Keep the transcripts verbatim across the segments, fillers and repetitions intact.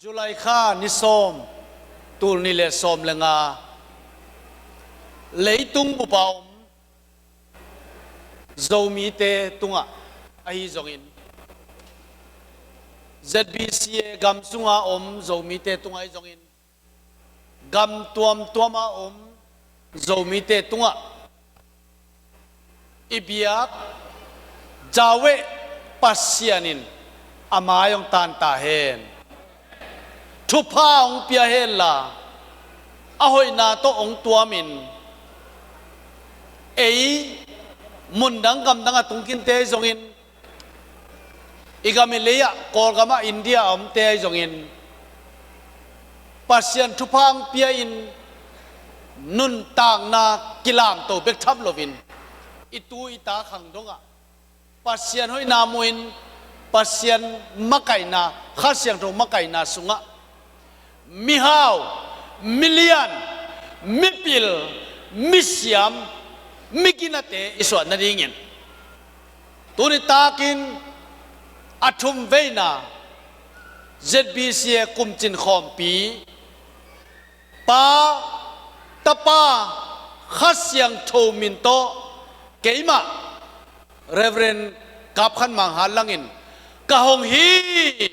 July kha ni sawm, tul nih le sawm le nga, leitung bup a om Zomite tungah ahi zongin, Z B C A gam sunga om Zomite tungah ahi zongin, gam tuamtuam a om Zomite tungah i biak Yahweh Pasian in a mai hong tan ta hen. Thupha hong pia hen la, a hoihna tawh hong tuamin, ei mundang gamdang a tungkinte ahi zongin, i gam i lei ah, Kawlgam ah, India a omte ahi zongin, Pasian thupha hong pia-in nuntakna kilamto bek tham loin, i tu i ta khang dongah Pasian hoihna muhin, Pasian makaihna, Kha Siangtho makaihna sungah mihau, milian, mipil, misiam, miginate i suah nadingin, tuni takin a thum veina Z B C A kumcin khawmpi, Pa, Tapa, Kha Siangtho min tawh keimah Reverend Kap Khan Mang Hat Lang in ka hong hi.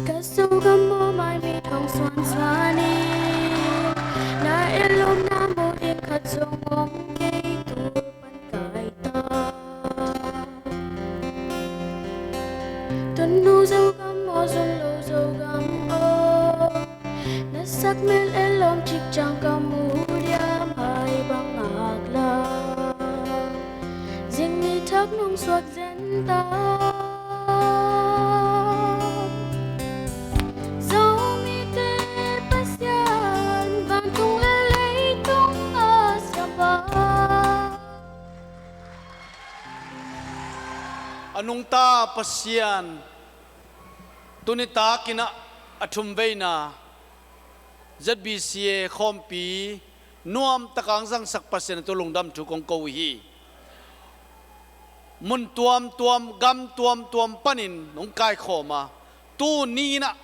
Ka Zogam aw, mai mit hong suan suan in, na et lawmna mu ding khat zong om kei, tul pan kai ta. Tun nu Zogam aw, zun lo Zogam aw, na sak mel et lawm cik ciang ka mu diam, hai bang ngak la, zing ni thak nong suak zen ta. Zomite Pasian, vantung le leitung a siampa, a nungta Pasian, tuni takin ah a thum veina Z B C A khawmpi nuamtak a hong zangsak Pasian tawh lungdam thu kong ko uh hi. Mun tuamtuam, gam tuamtuam panin nong kaikhawm a, tuni in ah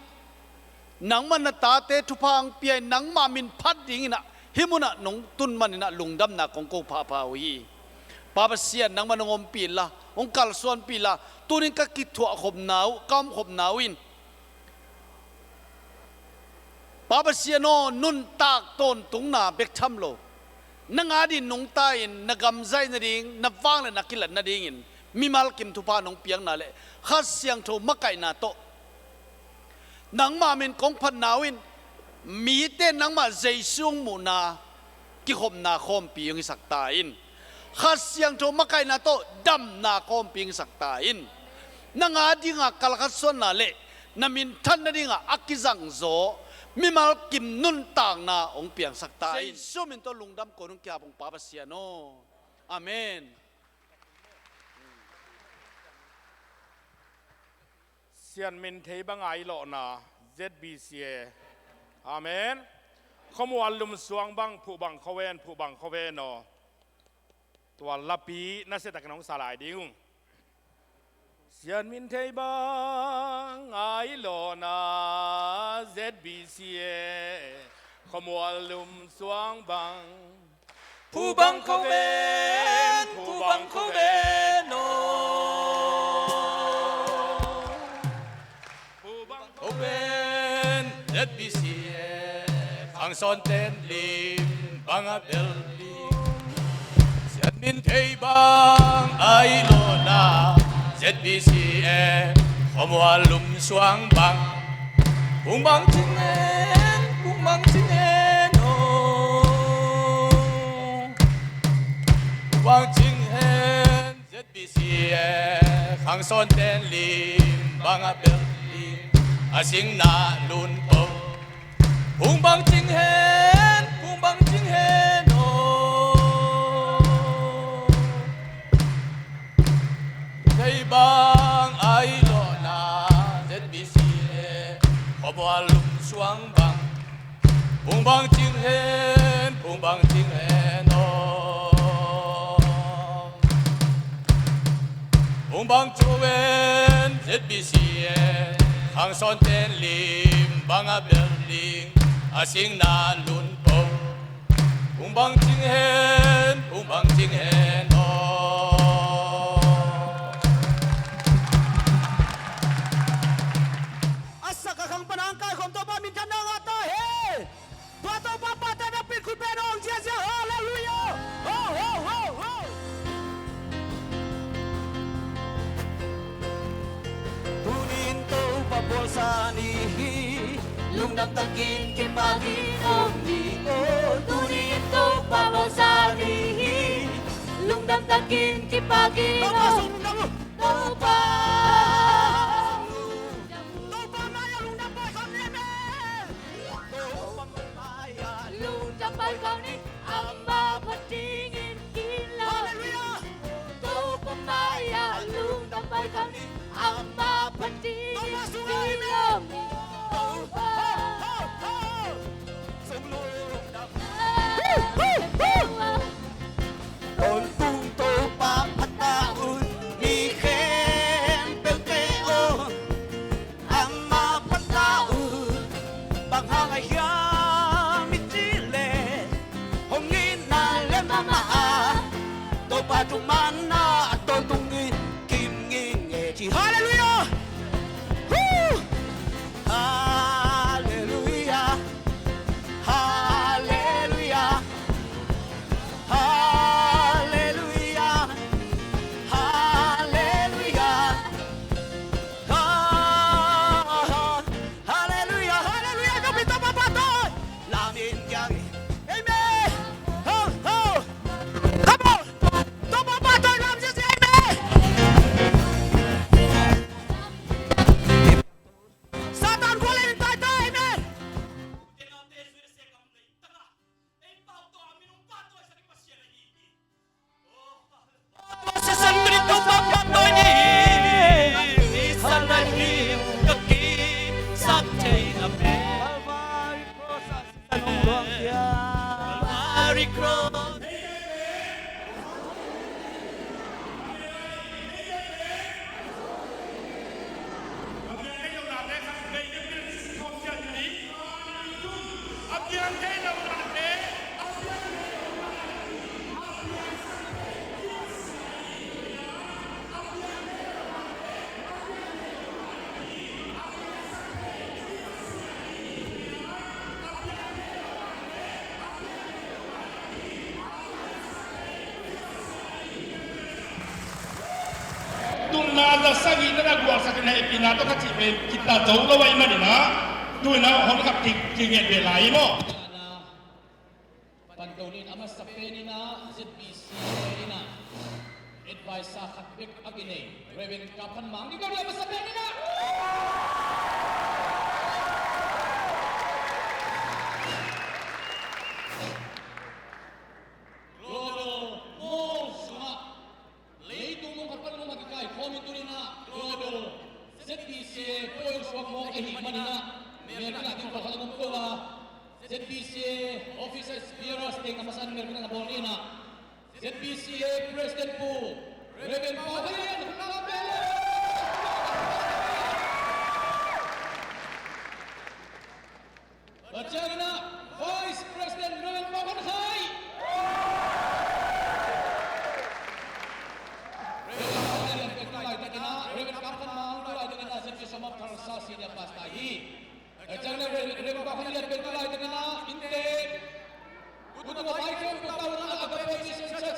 nangmah na tate thupha hong pia-in nangmah min phat dingin ah hih munah nong tun manin ah lungdamna kong ko phapha uh hi. Pa Pasian, nangmah nong ompih inla, hong kalsuanpih inla, tunin ka kithuahkhopna uh, ka omkhopna uh in, Pa Pasian aw, nuntak tawntungna bek tham lo, nang adingin nungta-in na gam zaih nading, na vangliatna kilat nadingin mimal kim thupha nong piakna le Kha Siangtho makaihna tawh nangmah min kong phatna uh in, mite nangmah Jesu hong muhna kikhopna khawmpi hong hisak ta in. Kha Siangtho makaihna tawh damna khawmpi hong hisak ta in. Nang adinga kalkhat suanna le na minthan nadinga a kizangzaw mimal kim nuntakna hong piangsak ta in. Jesu min tawh lungdam ko nung kiap hong Pa Pasian aw. Amen. Sian min thei bang a i lawhna Z B C A. Amen. Khuamual lum suang bang, phuh bang khuaven, phuh bang khuaven aw. Tua lapi nasiatakin hong sa lai ding ung. Sian min thei bang a i lawhna Z B C A, khuamual lum suang bang, phuh bang khuaven, phuh bang khuaven aw. Phuh bang khuaven, Z B C A, khangsawn ten lim bang a bel ding. Sian min thei bang a i lawhna Z B C A, khuamual lum suang bang, phuh bang cing hen, phuh bang cing hen aw. Phuh bang cing hen Z B C A, khangsawn ten lim bang a bel ding, a singna lun ko. Phuh bang cing hen, phuh bang cing hen aw. Bang cu en Z B C en, hang sawn ten lim bang a bel ding, a sing na lun po. Kung bang cing hen, kung bang cing hen aw. A sak a khang pan hang kai khawm Topa minthanna ngah ta hen. Tua Topa pahtawi na pit khut beng hong ziazia. Halleluiah. Ho, ho, ho, ho. Tuni in Topa bawlsa ni hi. Lungdam takin kipak in om ni aw. Tuni in Topa bawlsa ni hi. Lungdam takin kipak in om ni aw. Topa. Topa mai-ah lungdam pawi khawm ni, amen. Topa mai-ah lungdam pawi khawm ni, amah phat dingin kila. Halleluiah. Topa mai-ah lungdam pawi khawm ni, amah phat dingin kila. Topa sungah, amen. Topa. Ho, ho, ho. Sung lungdam. Tawntung Topa phat ta un, mi khempeuh te aw. Amah phat ta un, bang hang a hiam i cih leh, hong itna leh mahmah a, Topa thumanna a tawntungin kim nging e ci. Halleluiah! Hu! Halleluiah! Halleluiah! Halleluiah! Halleluiah! Ha, ha, halleluiah, halleluiah, ka pi Topa pahtawi. Lam in kiang in. Amen. Ho, ho. Come on. Topa pahtawi lam ziazia, amen. Satan khua lei in taitai, amen. Tunna za sagih na na gualsak in hehpihna tawh ka cih pen kita zo lo ahih manin ah, tu-in ah hong kap ki, ki nget ve lai hi maw? Panto ni in a masa pen in ah Z B C in ah advisor khat bek a kinei Reverend Kap Khan Mang ding lo ni a masa pen in ah. Global Mall sungah leitung mong khat pan mong khat kikai khawm in tuni in ah Global Z B C A pawi suak mawk ahih manin ah Melbourne ah ding pawlkhat a om ko a, Z B C A officers bearers teng a masa in Melbourne ah bawl ni in ah Z B C A President Pu Reverend Pau Khan Lian. Tua ciangin ah Vice President Reverend Pau Khan Khai. Reverend Pau Khan Lian pen tu laitakin ah, Reverend Kap Khan Mang tu laitakin ah Z B C A Sawmap Khalsa Senior Pastor hi. Tua ciangin ah Reverend, Reverend Pau Khan Lian pen tu laitakin ah innte, tu tungah pai khempeuh tawh in ah Agape Mission Church ah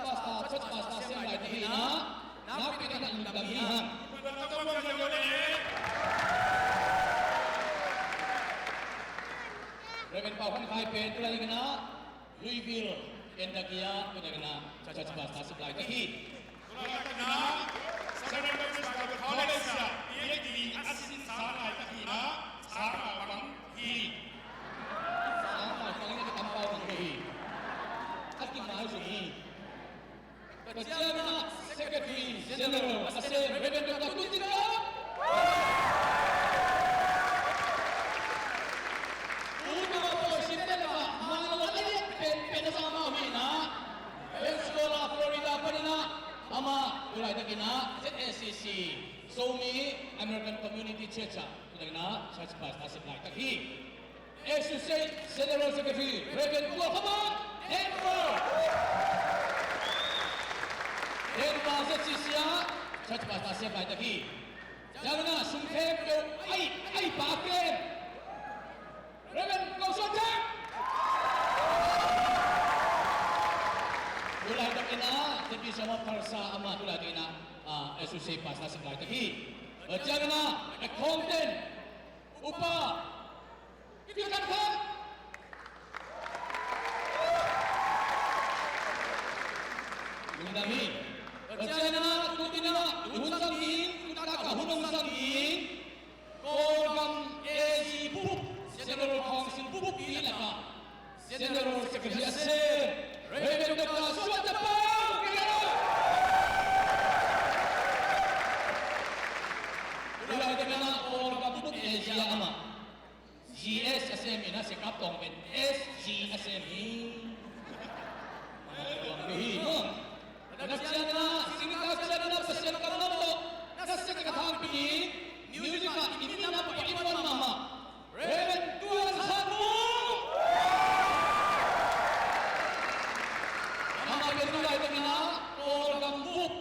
Pastor, Church Pastor sem laitakin ah, nakpi takin ah lungdam hi hang. Reverend Pau Khan Khai pen tu laitakin ah Louisville, Kentucky ah tu laitakin ah Church Pastor sem laitak hi. Tu laitakin ah Saint Baptist Bible College ah P H D a sin sa laitak hi in ah, sa pang hi. Sa pang in ah kitam pau pang hi. A kimai zong hi. Tua ciangin ah Secretary General a sem Reverend Doctor Tun Cin Kap. Tu tungah pawi sim pen ah mah lo a lian penpen a za amau hi in ah, Pensacola, Florida panin ah amah tu laitakin ah Z S Zomi American Community Church ah, tu laina church pastor sep laitak hi. Associate General Secretary Reverend Tua Khama, Denver. Denver Z C C ah church pastor sep laitak hi. Ciangin ah sum khempeuh ai, ai pa ken. Reverend Ko Suan Thang. Tulai takin ah, T P Sawma Pharsa amah tulai takin ah, ah, associate pastor sep laitak hi. Tua ciangin ah, accountant, upa, Kikan Kham. Lungdam hi. Tua ciangin ah, tu-in ah, hun zang ding, tu-in ah hun hong zang ding. Kawlgam A G bup General Council buppi lakah General Secretary a sem Reverend Doctor Suan Thang Pau. Tulai takin ah Kawlgam bup A G ah amah G S a sem in ah, Sekap Tawng pen S G a sem hi. Tua hi maw. Tua ciangin ah, singkau ciangin ah, Pasian kammal tawh na sia ka thangpi ding, music ah i minam pua i muan mahmah Reverend Tuan Khan Mung. Amah pen tulai takin ah Kawlgam bup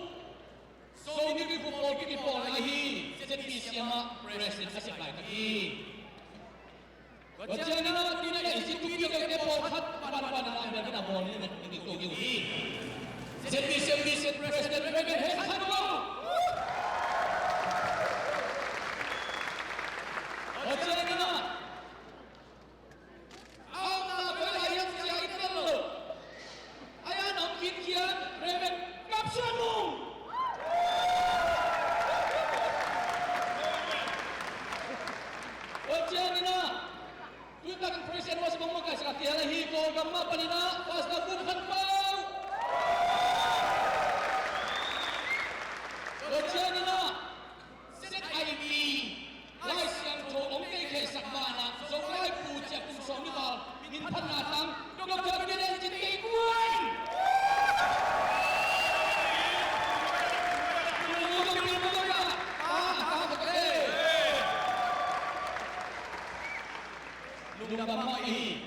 Zomi Kikhup Pawl kipawlna hi, Z B C M ah president a sep laitak hi. Tua ciangin ah, tu-in ah A G tupi a kite pawlkhat banban in ah, a bawl ni, ni, ni, tu, tu, hi. Z B C M Vice President Reverend Heng Khan Mung. Tua ciangin ah, a omna koi lai hiam ci-a i tel lo. A, a om khinkhian Reverend Kap Suan Mung. Tua ciangin ah, tu-in takin praise and worship mong mong kai sak a kial ahi Kawlgam mah panin ah Pastor Kum Khan Pau. Tua ciangin ah, Z I V, Lai Siangtho hong teikhehsak banah, Zokhai Pu Ciah kum sawm ni val minphatna tang, Doctor Kenneth Cin Kei Kuan. Lungdam mah hi.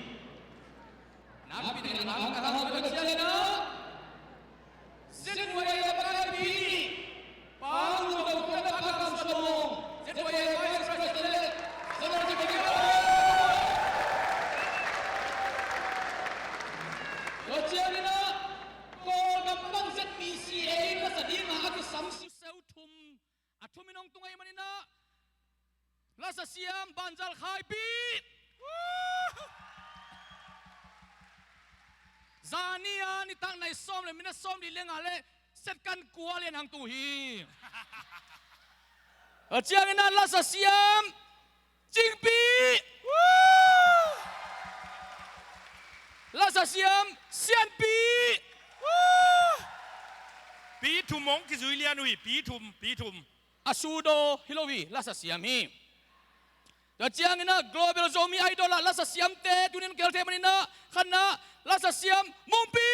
Nakpi takin a tang ka hau ka cian a. Z Y A pakaipi, Pa Lun Do Khuan, Pa Kam Suan Mung, Z Y A Vice President, General Secretary. Tua ciangin ah, Kawlgam pan Z B C A in a za ding a a kisam siuseu thum, a thum in hong tung ahih manin ah, Lasa Siam Banzal Khaipi. Zani a nitak nai sawm le minit sawm li le nga le set kan kua lian hang tu hi. A ciangin ah Lasa Siam Cingpi. Lasa Siam Sianpi. Pi thum hong kizui lian uh hi, pi thum, pi thum. A sudo hi lo hi, Lasa Siam hi. Tua ciangin ah Global Zomi Idol ah Lasa Siamte tunin kihel thei manin ah khatna Lasa Siam Mungpi.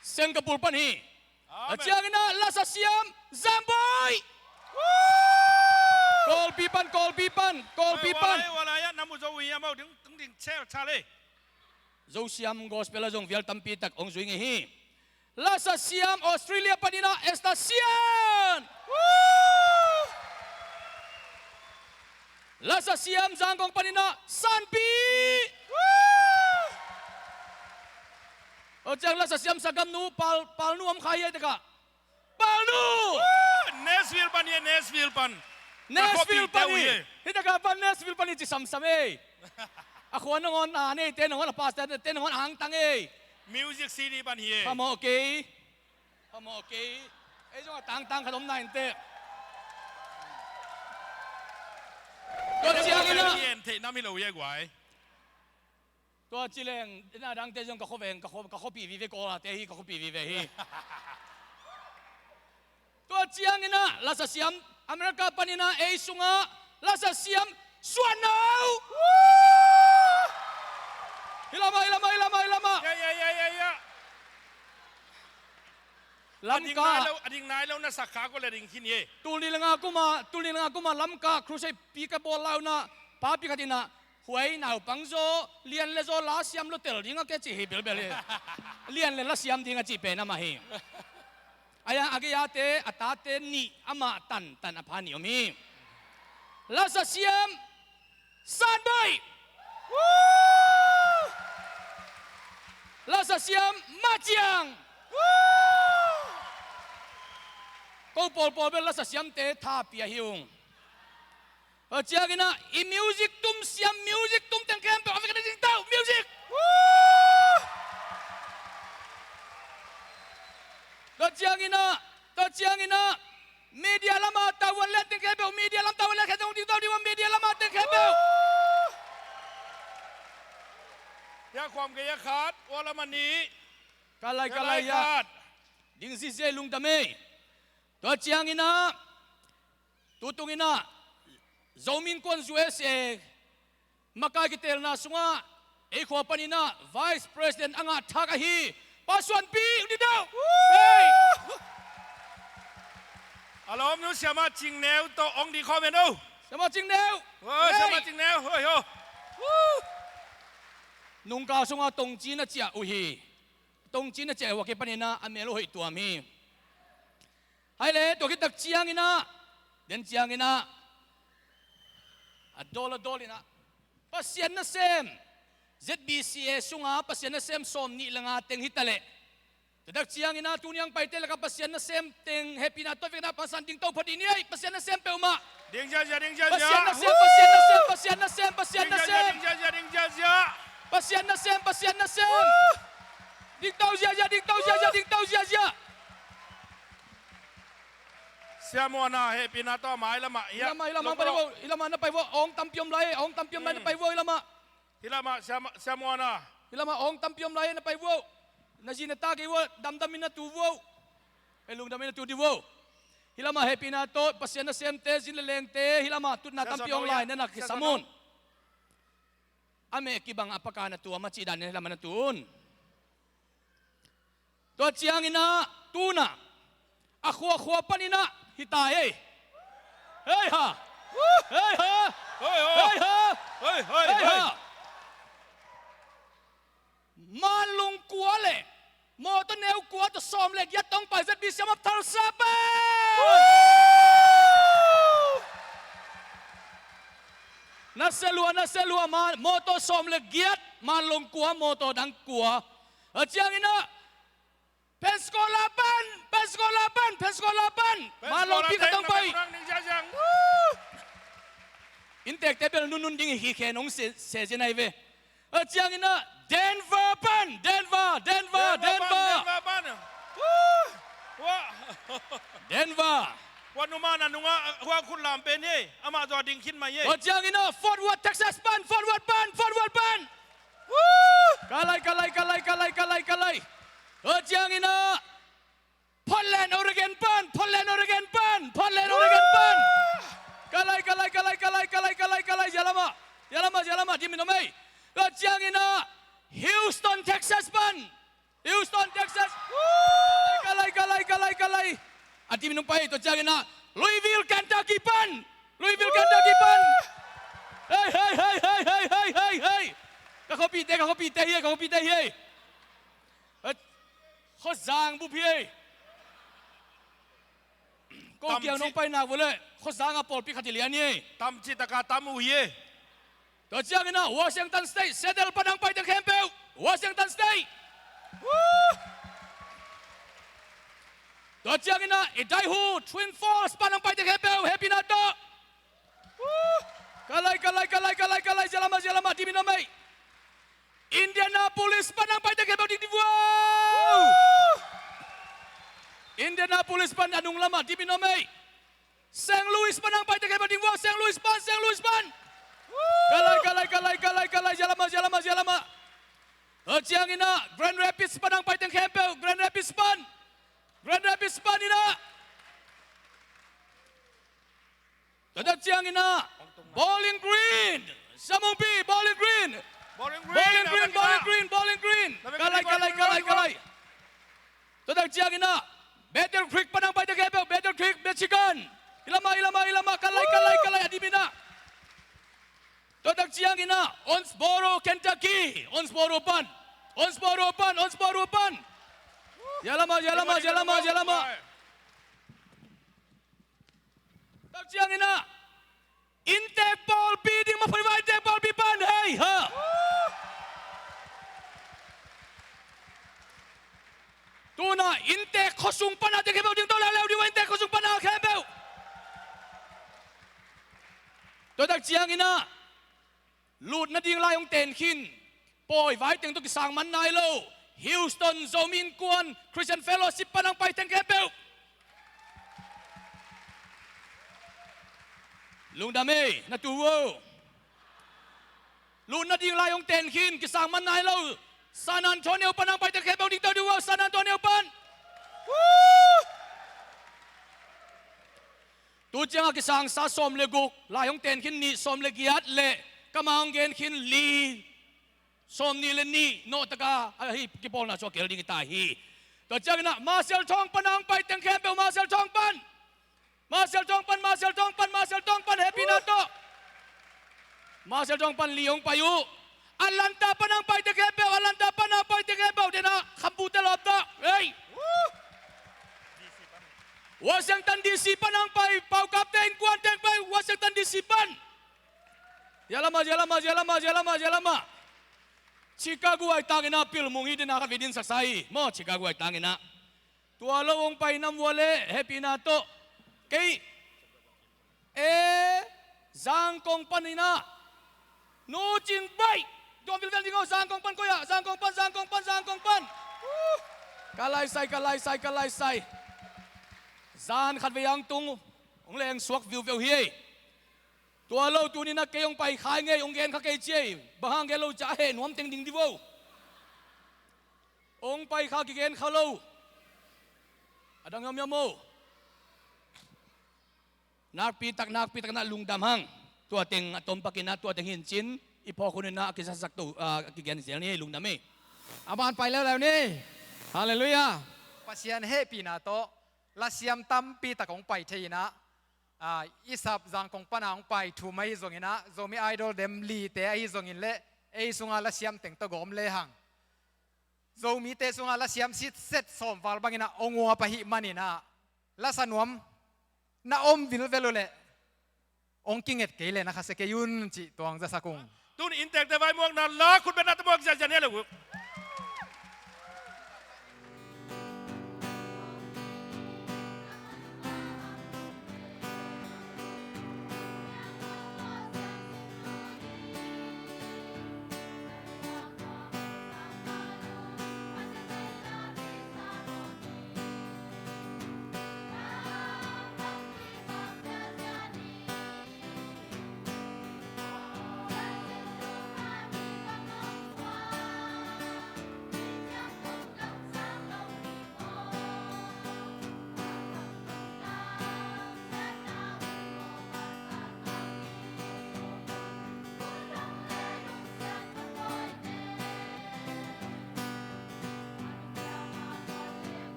Singapore pan hi. Amen. Tua ciangin ah Lasa Siam Zamboi. Kawlpi pan, Kawlpi pan, Kawlpi pan. Walai, walai, walai, na mu zo uh hi, amau ding, ding, ding, chel, chale. Zosiam Gospel ah zong vial tampi tak hong zui ngei hi. Lasa Siam Australia panin ah Esther Sian. Lasa Siam Zangkong panin ah Sanpi. Tua ciang Lasa Siam Sagamnu, Pal, Palnu om kha hi a, i takah. Palnu! Nashville pan hi, Nashville pan. Nashville pan hi. Hih takah pan Nashville pan hi ci samsam ei. A khua nangawn a neite nangawn, a pastorte nangawn a hangtang ei. Music C D pan hi ei. Phamawh kei. Phamawh kei. Ei zong a tangtang khat om na inteh. Tua ciangin ah. Theih nam hi lo hi ei guai. Tua ci leng, na dangte zong ka khuaveng, ka khua, ka khuapi vive, Kawlte hi, ka khuapi vive hi. Tua ciangin ah, Lasa Siam, America panin ah, ei sungah, Lasa Siam, Suan Nau. Hi lamah, hi lamah, hi lamah, hi lamah. Ya, ya, ya, ya, ya. Lamka a ding nai lo, a ding nai lo na sak kha ko le ding khin hi. Tul nih le nga kuma, tul nih le nga kuma Lamka crusade pi ka bawl lai un ah, papi khat in ah, huai naupang zaw, lian le zaw la siam lo tel ding a ke ci hi belbel hi. Lian le la siam ding a ci pen amah hi. Ahi a, a gei a te, a tate nih amah tantan a pha nih om hi. Lasa siam Sanboi. Lasa siam Mah Ciang. Ko pawlpawl bel lasa siamte tha pia hi ung. Tua ciangin ah i music tum siam, music tum teng khempeuh a vek na ding tau, music. Tua ciangin ah, tua ciangin ah, media lama tavuan lian teng khempeuh, media lam tavuan lian khempeuh, ding tau ding, media lama teng khempeuh. Ya khuam gei a khat, ua lama nih. Ka lai, ka lai ya. Ding ziahziah, lungdam ei. Tua ciangin ah, tu tungin ah, Zomi Innkuan U S A makai kitelna sungah ei khua panin ah Vice President a ngah thak ahi Pa Suan Pi, uni deuh. Hei! A lawmnu Siamah Cing Neu tawh hong ding khawm hen o. Siamah Cing Neu. Hei! Siamah Cing Neu. Hoi ho. Nungkal sungah tongcin a ciah uh hi. Tongcin a ciah uh a kipanin ah a mel uh hoih tuam hi. Hai le, tua khit tak ciangin ah, den ciangin ah, a dawl a dawl in ah, Pasian nasem, Z B C A sungah Pasian nasem sawm nih le nga teng hi ta leh. Tua tak ciangin ah, tuni a hong paite lakah Pasian nasem teng hehpihna tawh vekna pansan ding to phot dih ni ei, Pasian nasem peuhmah. Ding ziahziah, ding ziahziah. Pasian nasem, Pasian nasem, Pasian nasem, Pasian nasem. Ding ziahziah, ding ziahziah, ding ziahziah. Pasian nasem, Pasian nasem. Ding to ziahziah, ding to ziahziah, ding to ziahziah. Sia Muana, hehpihna tawh a mai lamah. Hih lamah, hih lamah na pai vo, hih lamah na pai vo, a hong tampi om lai, a hong tampi om lai na pai vo, hih lamah. Hih lamah, Sia, Sia Muana. Hih lamah a hong tampi om lai na pai vo. Na zi na ta kei vo, damdam in na tu vo. Ei lungdam in na tu di vo. Hih lamah hehpihna tawh, Pasian nasemte, zin le lengte, hih lamah tutna tampi om lai na na kisam un. A meh kibang a paka na tuam a cih dan in hih lamah na tu un. Tua ciangin ah, tu-in ah, a khuakhua panin ah, hi ta ei. Hei ha. Hei ha. Hei ha. Hei ha. Manlung kua le mawtaw neu kua tawh sawm le giat tawh hong pai Z B C A map thalsa pen. Nasia lua, nasia lua, ma-, mawtaw sawm le giat, manlung kua, mawtaw dang kua. A ciangin ah, Pensacola pan, Pensacola pan, Pensacola pan. Manlawmpi khat hong pai. Inntekte bel nunnun ding hi khen hong se, se zia nai ve. A ciangin ah Denver pan, Denver, Denver, Denver. Denver. Wa numa na nunga hua khut lam pen hi. Amah zaw ding khin mai hi. A ciangin ah Fort Worth, Texas pan, Fort Worth pan, Fort Worth pan. Ka lai, ka lai, ka lai, ka lai, ka lai, ka lai. Tua ciangin ah Portland, Oregon pan, Portland, Oregon pan, Portland, Oregon pan. Ka lai, ka lai, ka lai, ka lai, ka lai, ka lai, ka lai, zia lamah, zia lamah, zia lamah, dim in om ei. Tua ciangin ah Houston, Texas pan. Houston, Texas. Ka lai, ka lai, ka lai, ka lai. A dim in hong pai, tua ciangin ah Louisville, Kentucky pan. Louisville, Kentucky pan. Hei, hei, hei. Ka khuapihte, ka khuapihte hi, ka khuapihte hi. Khuazang bup hi. Ko kiang nong pai nak vua leh Khuazang a pawlpi khat hi lian hi. Tam cih taka tam uh hi. Tua ciangin ah Washington State, Seattle pan hong paite khempeuh, Washington State. Tua ciangin ah Idaho, Twin Falls pan hong paite khempeuh, hehpihna tawh. Ka lai, ka lai, ka lai, ka lai, ka lai, zia lamah, zia lamah, dim in om ei. Indianapolis pan hong paite khempeuh, dim di vua. Indianapolis pan a nung lamah, dim in om ei. Saint Louis pan hong paite khempeuh, dim vua, Saint Louis pan, Saint Louis pan. Ka lai, ka lai, ka lai, ka lai, ka lai, zia lamah, zia lamah, zia lamah. Tua ciangin ah Grand Rapids pan hong paite khempeuh, Grand Rapids pan. Grand Rapids pan in ah. Tua tak ciangin ah Bowling Green. Samungpi, Bowling Green. Bowling Green, Bowling Green, Bowling Green. Ka lai, ka lai, ka lai, ka lai. Tua tak ciangin ah Pi na. Tua tak ciangin ah, Owensboro, Kentucky, Owensboro pan, Owensboro pan, Owensboro pan. Zia lam ah, zia lam ah, zia lam ah, zia lam ah. Tak ciangin ah, inntek pawlpi ding maphuai vai, inntek pawlpi pan, hei ha. Tu-in ah inntek khuasung pan a te khempeuh ding tawh leuleu ding uh, inntek khuasung pan a khempeuh. Tua tak ciangin ah, lut nading lai hong ten khin, pawi vai teng tawh kisang man nai lo Houston Zomi Innkuan Christian Fellowship pan hong pai teng khempeuh. Lungdam ei, na tu uh o. Lut nading lai hong ten khin, kisang man nai lo San Antonio pan hong pai teng khempeuh ding tawh tu uh o, San Antonio pan. Tu ciangah kisangsa sawm le guk, lai hong ten khin nih, sawm le giat le, ka ma hong gen khin li, sawm nih le nih, nawh taka ahi kipawlna sua kel ding hi ta hi. Tua ciangin ah Marshall Thawng pan hong pai teng khempeuh, Marshall Thawng pan. Marshall Thawng pan, Marshall Thawng pan, Marshall Thawng pan, hehpihna tawh. Marshall Thawng pan li hong pai uh. Atlanta pan hong pai teng khempeuh, Atlanta pan hong pai teng khempeuh, den ah khambu te lawp ta. Ei. Washington D C pan hong pai, Pau Kap te innkuan teng pai, Washington D C pan. Zia lam ah, zia lam ah, zia lam ah, zia lam ah, zia lam ah. Chicago ai tangin ah pilmung hi, den ah khat vei din saksa hi. Maw, Chicago ai tangin ah. Tua lo hong pai nam vua le, hehpihna tawh. Kei, e, Zangkong pan in ah. Nu Cing Baih. Tua vilvel ding o, Zangkong pan koi ah, Zangkong pan, Zangkong pan, Zangkong pan. Uh. Ka laisai, ka laisai, ka laisai. Zan khat vei ang tung, hong leng suak viuveu hi ei. Tua lo tuni-in ah kei hong pai kha ing ei, hong gen kha kei ci ei. Bang hang gen lo ci a, heh nuam teng ding di vo. Hong pai kha, kigen kha lo. A dang hiamhiam o. Nakpi tak, nakpi tak in ah lungdam hang. Tua teng a tom pak in ah, tua teng hi in cin, i phawk hun in ah a kizasak to, a kigen zel ni, lungdam ei. A man pai leuleu ni. Halleluiah. Pasian hehpihna tawh lasiam tampi tak hong pai thei in ah, a, i sap Zangkong pan a hong pai thum ahi zongin ah, Zomi Idol dem lite ahi zongin le, ei sungah lasiam teng tawh gawm lehang. Zomite sungah lasiam sitset sawm val bangin ah hong uap ahih manin ah, lasa nuam na om vilvel uh leh, hong kinget kei leh na khasia kei un cih tuang zasak ung. Tun inntekte vaimuakna la, khutbetnate muak ziahziah ni a le uh.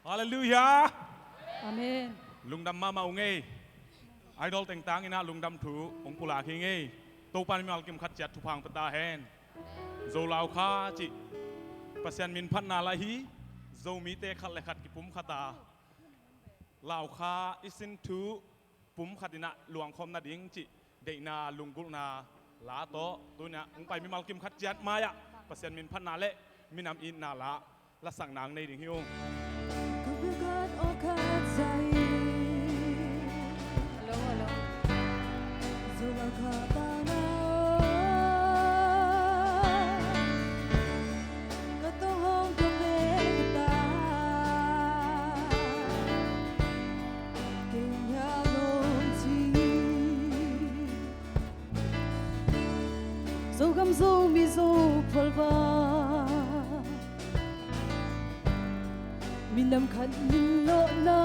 Halleluiah. Amen. Lungdam mahmah ung ei. Idol tengtang in ah lungdam thu hong pulak hi ung ei. Topa in mimal kim khat ciat thupha hong pia ta hen. Zo Lau Kha cih Pasian min phatna la hi. Zomite khat le khat kipumkhat a Lau Kha i sin thu pumkhat in ah luangkhawm nading cih deihna lunggulhna la tawh tuni-ah hong pai mimal kim khat ciat mai-ah Pasian min phatna le minam itna la lasak nang nei ding hi ung. Ka pulkhat awkhat zai. Hello, hello. Zo Lau Kha bang a ka tawng hong ka pek ta. Kei hong hial nuam ci. Zogam Zomi Zo phualva minam khat min lawhna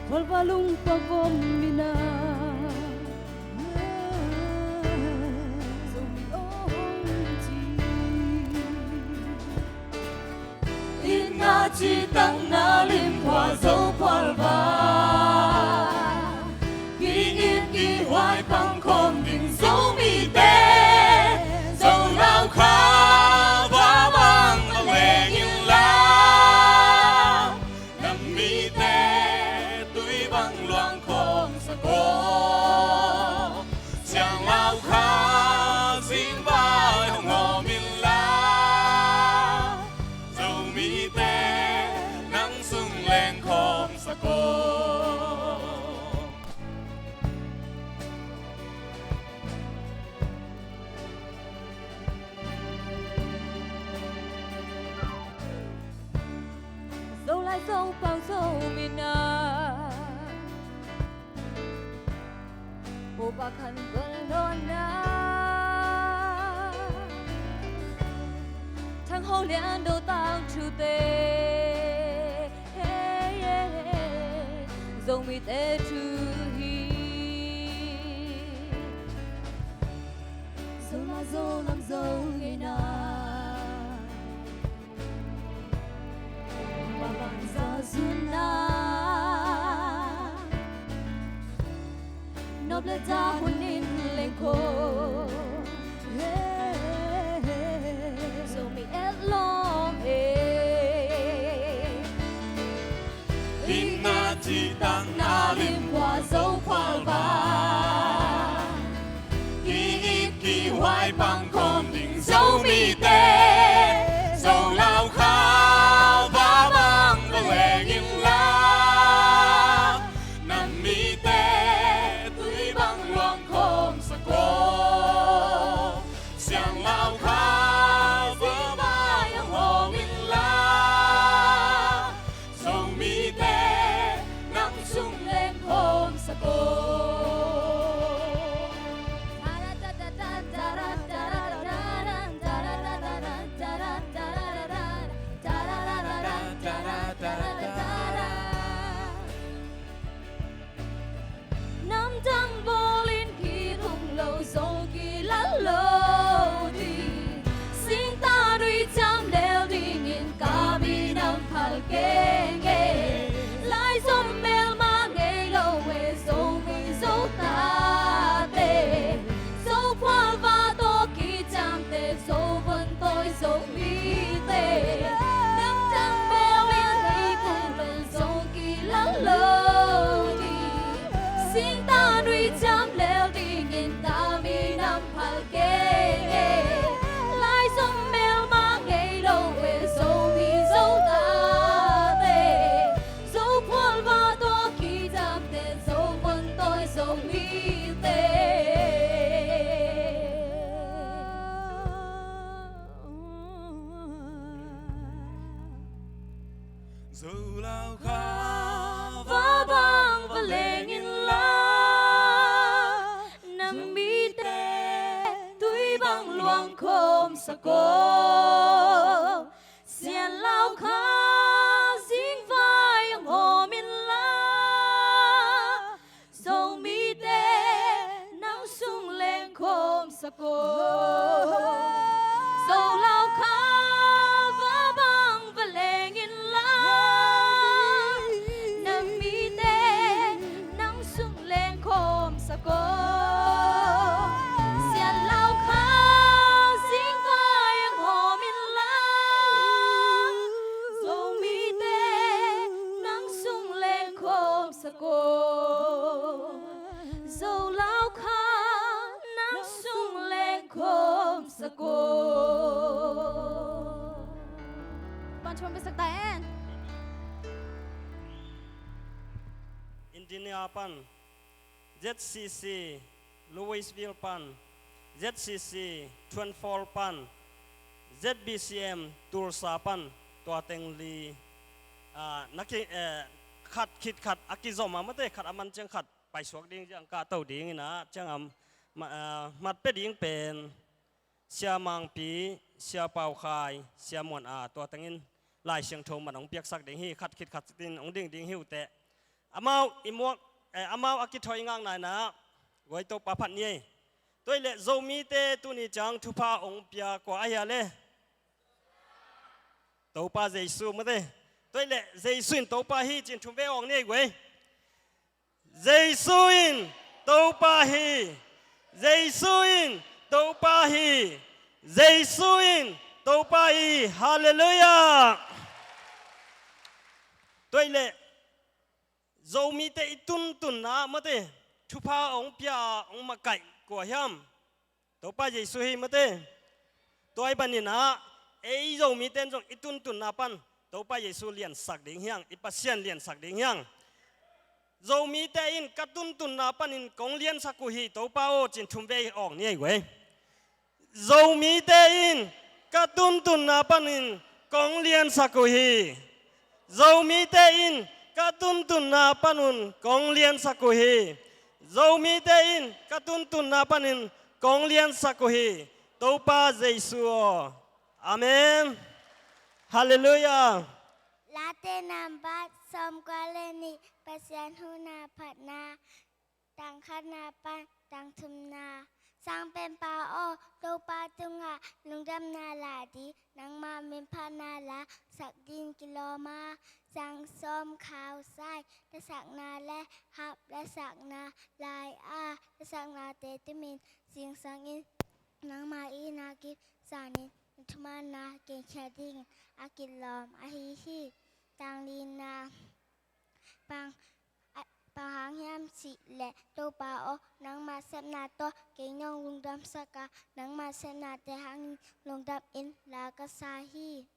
phualva lungpang vom mina Zomi aw hong ci. Itna citakna limkhua Zo phualva ki-it kihuai pangkhawm ding Zomite Zo Lau Kha va bang va leng inla. Nam mite tui bang luang khawm sak aw. Siang Lau Kha zingvai hong hawm inla. Zomite nang sung leng khawm sak aw. Zolai Zopau Zomi na Popa khan balona Thang Ho Lian Do tangthute Zomite thu hi. Zo la Zo lam Zo ngeina Mabang za zuna Nop le ta hun in leng ko Zomi et lawng he. Itna citakna limkhua Zo phualva ki-it kihuai pangkhawm ding Zomite Zo Lau Kha va bang va leng inla. Nam mite tui bang luang khawm sak aw. Siang Lau Kha zingvai hong hawm inla. Zomite nang sung leng khawm sak aw. Namdang bawlin kithung lo zong kilal lo ding. Singtang nui ciam lel dingin ka minam phal keng e. Laizom melma ngei lo e Zomi Zo tate. Zo phualva tawh kiciamte Zo vuantawi Zomite. Namdang bawlin kithung lo zong kilal lo ding. Singtang nui ciam lel dingin ka minam phal keng e. Laizom melma ngei lo e Zomi Zo tate. Zo phualva tawh kiciamte Zo vuantawi Zomite. Zo Lau Kha va bang va leng inla. Nam mite tui bang luang khawm sak aw. Sian Lau Kha zingvai hong hawm inla. Zomite nang sung leng khawm sak aw. Zo Lau Kha va ko, Zo lau kha nang sung leng khawm sa ko. Pan chuan besak ta en. Indiana pan, Z C C Louisville pan, Z C C Twin Falls pan, Z B C M Tulsa pan, tua teng li, ah, na ki, eh, khat khit khat a kizom a mate, khat a man ciang khat paisuak ding ciang kahto ding ina ciang a, ma-, ah, mat pia ding pen Sia Mangpi, Sia Pau Khai, Sia Muan a, tua tengin Lai Siangtho man hong piaksak ding hi, khat khit khat in hong ding ding hi uh teh. Amau i muak, eh, amau a kithawi ngak naina guai Topa phat ni ei. Tua hi leh Zomite tuni ciang thupha hong pia kua ahi a le? Topa Jesu mate. Tua hi leh Jesu in Topa hi ci-in thum vei awk ni ei guai. Jesu in Topa hi. Jesu in Topa hi. Jesu in Topa hi. Halleluiah. Tua hi leh Zomite i tuntunna mate, thupha hong pia a hong makaih kua hiam? Topa Jesu hi mate. Tua hi panin ah ei Zomite in zong i tuntunna pan Topa Jesu liansak ding hiang, i Pasian liansak ding hiang. Zomite in ka tuntunna panin kong liansak uh hi Topa aw ci-in thum vei awk ni ei guai. Zomite in ka tuntunna panin kong liansak uh hi. Zomite in ka tuntunna panun kong liansak uh hi. Zomite in ka tuntunna panin kong liansak uh hi. Topa Jesu aw. Amen. Halleluiah. Late nambat sawmkua le nih, Pasian huhna phatna. Tang khatna pan tang thumna. Sangpenpa aw, Topa tungah lungdamna lah ding, nangma min phatna la sak ding kilawm a, sang sawm khau sai, lasakna le hap lasakna lai a, lasaknate tumin zingsangin nangma itna kip sanin, na thumanna genkhia dingin a kilawm ahi hi. Tang lina. Bang, a, bang hang hiam cih leh Topa aw, nangma sepna tawh kei nong lungdamsak a, nangma sepnate hangin lungdamin la ka sa hi.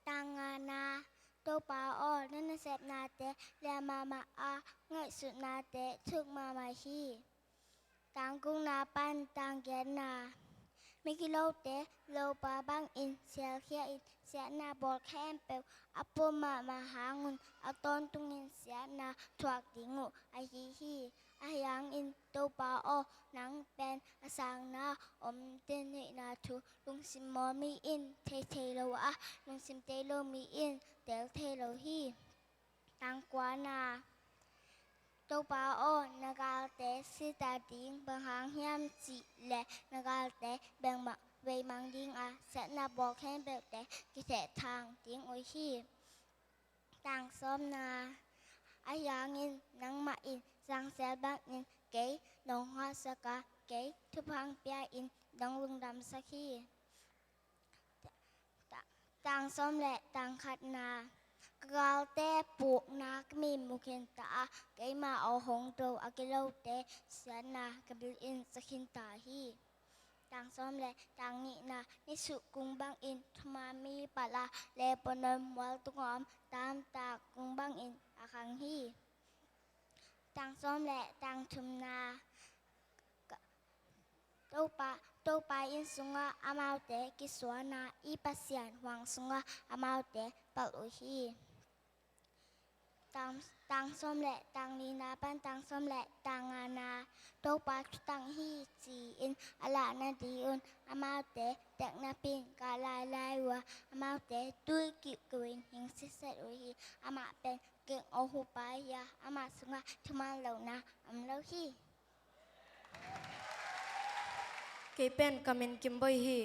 Tang ngana. Topa aw, na nasepnate lian mahmah a, ngaihsutnate thuk mahmah hi. Tang gukna pan tang giatna. Migilote lopa bangin sialkhia in siatna bawl khempeuh a pom mahmah hangun a tawntungin siatna thuak ding uh ahi hi. Ahi hangin Topa aw, nang pen a sangna om dinneihna thu lungsim mawl mi in thei thei lo a, lungsim tei lo mi in tel thei lo hi. Tang kuana. Topa aw, na galte sita ding bang hang hiam cih leh na galte bengmah veimang ding a, siatna bawl khempeuhte kithehthang ding uh hi. Tang sawmna. Ahi hangin nangmah in zangsel bangin kei nong huatsak a, kei thupha pia-in nong lungdamsak hi. Ta-, tang sawm le tang khatna. Ka galte pukna ka mi mu khinta a, keima aw hong do a gilote siatna ka bil in sa khinta hi. Tang sawm le tang nihna. Nisuh kung bangin thuman mi pal a, Lebanon mual tungah om tamtak kung bangin a khang hi. Tang sawm le tang thumna. Ka-, Topa, Topa inn sungah amaute kisuana, i Pasian huang sungah amaute palh uh hi. Tang, tang sawm le tang lina pan tang sawm le tang ngana. Topa thutang hi ci-in a lah nadingun amaute teknapin kah lailai uh a, amaute tui kiuhkiuhin hing sitset uh hi. Amah pen geng aw hupa hi a, amah sungah thuman lohna om lo hi. Kei pen ka min Kim Bawi hi.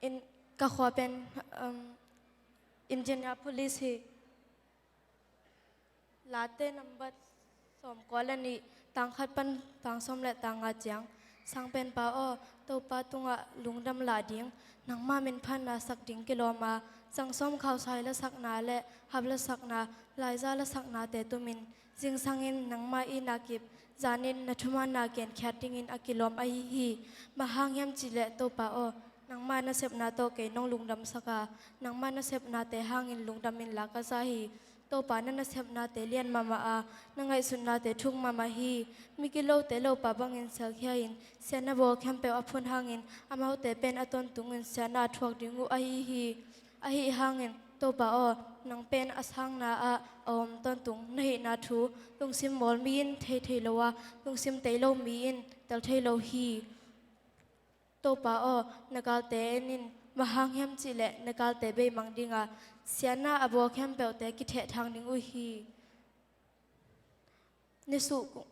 In, ka khua pen, um, Indianapolis hi. Late nambat sawmkua le nih, tang khat pan tang sawm le tang nga ciang. Sangpenpa aw, Topa tungah lungdam lah ding, nangma min phatna sak ding kilawm a, Zangsawm Khausai lasakna le hap lasakna, laiza lasaknate tumin, zingsangin nangmah itna kip, zanin na thumanna genkhiat dingin a kilawm ahi hi. Bang hang hiam cihleh Topa aw, nangmah nasepna tawh kei nong lungdamsak a, nangmah nasepnate hangin lungdamin la ka sa hi. Topa, na nasepnate lian mahmah a, na ngaihsutnate thuk mahmah hi. Migilote lopa bangin selkhia in, siatna bawl khempeuh a phun hangin, amaute pen a tawntungin siatna a thuak ding uh ahi hi. Ahi hangin Topa aw, nang pen a sangna ah a om tawntung na hihna thu lungsim mawl mi in thei thei lo a, lungsim tei lo mi in tel thei lo hi. Topa aw, na galte en in, bang hang hiam cihleh na galte beimang ding a, siatna a bawl khempeuhte kithehthang ding uh hi. Nisuh ku-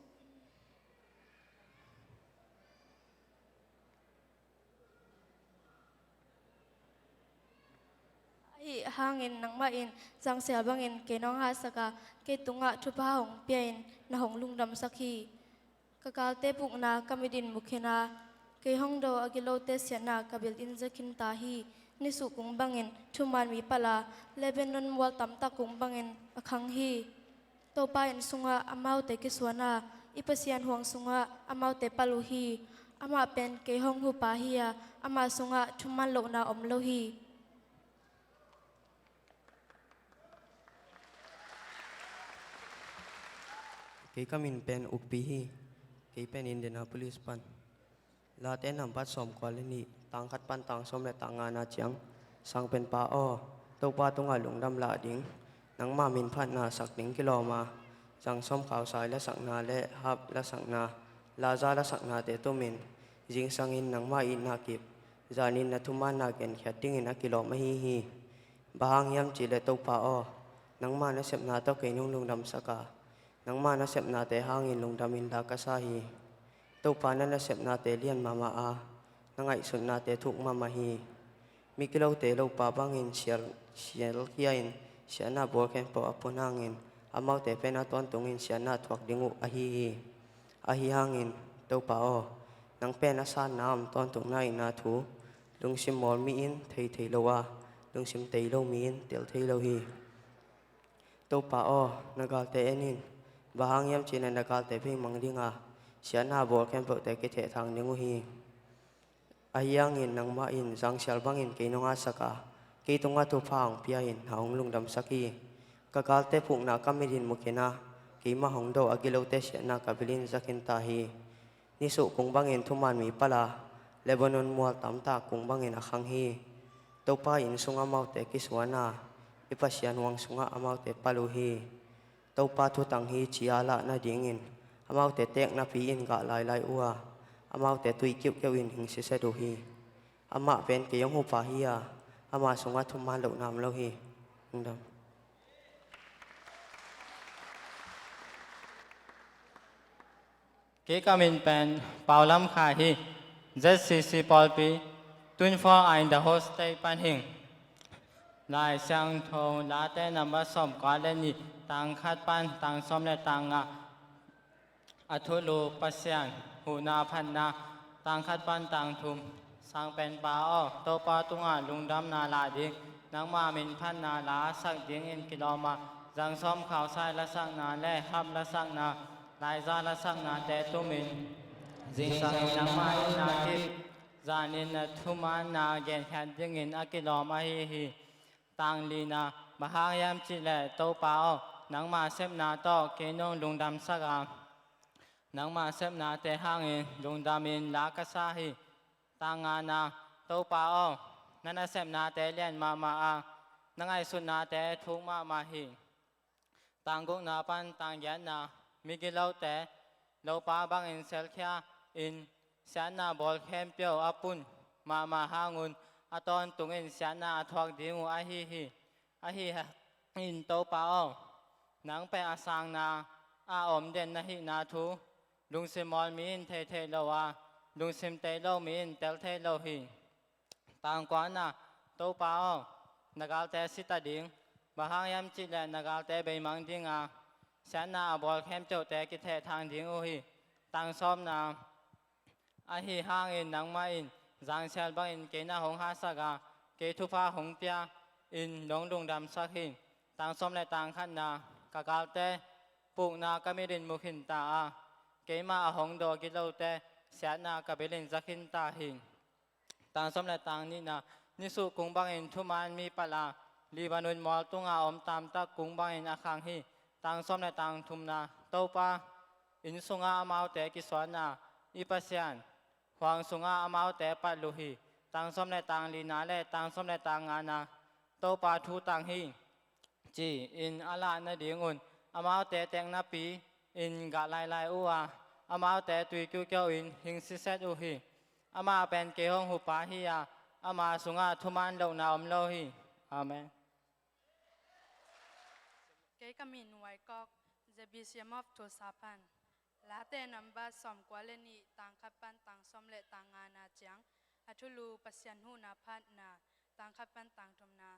Ahi hangin nangmah in zangsial bangin kei nong hahsak a, kei tungah thupha hong pia in na hong lungdamsak hi. Ka galte pukna ka mitin mu khin a, kei hong do a gilote siatna ka bil in za khin ta hi. Nisuh kung bangin thuman mi pal a, Lebanon mual tamtak kung bangin a khang hi. Topa inn sungah amaute kisuan a, i Pasian huang sungah amaute pal uh hi. Amah pen kei hong hupa hi a, amah sungah thuman lohna om lo hi. Kei ka min pen Ukpi hi. Kei pen Indianapolis pan. Late nambat sawmkua le nih, tang khat pan tang sawm le tang ngana ciang. Sangpenpa aw, Topa tungah lungdam lah ding, nangma minphatna sak ding kilawm a, Zangsawm Khausai lasakna le hap lasakna, laiza lasaknate tumin, zingsangin nangma itna kip, zanin na thumanna genkhiat dingin a kilawm ahi hi. Bang hang hiam cihleh Topa aw, nangma nasepna tawh kei nong lungdamsak a, nangma nasepnate hangin lungdamin la ka sa hi. Topa, na nasepnate lian mahmah a, na ngaihsutnate thuk mahmah hi. Migilote lopa bangin sial, sialkhia in, siatna bawl khempeuh a phun hangin, amaute pen a tawntungin siatna a thuak ding uh ahi hi. Ahi hangin Topa aw, nang pen a sanna a om tawntung na hihna thu lungsim mawl mi in thei thei lo a, lungsim tei lo mi in tel thei lo hi. Topa aw, na galte en in, bang hang hiam cihleh na galte beimang ding a, siatna a bawl khempeuhte kithehthang ding uh hi. Ahi hangin nangmah in zangsial bangin kei nong hahsak a, kei tungah thupha hong pia in na hong lungdamsak hi. Ka galte pukna ka mitin mu khin a, keimah hong do a gilote siatna ka bil in za khin ta hi. Nisuh kung bangin thuman mi pal a, Lebanon mual tamtak kung bangin a khang hi. Topa inn sungah amaute kisuan a, i Pasian huang sungah amaute pal uh hi. Topa thutang hi ci-a lah nadingin, amaute teek napi in gah lailai uh a, amaute tui kiuhkeuh in hing siset uh hi. Amah pen kei hong hupa hi a, ama sungah thuman lohna om lo hi. Lungdam. Kei ka min pen Pau Lam Khai hi. Z C C pawlpi, twenty-four Idaho State pan hing. Lai Siangtho Late nambat sawmkua le nih, tang khat pan tang sawm le tang nga. A thulu Pasian huhna phatna, tang khat pan tang thum. Sangpenpa aw, Topa tungah lungdamna lah ding, nangma minphatna la sak dingin kilawm a, Zangsawm Khausai lasakna le hap lasakna, laiza lasaknate tumin, zingsangin nangma itna kip, zanin na thumanna genkhiat dingin a kilawm ahi hi. Tang lina, bang hang hiam cihleh Topa aw, nangma sepna tawh kei nong lungdamsak a, nangma sepnate hangin lungdamin la ka sa hi. Tang ngana, Topa aw, na nasepnate lian mahmah a, na ngaihsutnate thuk mahmah hi. Tang gukna pan tang giatna, migilote lopa bangin selkhia in, siatna bawl khempeuh a phun mahmah hang un, a tawntungin siatna a thuak ding uh ahi hi. Ahi hangin Topa aw, nang pen a sangna a om den na hihna thu lungsim mawl mi in thei thei lo a, lungsim tei lo mi in tel thei lo hi. Tang kuana, Topa aw, na galte si ta ding, bang hang hiam cihleh na galte beimang ding a, siatna a bawl khempeuhte kithehthang ding uh hi. Tang sawmna, ahi hangin nangmah in zangsial bangin kei na hong hahsak a, kei thupha hong pia in nong lungdamsak hi. Tang sawm le tang khatna, ka galte pukna ka mit in mu khinta a, keimah a hong daw gilote siatna ka bil in za khinta hi. Tang sawm le tang nihna, nisuh kung bangin thuman mi palh a, Lebanon mual tunga om tamtak kung bangin a khang hi. Tang sawm le tang thumna, Topa inn sunga amaute kisuanna, i Pasian huang sunga amaute palh uh hi. Tang sawm le tang lina le tang sawm le tang ngana, Topa thu tang hi, ci-in a lah nadingun amaute teeknapi in gah lailai uh a, amaute tui kiukiau in hing siset uh hi. Amah pen kei hong hupa hi a, ama sungah thuman lohna om lo hi. Amen. Kei ka min Waikok, Z B C M of Tulsa pan. Late nambat sawmkua le nih, tang khat pan tang sawm le tang ngana ciang, a thulu Pasian huhna phatna, tang khat pan tang thumna.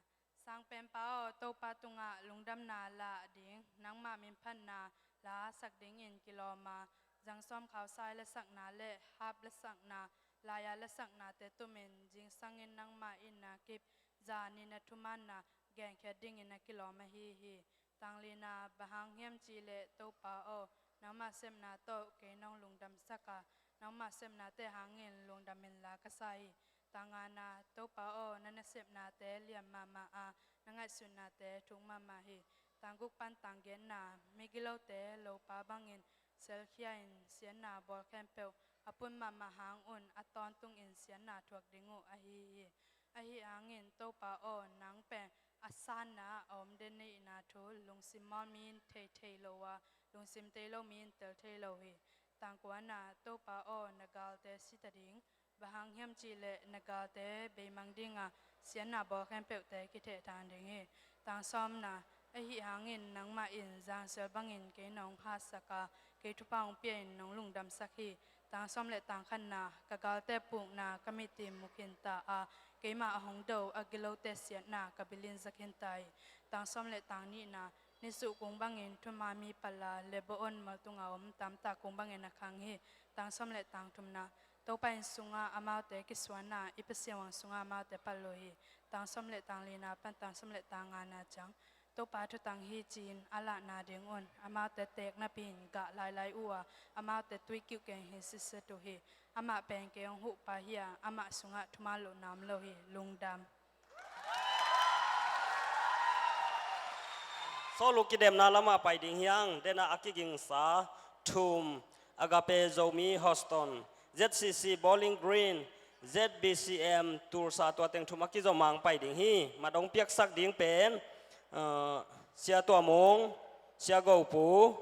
Sangpenpa aw, Topa tungah lungdamna lah ding, nangmah minphatna la sak dingin kilawm a, Zang Sawm Khau Sai lasakna le harp lasakna, laya lasaknate tumin zingsangin nangmah itna kip, zan in a thumanna genkhiat dingin a kilawm ahi hi. Tang lina, bang hang hiam cih leh Topa aw, nangmah sepna tawh kei nong lungdamsak a, nangmah sepnate hangin lungdam inla ka sa hi. Tang ngana, Topa aw, na nasepnate lian mahmah a, na ngaihsutnate thuk mahmah hi. Tang guk pan tang giatna, migilote lopa bangin selkhia in siatna bawl khempeuh a pun mahmah hang un a tawntungin siatna thuak ding uh ahi hi. Ahi hangin Topa aw, nang pen a sanna a om den neihna thu lungsim mawl mi in thei thei lo a, lungsim tei lo mi in tel thei lo hi. Tang kuana, Topa aw, na galte si ta ding, bang hang hiam cih leh na galte beimang dinga siatna bawl khempeuhte kithehthang ding hi. Tang sawmna, ahi hangin nangmah in zangsel bangin kei nong hatsak a, kei thupha hong pia in nong lungdamsak hi. Tang sawm le tang khatna, ka galte pukna ka mit in mu khinta a, keimah a hong do a gilote siatna ka bil in za khinta hi. Tang sawm le tang nihna, nisuh kung bangin thuman mi palh a, Lebanon mual tunga om tamtak kung bangin a khang hi. Tang sawm le tang thumna, Topa inn sunga amaute kisuanna, i Pasian huang sunga amaute palh uh hi. Tang sawm le tang lina pan tang sawm le tang ngana ciang, Topa thu tang hi ci-in a lahna dingun amaute teeknapi in gah lailai uh a, amaute tui kiukiau in hing siset uh hi. Amah pen kei hong huhpa hi a, amah sungah thuman lohna om lo hi. Lungdam. Sawl uh kidemna lamah pai ding hi hang, denah a kigingsa thum, Agape Zomi Houston, Z C C Bowling Green, Z B C M Tulsa, tua teng thum a kizom hang pai ding hi. Mat hong piaksak ding pen, uh, Sia Tua Mung, Sia Go Pu,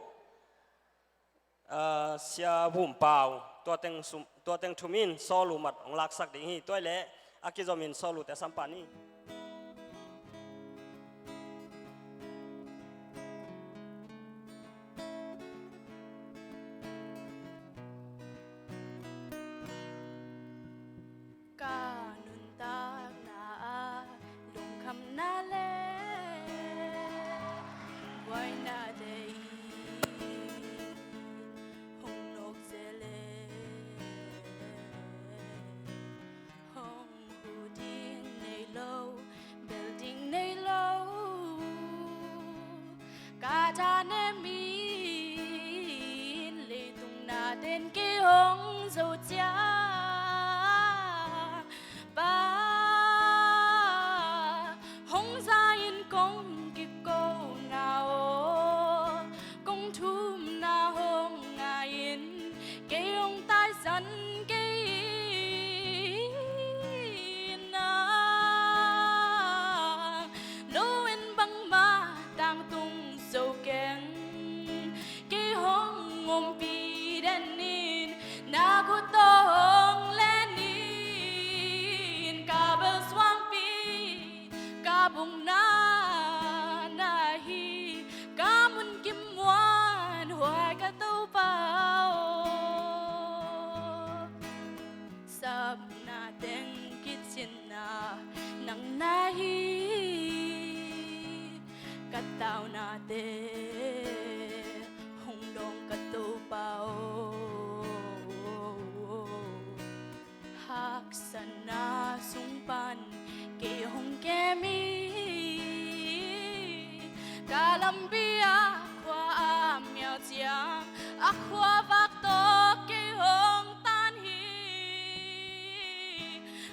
uh, Sia Vum Pau, tua teng sum, tua teng thum in sawl uh mat hong laksak ding hi. Tua hi leh a kizom in sawl uhte sam pah ni. Ka nuntakna ah lungkhamna le buainate in hong nawk zel e. Hong hu ding nei lo, bel ding nei lo, ka thanem in leitung nate'n kei hong zo ciang, Pa, hong za in kong kikona aw, kong thumna hong ngai in kei hong taisan kei in a, lo in bangmah tangtung zo keng, kei hong ompih den in, na khut tawh hong len in, ka bel suangpi, ka bukna na hi, ka mun kim muanhuai ka Topa aw. Sapna teng kicinna nang na hi, ka taunate hong dawng ka Topa aw. Haksatna sung pan kei hong kem hi, Ka lampi a khua a miau ciang, a khuavak tawh kei hong tan hi.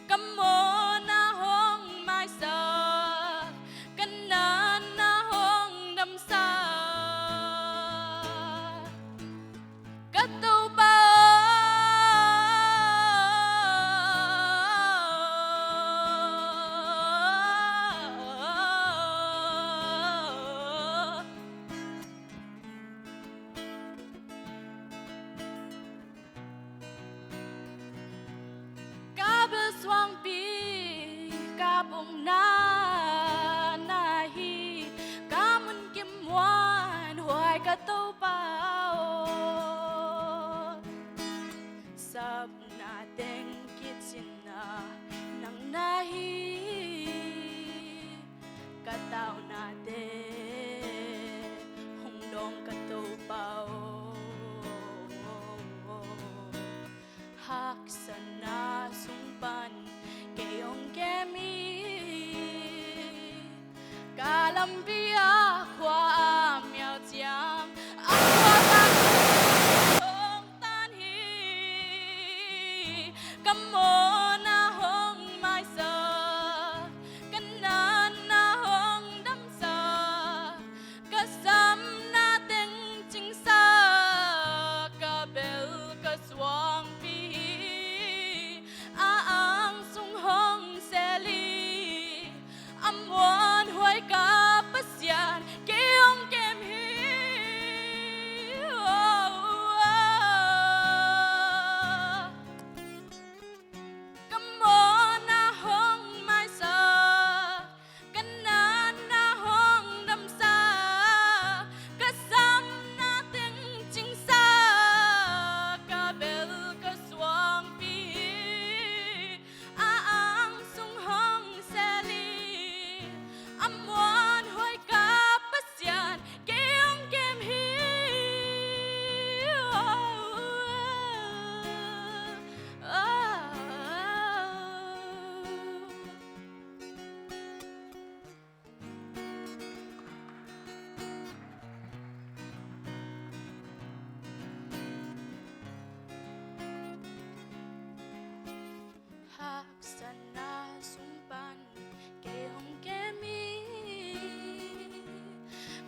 Ka mawhna hong maisak, ka natna hong damsak, ka Topa aw. Ka bel suangpi, ka bukna na hi, ka mun kim muanhuai ka Topa aw. Sapna teng kicinna nang na hi, ka taunate hong dawng ka Topa aw. Haksatna sung pan kei hong kem hi. Ka lampi a khua a miau ciang, a khuavak hong tan hi. Ka mawhna hong maisak, ka natna hong damsak, ka sapna teng cingsak, ka bel ka suangpi hi. A ang sung hong sel hi. A muanhuai ka Pasian kei hong kem hi. Oh, oh, oh. Ka mawhna hong maisak, ka natna hong damsak, ka sapna teng cingsak, ka bel ka suangpi hi. A ang sung hong sel hi. A muanhuai ka Pasian kei hong kem hi. Haksatna sung pan kei hong kem hi.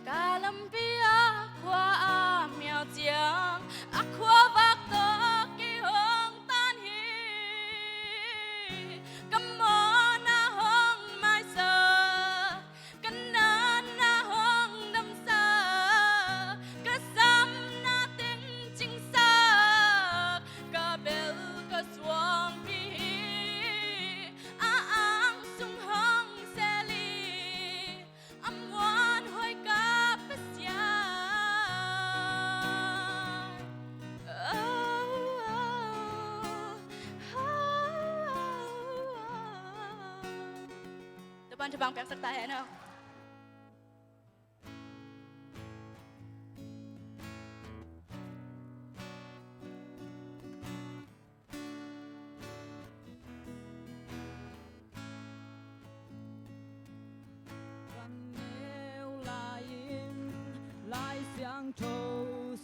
Ka lampi a khua a miau ciang, a khuavak tawh kei hong tan hi. Ka mawhna hong maisak, ka natna hong damsak, ka sapna teng cingsak, ka bel ka suangpi hi. A ang sung hong sel hi. A muanhuai ka Pasian. Oh, oh, oh, oh. Topa'n thabang piaksak ta hen aw. Ka neu lai-in Lai Siangtho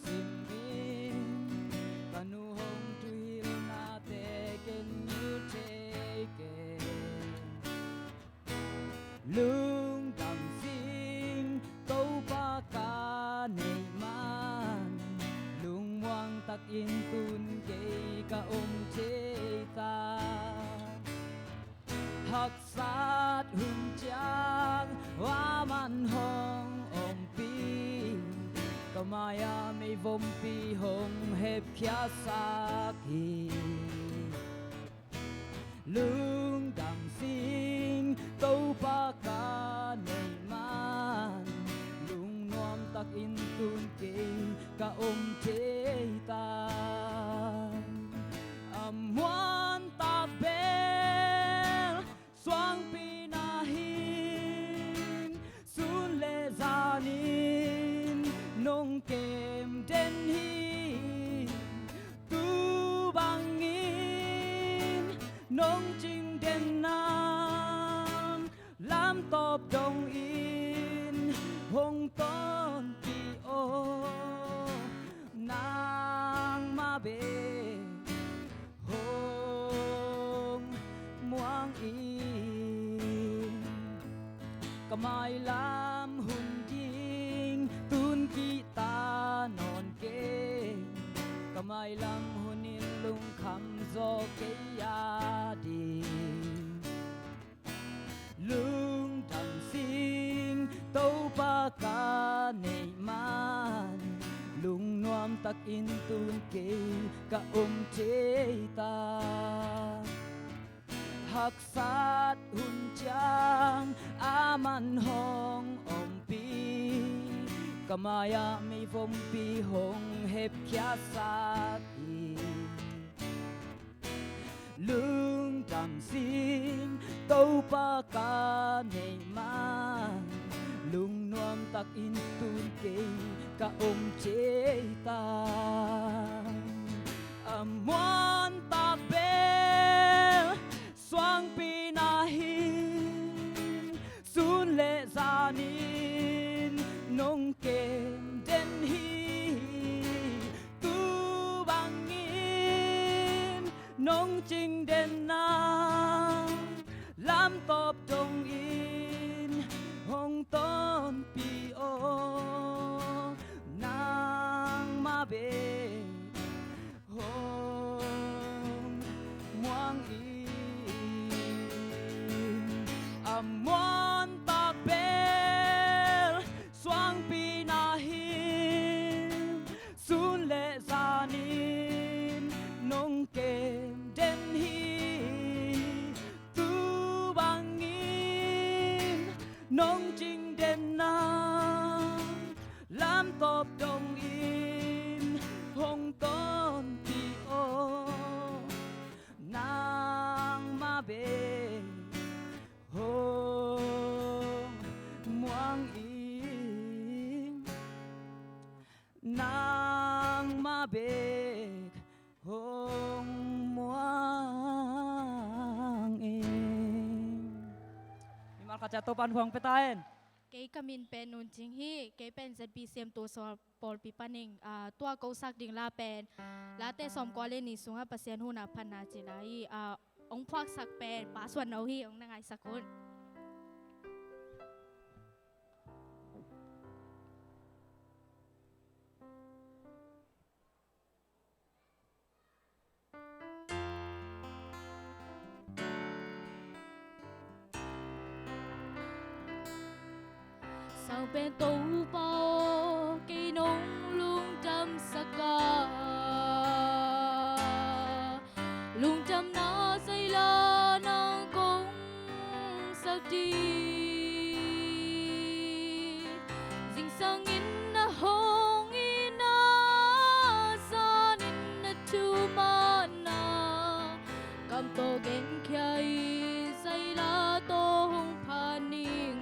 simin, ka nu hong thuhilhnate ken mu thei kei. Lungdam sing Topa ka neih man, lungmuang takin tun kei ka om thei ta. Haksat hun ciang amah'n hong ompih, ka mai-ah meivompi hong hepkhiatsak hi. Lungdam sing Topa ka neih man, lungnuam takin tun kei ka om thei ta. A muan tak bel suangpi na hi, sun le zanin nong kem den hi. Tu bangin nong cing den nan, lamtawp dongin hong tonpih aw, nangmah bek hong muang in. Ka mailam hun ding tun kihta nawn kei, ka mailam hun in lungkham zaw kei a ding. Lungdam sing Topa ka neih man, lungnuam takin tun kei ka um thei ta. Haksat hun ciang a man hong ompih, ka mai-ah meivompi hong hepkhiatsak hi. Lungdam sing Topa ka neih man, lungnuam takin tun kei ka um thei ta. A muan tak bel suangpi na hi, sun le zanin nong kem den hi. Tu bangin nong cing den na, lamtop dongin hong tonpih aw, nangmah bek hong muang in. A muan tak bel suangpi na hi, sun le zanin nong kem den hi. Tu bangin nong cing den na, lamtop dongin hong tonpih aw, nangmah bek hong muang in. Nangmah bek hong muang in. Mimal khat ciat Topa'n hun hong pia ta hen. Kei ka min pen Nun Cing hi. Kei pen Z B C M Tu Sawl pawlpi panin, ah, tua ko sak ding la pen Late sawmkua le nih sungah Pasian huhna phatna cih la hi. Ah, hong phuaksak pen Pa Suan No hi, hong na ngaisak un. Sang pen Topa aw, kei nong lungdamsak a, lungdamna zaila nang kong sak ding. Zingsangin na hong itna, zanin na thumanna, kam tawh genkhia in zaila tawh hong phat ning.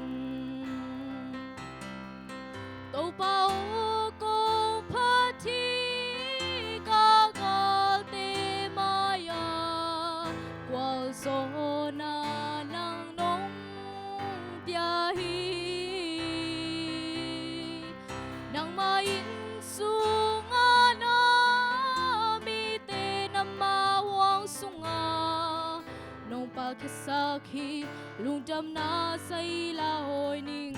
Topa aw, kong phat hi, ka galte mai-ah gualzawhna nang nong pia hi. Nangmah inn sungah na mite, nangmah huang sungah nong palkhiatsak hi, lungdamna zaila hawi ning.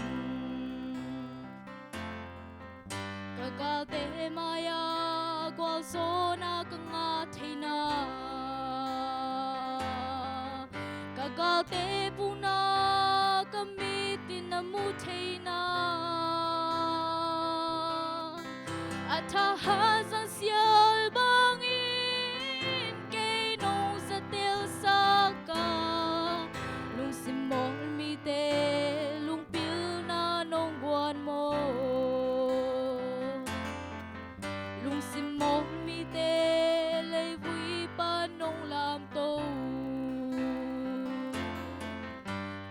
Ka galte mai-ah gualzawhna ka ngah theihna, ka galte pumna ka mit in na mu theihna, a thahat zang sial bangin kei nong za telsak a, lungsim mawl mite lungpilna nong guan maw? Lungsim mawl mite leivui pan nong lamto,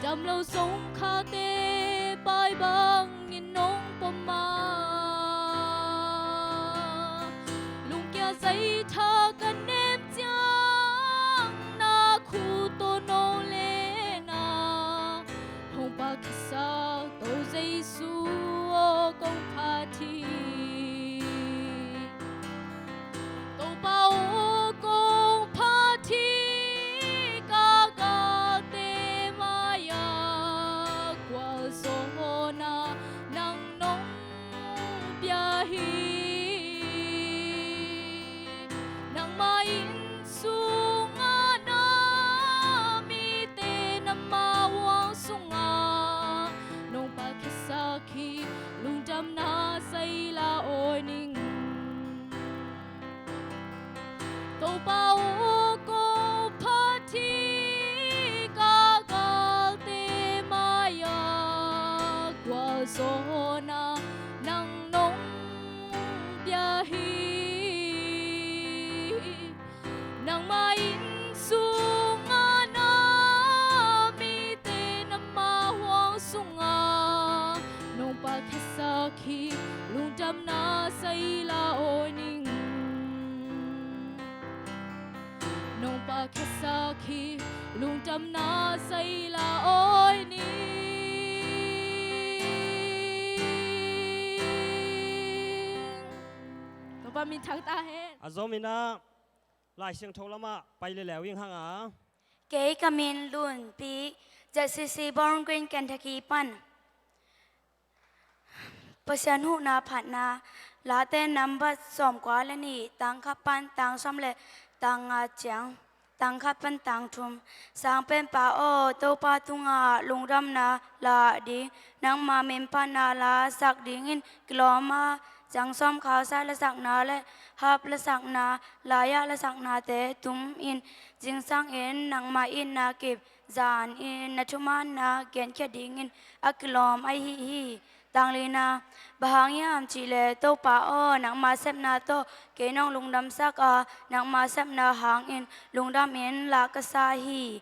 damlo songkhakte pai bangin nong pom a, lungkia zaitha ka nem ciang na khut tawh nong len a, hong palkhiatsak To Jesu Damna sa in la awi ning. Topa aw, ko phat hi, ka galte mai-ah gualzawhna nang nong pia hi. Nangma inn sungah na mite, nangma huang sungah nong pahkhiatsak hi, lungdamna sa in la awi ning. Nong pahkhiatsak hi, lungdamna sa in la awi ning. Topa min thang ta hen. A zom in ah Lai Siangtho lamah pai leleu ing hang a. Kei ka min Lun Pi, Z C C Bowling Green, Kentucky pan. Pasian huhna phatna, Late nambat sawmkua le nih, tang khat pan tang sawm le tang nga ciang, tang khat pan tang thum. Sangpenpa aw, Topa tungah lungdamna la ding, nangma min phatna la sak dingin kilawm a, zangsawm khausa lasakna le harp lasakna, laiah lasaknate tumin zingsangin nangma itna kip zanin na thumanna genkhiat dingin a kilawm ahi hi. Tang lina, bang hang hiam cihleh Topa aw, nangma sepna tawh kei nong lungdamsak a, nangma sepna hangin lungdamin la ka sa hi.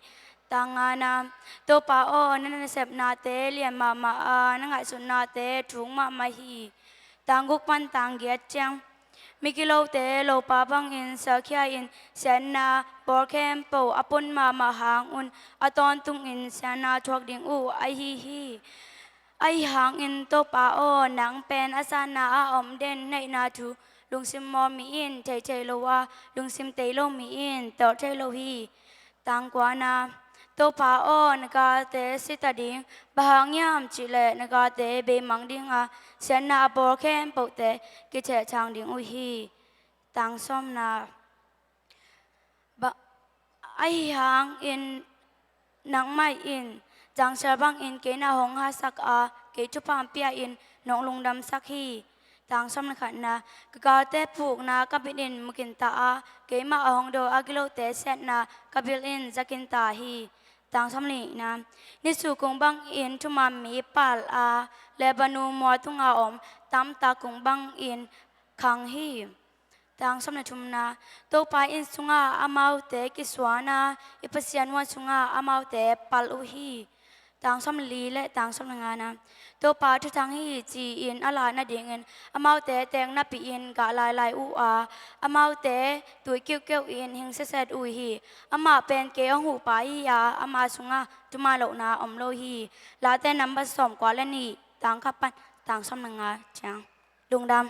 Tang ngana, Topa aw, na nasepnate lian mahmah a, na ngaihsutnate thuk mahmah hi. Tang guk pan tang giat ciang. Migilote lopa bangin sialkhia-in siatna bawl khempeuh a pun mahmah hang un, a tawntungin siatna thuak ding uh ahi hi. Ahi hangin Topa aw, nang pen a sanna a om den, neihna thu lungsim mawl mi in thei thei lo a, lungsim tei lo mi in tawh thei lo hi. Tang kuana, Topa aw, na galte si ta ding, bang hang hiam cihleh na galte beimang ding a, siatna a bawl khempeuhte kithehthang ding uh hi. Tang sawmna, ba, ahi hangin nangmah in zangsial bangin kei na hong hatsak a, kei thupha pia-in nong lungdamsak hi. Tang sawm le khatna, ka galte pukna ka mit in mu kinta a, keimah a hong do a gilote siatna ka bil in za kinta hi. Tang sawm le nihna, nisu kung bangin thuman mi pal a, Lebanon mual tunga om tamtak kung bangin khang hi. Tang sawm le thumna, Topa inn sungah amaute kisuan a, i Pasian huan sungah amaute pal uh hi. Tang sawm le li le tang sawm le ngana, Topa thuthang hi ci-in a la nadingin amaute teek napi-in gah lailai uh a, amaute tui kiuhkeuh in hing siaset uh hi. Amah pen kei hong huhpa hi a, ama sungah thuman lohna om lo hi. Late nambat sawmkua le nih, tang khat pan tang sawm le nga ciang. Lungdam.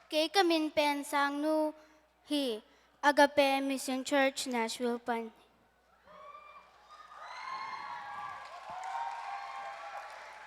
Kei ka min pen Sangnu hi, Agape Mission Church Nashville pan.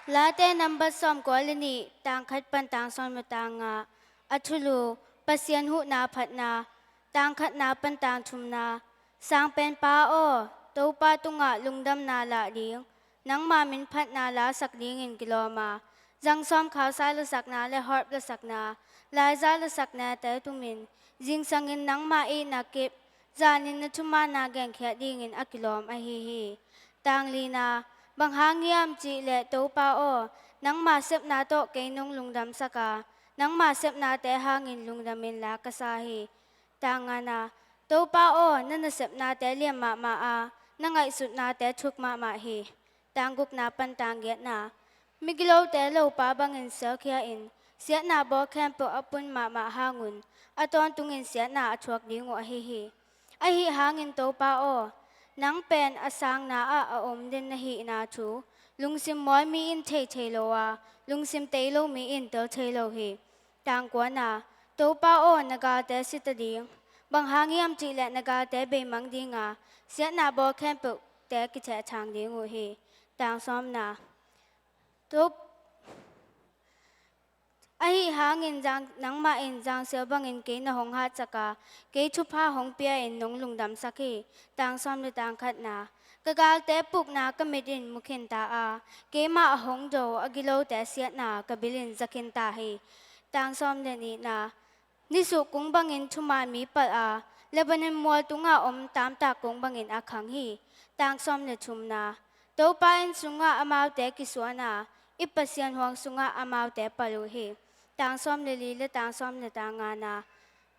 Late nambat sawmkua le nih, tang khat pan tang sawm le tang nga. A thulu, Pasian huhna phatna, tang khatna pan tang thumna. Sangpenpa aw, Topa tungah lungdamna lah ding, nangma min phatna la sak dingin kilawm a, zangsawm khausa lasakna le harp lasakna, laiza lasaknate tumin zingsangin nangma itna kip zanin na thumanna genkhiat dingin a kilawm ahi hi. Tang lina, bang hang hiam cihleh Topa aw, nangma sepna tawh kei nong lungdamsak a, nangma sepnate hangin lungdamin la ka sa hi. Tang ngana, Topa aw, na nasepnate lian mahmah a, na ngaihsutnate thuk mahmah hi. Tang gukna pan tang giatna, migilote lopa bangin sialkhia-in siatna bawl khempeuh a pun mahmah hang un, a tawntungin siatna a thuak ding uh ahi hi. Ahi hangin Topa aw, nang pen a sangna ah a om den na hihna thu lungsim mawl mi in thei thei lo a, lungsim tei lo mi in tel thei lo hi. Tang kuana, Topa aw, na galte si ta ding, bang hang hiam cihleh na galte beimang ding a, siatna bawl khempeuhte kithehthang ding uh hi. Tang sawmna, Top-, ahi hangin zang, nangmah in zangsial bangin kei na hong hatsak a, kei thupha hong pia-in nong lungdamsak hi. Tang sawm le tang khatna, Ka galte pukna ka mit in mu khin ta a, keimah a hong do a gilote siatna ka bil in za khin ta hi. Tang sawm le nihna. Nisuh kung bangin thuman mi palh a, Lebanon mual tunga om tamtak kung bangin a khang hi. Tang sawm le thumna. Topa inn sungah amaute kisuan a, i Pasian huang sungah amaute palh uh hi. Tang sawm le li le tang sawm le tang ngana.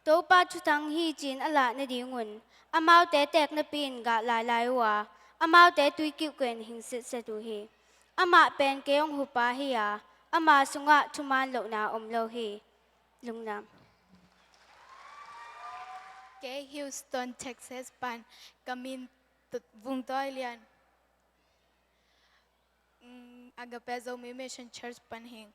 Topa thuthang hi ci-in a lah nadingun amaute teek napi-in gah lailai uh a, amaute tui kiuhkiuh in hing sitset uh hi. Amah pen kei hong hupa hi a, ama sungah thuman lohna om lo hi. Lungdam. Kei Houston, Texas pan ka min Vungtawi Lian. Mm, Agape Zomi Mission Church pan hing.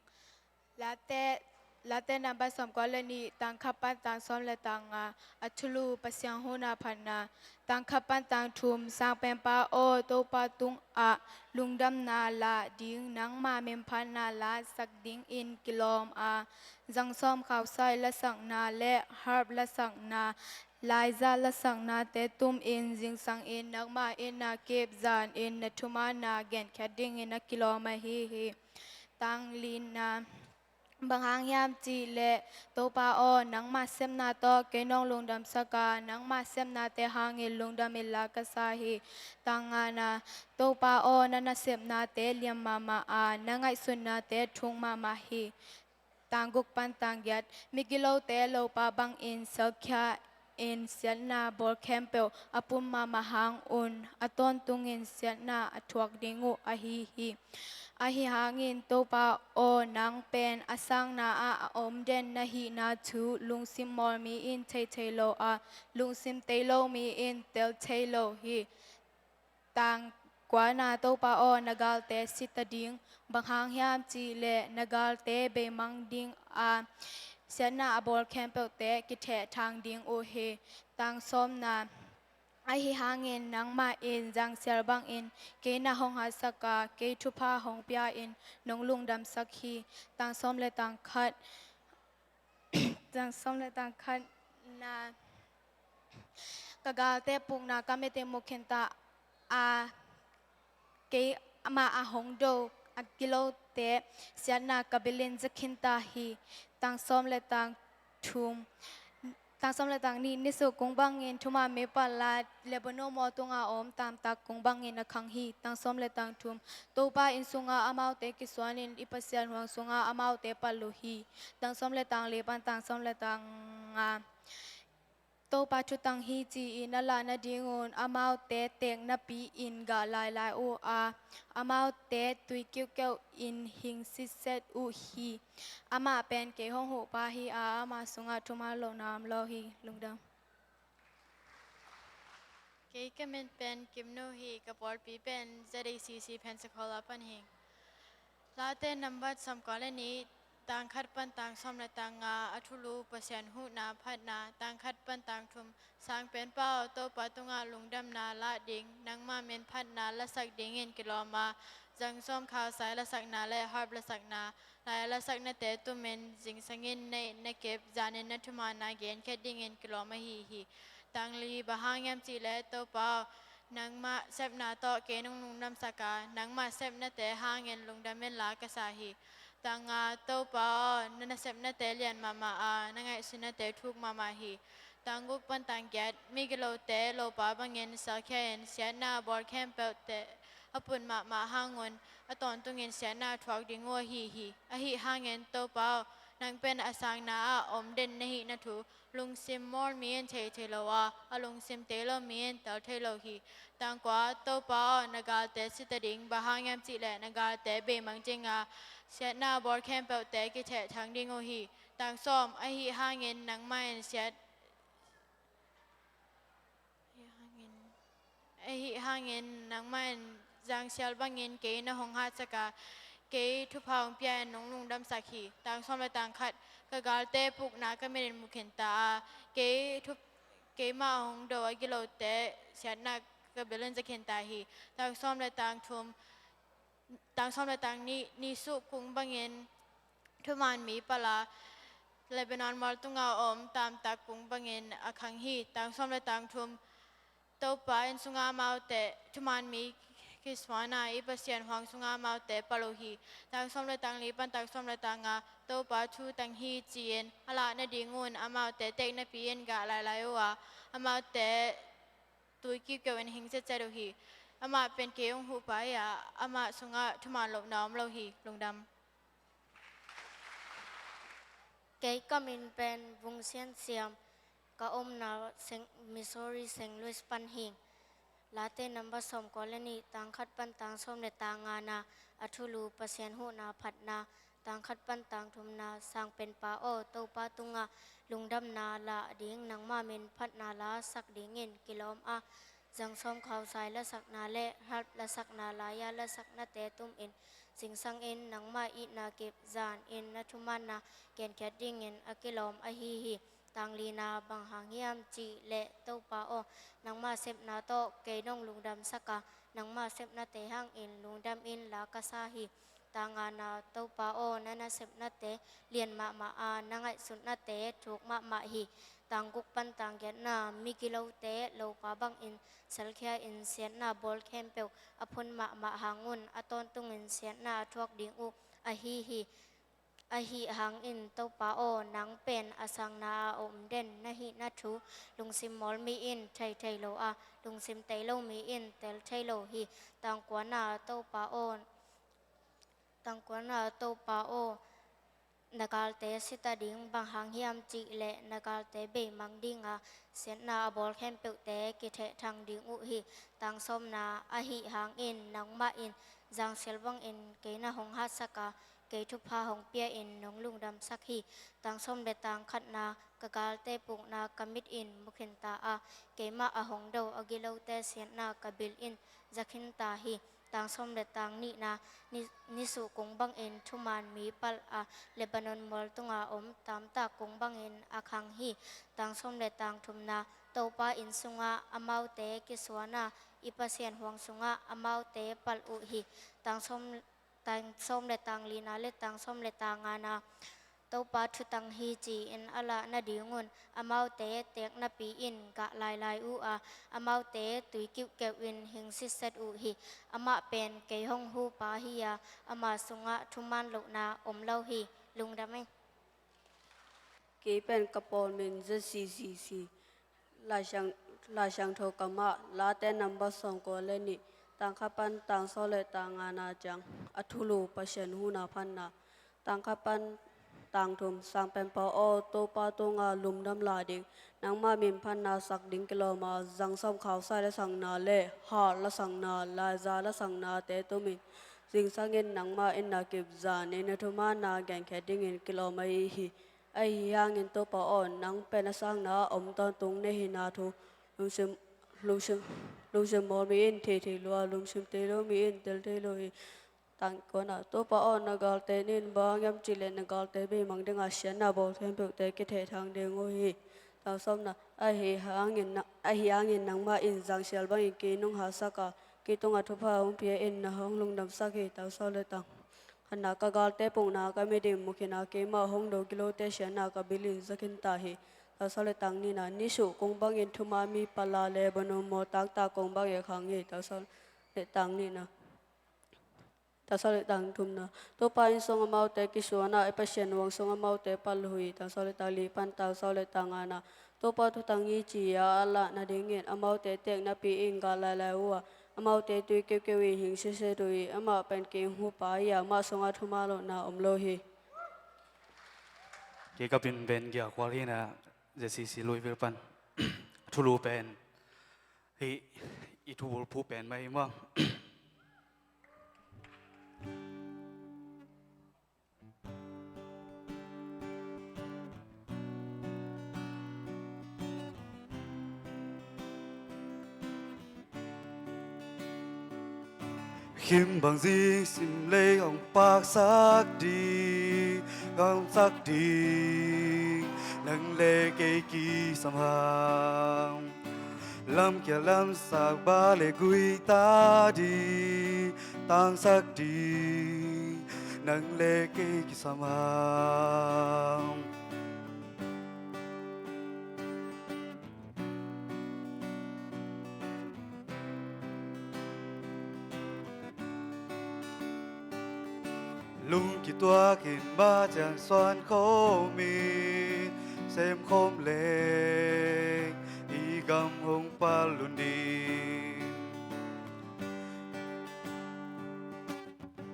Late, Late nambat sawmkua le nih, tang khat pan tang sawm le tang nga, a thulu Pasian huhna phatna. Tang khat pan tang thum. Sangpenpa aw, Topa tungah lungdamna lah ding, nangma min phatna lasak dingin kilawm a, zangsawm khausai lasakna le harp lasakna, laiza lasaknate tumin zingsangin nangma inn ah kip zanin na thumanna genkhiat dingin a kilawm ahi hi. Tang lina. Bang hang hiam cihleh, Topa aw, nangma sepna tawh kei nong lungdamsak a, nangma sepnate hangin lungdam inla ka sa hi. Tang ngana. Topa aw, na nasepnate lian mahmah a, na ngaihsutnate thuk mahmah hi. Tang guk pan tang giat. Migilote lopa bangin salkhia in siatna bawl khempeuh a pun mahmah hang un, a tawntungin siatna a thuak ding uh ahi hi. Ahi hangin Topa aw, nang pen a sangna ah a om den na hihna thu lungsim mawl mi in thei thei lo a, lungsim tei lo mi in tel thei lo hi. Tang kuana. Topa aw, na galte si ta ding. Bang hang hiam cihleh, na galte beimang ding a, siatna a bawl khempeuhte kithehthang ding uh hi. Tang sawmna. Ahi hangin nangmah in zangsial bangin kei na hong hatsak a, kei thupha hong pia-in nong lungdamsak hi. Tang sawm le tang khat. Tang sawm le tang khatna. Ka galte pukna ka mit in mu khin ta a, keimah a hong do a gilote siatna ka bil in za khin ta hi. Tang sawm le tang thum. Tang sawm le tang nih. Nisuh kung bangin thuman mi palh a, Lebanon mual tunga om tamtak kung bangin a khang hi. Tang sawm le tang thum. Topa inn sungah amaute kisuanin i Pasian huang sungah amaute palh uh hi. Tang sawm le tang li pan tang sawm le tang nga. Topa thuthang hi ci-in a lah nadingun amaute teek napi-in gah lailai uh a, amaute tui kiuhkiuh in hing sitset uh hi. Amah pen kei hong huhpa hi a, ama sungah thuman lohna om lo hi. Lungdam. Kei ka min pen Kimnu hi, ka pawlpi pen Z A C C Pensacola pan hi. Late nambat sawmkua le nih, tang khat pan tang sawm le tang nga, a thulu Pasian huhna phatna. Tang khat pan tang thum. Sangpenpa aw, Topa tungah lungdamna lah ding, nangma min phatna lasak dingin kilawm a, zangsawm khausai lasakna le harp lasakna, lai lasaknate tumin zingsangin na inn na kip zanin na thumanna genkhiat dingin kilawm ahi hi. Tang li. Bang hang hiam cihleh, Topa aw, nangmah sepna tawh kei nong lungdamsak a, nangmah sepnate hangin lungdam inla ka sa hi. Tang nga. Topa aw, na nasepnate lian mahmah a, na ngaihsutnate thuk mahmah hi. Tang guk pan tang giat. Migilote lopa bangin salkhia in siatna a bawl khempeuhte a pun mahmah hang un, a tawntungin siatna a thuak ding uh ahi hi. Ahi hangin Topa aw, nang pen a sangna ah om den na hihna thu lungsim mawl mi in thei thei lo a, a lungsim tei lo mi in tel thei lo hi. Tang kua. Topa aw, na galte si ta ding. Bang hang hiam cihleh, na galte beimang ding a, siatna a bawl khempeuhte kithehthang ding uh hi. Tang sawm. Ahi hangin nangmah in siat Ahi hangin nangmah in zangsial bangin kei na hong hatsak a, kei thupha hong pia-in nong lungdamsak hi. Tang sawm le tang khat. Ka galte pukna ka mit in mu khin ta a, kei thup-, keimah a hong do a gilote siatna ka bil in za khin ta hi. Tang sawm le tang thum. Tang sawm le tang nih. Nisuh kung bangin thuman mi palh a, Lebanon mual tunga om tamtak kung bangin a khang hi. Tang sawm le tang thum. Topa inn sungah amaute thuman mi kisuan a, i Pasian huang sungah amaute palh uh hi. Tang sawm le tang li pan tang sawm le tang nga, Topa thu tang hi ci-in a lah nadingun amaute teeknapi in gah lailai uh a, amaute tui kiukeu in hing setset uh hi. Amah pen kei hong huhpa hi a, amah sungah thuman lohna om lo hi. Lungdam. Kei ka min pen Vung Sian Siam, ka omna Seng-, Missouri Saint Louis pan hi. Late number sawmkua le nih, tang khat pan tang sawm le tang ngana, a thulu Pasian huhna phatna, tang khat pan tang thumna, Sang Penpa aw, Topa tungah lungdamna lah ding, nangma min phatna la sak dingin kilawm a, Zang Sawm Khau Sai lasakna le Harp lasakna, laya lasaknate tumin zingsangin nangmah itna kip zanin na thumanna genkhiat dingin a kilawm ahi hi. Tang lina, bang hang hiam cih leh Topa aw, nangmah sepna tawh kei nong lungdamsak a, nangmah sepnate hangin lungdam inla ka sa hi. Tang ngana, Topa aw, na nasepnate lian mahmah a, na ngaihsutnate thuk mahmah hi. Tang guk pan tang giatna, migilote lopa bangin salkhia in siatna bawl khempeuh a phun mahmah hangun a tawntungin siatna a thuak ding uh ahi hi. Ahi hangin Topa aw, nang pen a sangna a om den na hihna thu lungsim mawlmi in thei thei lo a, lungsim tei lo mi in tel thei lo hi. Tang kuana, Topa aw, tang kuana, Topa aw, na galte sita ding, bang hang hiam cih leh na galte beimang ding a, siatna a bawl khempeuhte kithehthang ding uh hi. Tang sawmna, ahi hangin nangmah in zangsial bangin kei na hong hatsak a, kei thupha hong pia in nong lungdamsak hi. Tang sawm le tang khatna, ka galte pukna ka mit in mu khin ta a, keimah a hong do a gilote siatna ka bil in za khin ta hi. Tang sawm le tang nihna, ni, nisuh kung bangin thuman mi palh a, Lebanon mual tunga om tamtak kung bangin a khang hi. Tang sawm le tang thumna, Topa inn sungah amaute kisuan a, i Pasian huang sungah amaute palh uh hi. Tang sawm, tang sawm le tang lina le tang sawm le tang ngana, Topa thutang hi ci-in a lah nadingun amaute teeknapi in gah lailai uh a, amaute tui kiuhkeuh in hing sitset uh hi. Amah pen kei hong hupa hi a, amah sungah thuman lohna om lo hi. Lungdam ei. Kei pen ka pawl min Z C C C. Laisiang, Laisiangtho kamah, Late number sawmkua le nih, tang khat pan tang sawm le tang ngana ciang, a thulu Pasian huhna phatna. Tang khat pan tang thum, Sang Penpa aw, Topa tunga lungdam lah ding, nangmah min phatna sak ding kilawm a, Zang Sawm Khau Sai lasakna le Harp lasakna, laya lasaknate tumin zingsangin nangmah itna kip zanin na thumanna genkhiat dingin kilawm ahi hi. Ahi hangin Topa aw, nang pen a sangna a om tawntung na hihna thu lungsim, lungsim, lungsim mawl mi in thei thei lo a, lungsim tei lo mi in tel thei lo hi. Tang kuana, Topa aw, na galte nin bang hang hiam cih leh na galte beimang ding a, siatna bawl khempeuhte kithehthang ding uh hi. Tang sawmna, ahi hangin na, ahi hangin nangmah in zangsial bangin kei nong hatsak a, kei tungah thupha hong pia in na hong lungdamsak hi. Tang sawm le tang khatna, ka galte pukna ka mit in mu khin a, keimah hong do gilote siatna ka bil in za khin ta hi. Tang sawm le tang nihna, nisuh kung bangin thuman mi palh a, Lebanon mual tamtak kung bangin a khang hi. Tang sawm le tang nihna, tang sawm le tang thumna, Topa inn sung amaute kisuan a, i Pasian huang sung amaute palh uh hi. Tang sawm le tang li pan tang sawm le tang ngana, Topa thutang hi ci-a a lah nadingin amaute teeknapi in gah lailai uh a, amaute tui keukeu in hing sitset uh hi. Amah pen kei hong hupa hi a, amah sungah thuman lohna om lo hi. Kei ka min Ben Gia Kual hi a, Z C C Louisville pan. Thulu pen hih i thubulphuh pen mah hi maw. Khim bang zing sim lei hong paksak ding, hong sak ding, nang le kei kisam hang. Lamkia lamsak ba le gui ta ding, tangsak ding, nang le kei kisam hang. Tung kituakin mah ciang suan khawmin sem khawm leng i gam hong pal lun ding.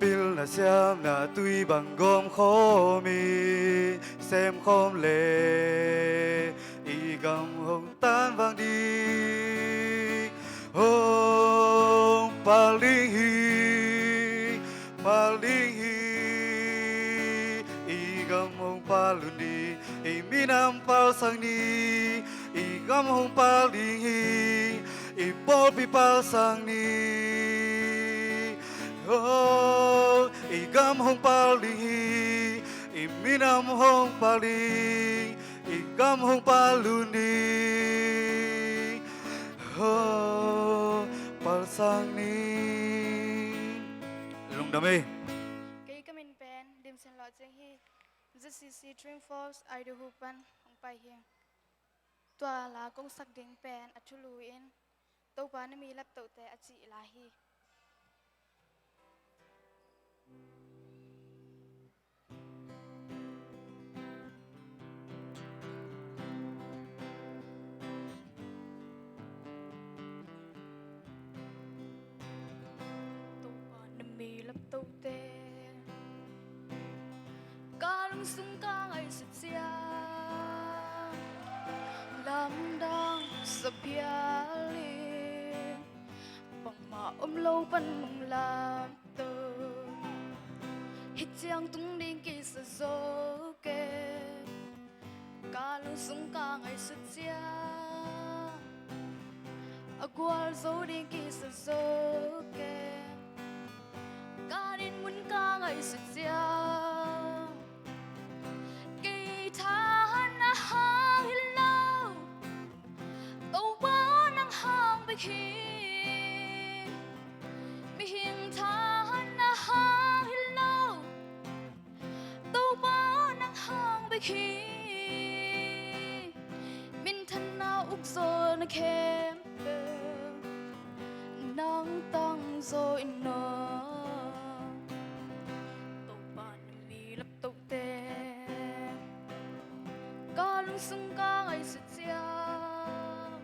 Pilna siamna tui bang gawm khawmin sem khawm leng i gam hong tan vang ding. Hong pal ding hi, pal ding hi. I gam hong pal lun ding, i minam pal sang ni. I gam hong pal ding hi, i pawlpi pal sang ni. Oh, i gam hong pal ding hi, i minam hong pal ding, i gam hong pal lun ding. Oh, pal sang ni. Lungdam ei. Kei ka min pen Dim Sian Lawh Ciang hi. Z C C Dream Force Idol Hu pan hong pai hi. Tua la kong sak ding pen a thulu in Topa na mi laptohte a cih la hi. Topa na mi laptohte ka lungsung ka ngaihsut ciang lamdang sa phial in, bangmah om lo pan nong lamto. Hih ciang tung ding kisa zo kei, ka lungsung ka ngaihsut ciang a gualzo ding kisa zo kei, ka dinmun ka ngaihsut ciang kei thahatna hang hi lo, Topa nang hang bek hi. Mihing thahatna hang hi lo, Topa nang hang bek hi. Minthanna ukzawhna khempeuh nang tangzaw in aw. Topa na mi laptohte ka lungsung ka ngaihsut ciang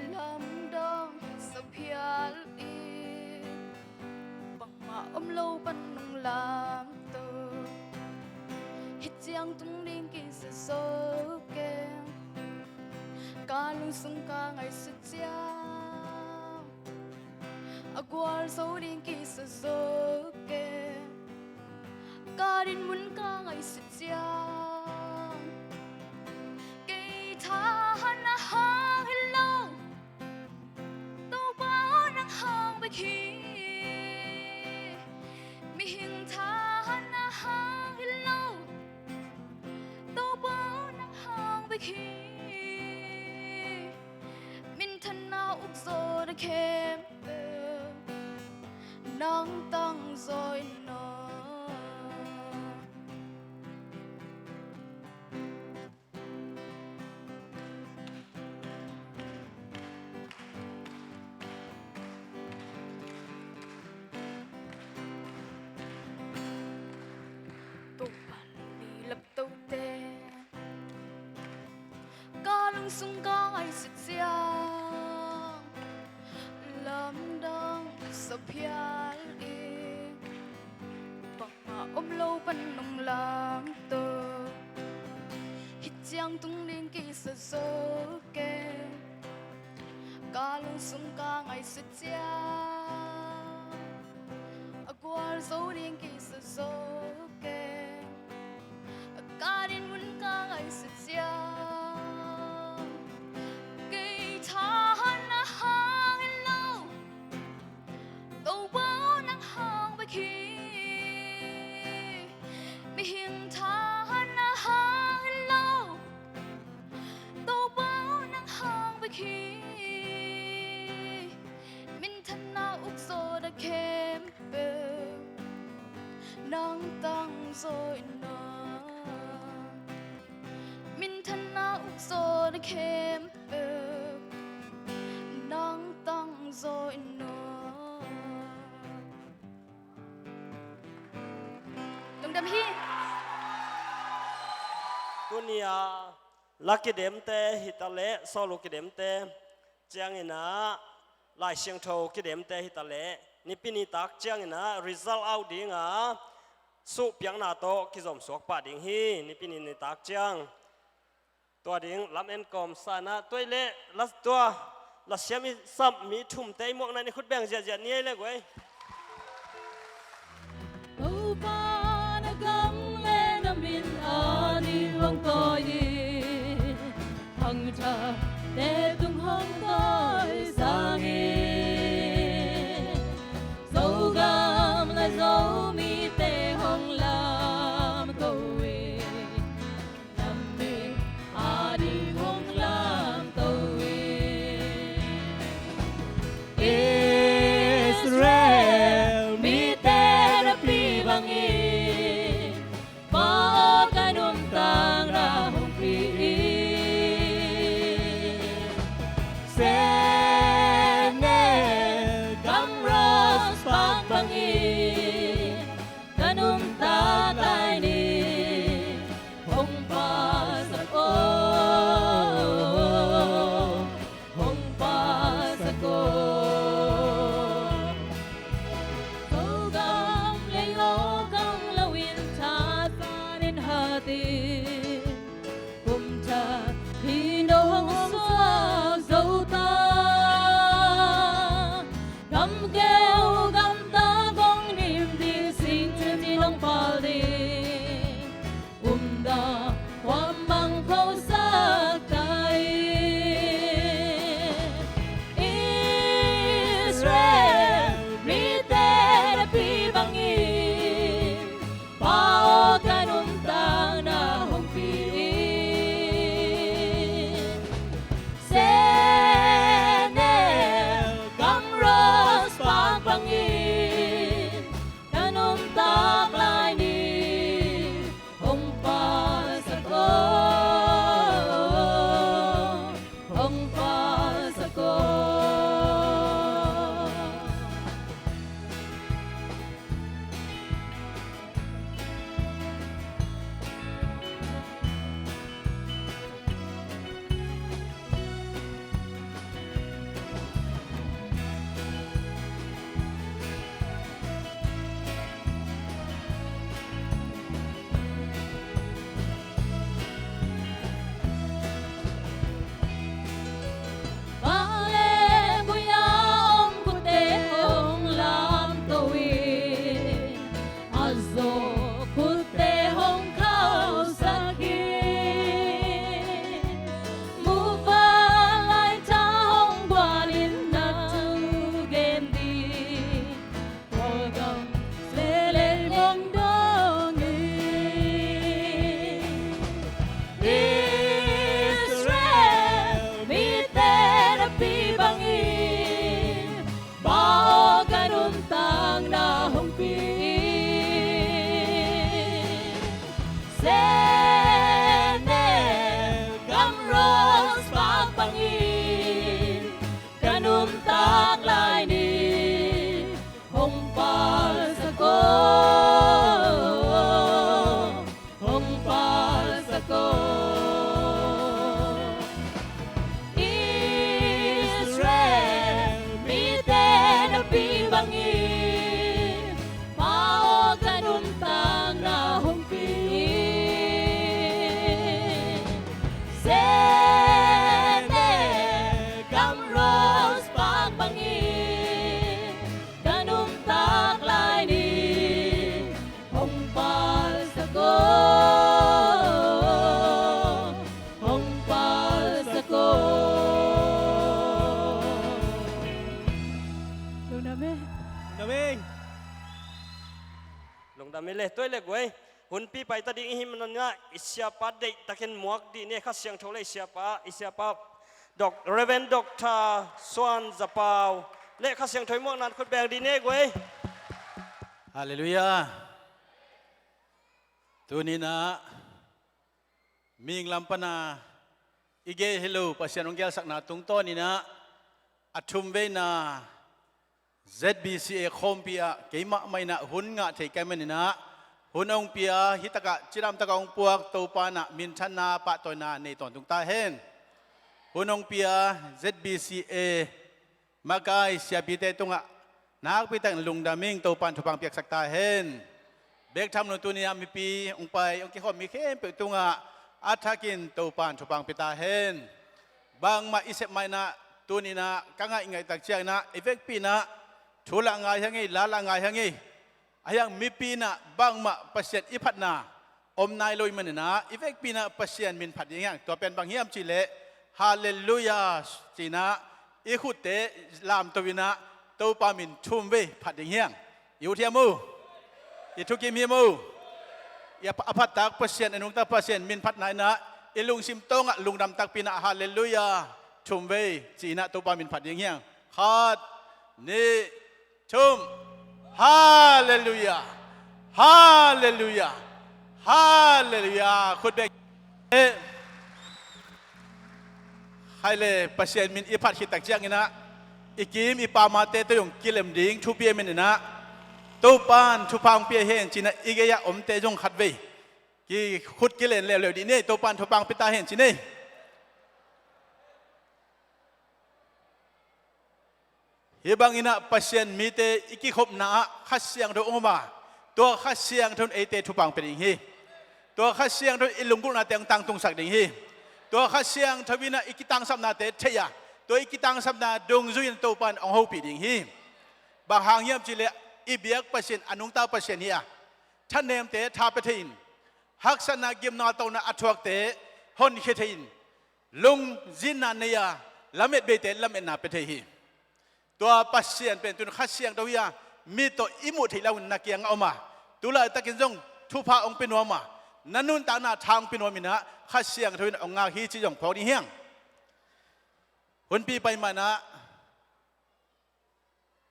lamdang sa phial in, bangmah om lo pan nong lamto. Hih ciang tung ding kisa zo kei, ka lungsung ka ngaihsut ciang a gualzo ding kisa zo kei, ka dinmun ka ngaihsut ciang kei thahatna hang hi lo, Topa nang hang bek hi. Mihing thahatna hang hi lo, Topa nang hang bek hi. Minthanna ukzawhna khempeuh nang tangzaw in aw. Topa na mi laptohte ka lungsung ka ngaihsut ciang lamdang sa phial in, bangmah om lo pan nong lamto. Hih ciang tung ding kisa zo kei, ka lungsung ka ngaihsut ciang a gualzo ding kisa zo kei, ka dinmun ka ngaihsut ciang kei thahatna hang hi lo, Topa nang hang bek hi. Mihing thahatna hang hi lo, Topa nang hang bek hi. Minthanna ukzawhna khempeuh nang tangzaw in aw. Minthanna ukzawhna khempeuh nang tangzaw in aw. Hi. Tuni a la kidemte hi ta leh, solo kidemte ciangin ah, Lai Siangtho kidemte hi ta leh, Nipi nitak ciangin ah result out ding a, suhpiakna tawh kizom suak pah ding hi. Nipi ni nitak ciang. Tua ding lam en kawm sa in ah, tua i leh, la, tua, la siam i sam mi thumte i muakna in i khut beng ziahziah ni ei le guai. Topa na gam le na min a ding hong tawi in, thangthate tung hong tawi zang in, Zogam le Zomite hong lamto in, nam mi a ding hong lamto in. Israel mite na pi bangin, Pa aw ka nuntakna hong pi in. Senel gam rose park bangin, ka nuntak lai ni, hong palsak aw, hong palsak aw. Zogam lei aw khang lo in thasan in hat in, kum thak hi no hong suak zo ta. Gam keu gam ta kong nim ding, sing cin in hong pal ding, umda huam bang kho sak ta in. Israel mite na pi bangin, Pa aw ka nuntakna hong pi in. Senel gam rose park bangin, ka nuntak lai ni, hong palsak aw, hong palsak aw. Vale kuya om kute hong lamto in, a zawh kute hong khauhsak in, muvanlai tha hong guan in na thu gen ding, Kawlgam leleng hong dong in. Israel mite na pi bangin, Pa aw ka nuntakna hong pi in. Senel gam rose park bangin, ka nuntak lai ni, hong palsak aw, hong palsak aw. Israel mite na pi bangin, Pa aw ka nuntakna hong pi in. Senel gam rose park bangin, ka nuntak lai ni, hong palsak aw, hong palsak aw. Lungdam e. Lungdam e. Lungdam e le, tua i le guai. Hunpi paita ding i hih manin ah, i siapa deihtakin muak dih ni e. Kha Siangtho le i siapa, i siapa Dok-, Reverend Doctor Suan Za Pau le Kha Siangtho i muakna in khut beng dih ni e guai. Halleluiah. Tuni in ah, mihing lam pan a i gel hi lo Pasian hong gelsakna tungtawn in ah, a thumveina Z B C A khawmpi ah keimah mah in ah hun ngah thei ka hih manin ah, Hun hong pia, hih takah cidam takah hong puak Topa in ah minthanna pahtawina nei tawntung ta hen. Hun hong pia Z B C A makai siapite tungah nakpi takin lungdam ing, Topa in thupha hong piaksak ta hen. Bek tham lo, tuni-ah mipi hong pai hong kikhawm mi khempeuh tungah a thakin Topa in thupha hong pia ta hen. Bangmah i sep mah in ah, tuni-in ah ka ngaih ngaihtak ciangin ah i vekpi in ah thu lah ngai hang ei, la lah ngai hang ei. Ahi hang mipi in ah bangmah Pasian i phatna om nai lo ahih manin ah i vekpi in ah Pasian min phat ding hi hang. Tua pen bang hiam cih leh, Halleluiah ci-in ah i khutte lamto in ah Topa min thum vei phat ding hi hang. I ut hiam uh? I thukim hiam uh? I a pha-, a phattak Pasian, a nungta Pasian min phatna in ah i lungsim tawngah lungdam takpi in ah Halleluiah thum vei ci-in ah Topa min phat ding hi hang. Khat, nih, thum. Halleluiah. Halleluiah. Halleluiah. Khut beng. Eh. Khaile, Pasian min i phat khit tak ciangin ah i kim i pamate tawh zong kilem ding thupi ahih manin ah Topa in thupha hong pia hen ci-in ah i gei-ah omte zong khatvei kikhut kilen leuleu dih ni ei. Topa in thupha hong pia ta hen ci-in ei. Hih bangin ah Pasian mite i kikhopna ah Kha Siangtho hong om a, tua Kha Siangtho in eite thupha hong pia ding hi. Tua Kha Siangtho in i lunggulhnate hong tangtungsak ding hi. Tua Kha Siangtho in ah i kitangsapnate thei a, tua i kitangsapna dungzui in Topa in hong hopih ding hi. Bang hang hiam cih leh i biak Pasian a nungta Pasian hi a, thanemte tha pia thei in, haksatna, gimna, tawlna a thuakte honkhia thei in, lungzinna nei a, lametbeite lametna pia thei hi. Tua Pasian pen tu-in Kha Siangtho hi a, mit tawh i muh theih lo in na kiangah om a, tu laitakin zong thupha hong pia nuam a, na nuntakna tha hong pia nuam in ah Kha Siangtho in hong ngak hi cih zong phawk ding hi hang. Hunpi pai mah in ah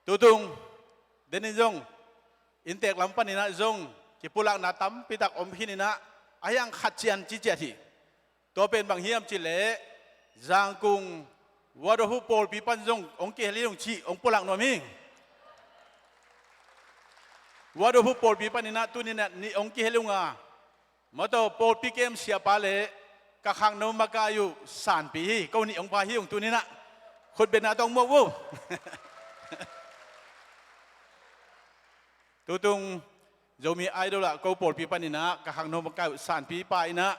tutung denin zong inntek lam panin ah zong kipulakna tampi tak om khin in ah, ahi hang khat cian ci ciat hi. Tua pen bang hiam cih leh Zangkung Word of Hope pawlpi pan zong hong kihel hi ung cih hong pulak nuam hi. Word of Hope pawlpi panin ah tuni-in ah nih hong kihel hi ung a, mawtaw pawlpi kem siapa le ka khangno makai uh Sanpi hi. Ko nih hong pha hi ung tuni-in ah. Khutbetna tawh hong muak uh. Tutung Zomi Idol ah ko pawlpi panin ah ka khangno makai uh Sanpi pa in ah,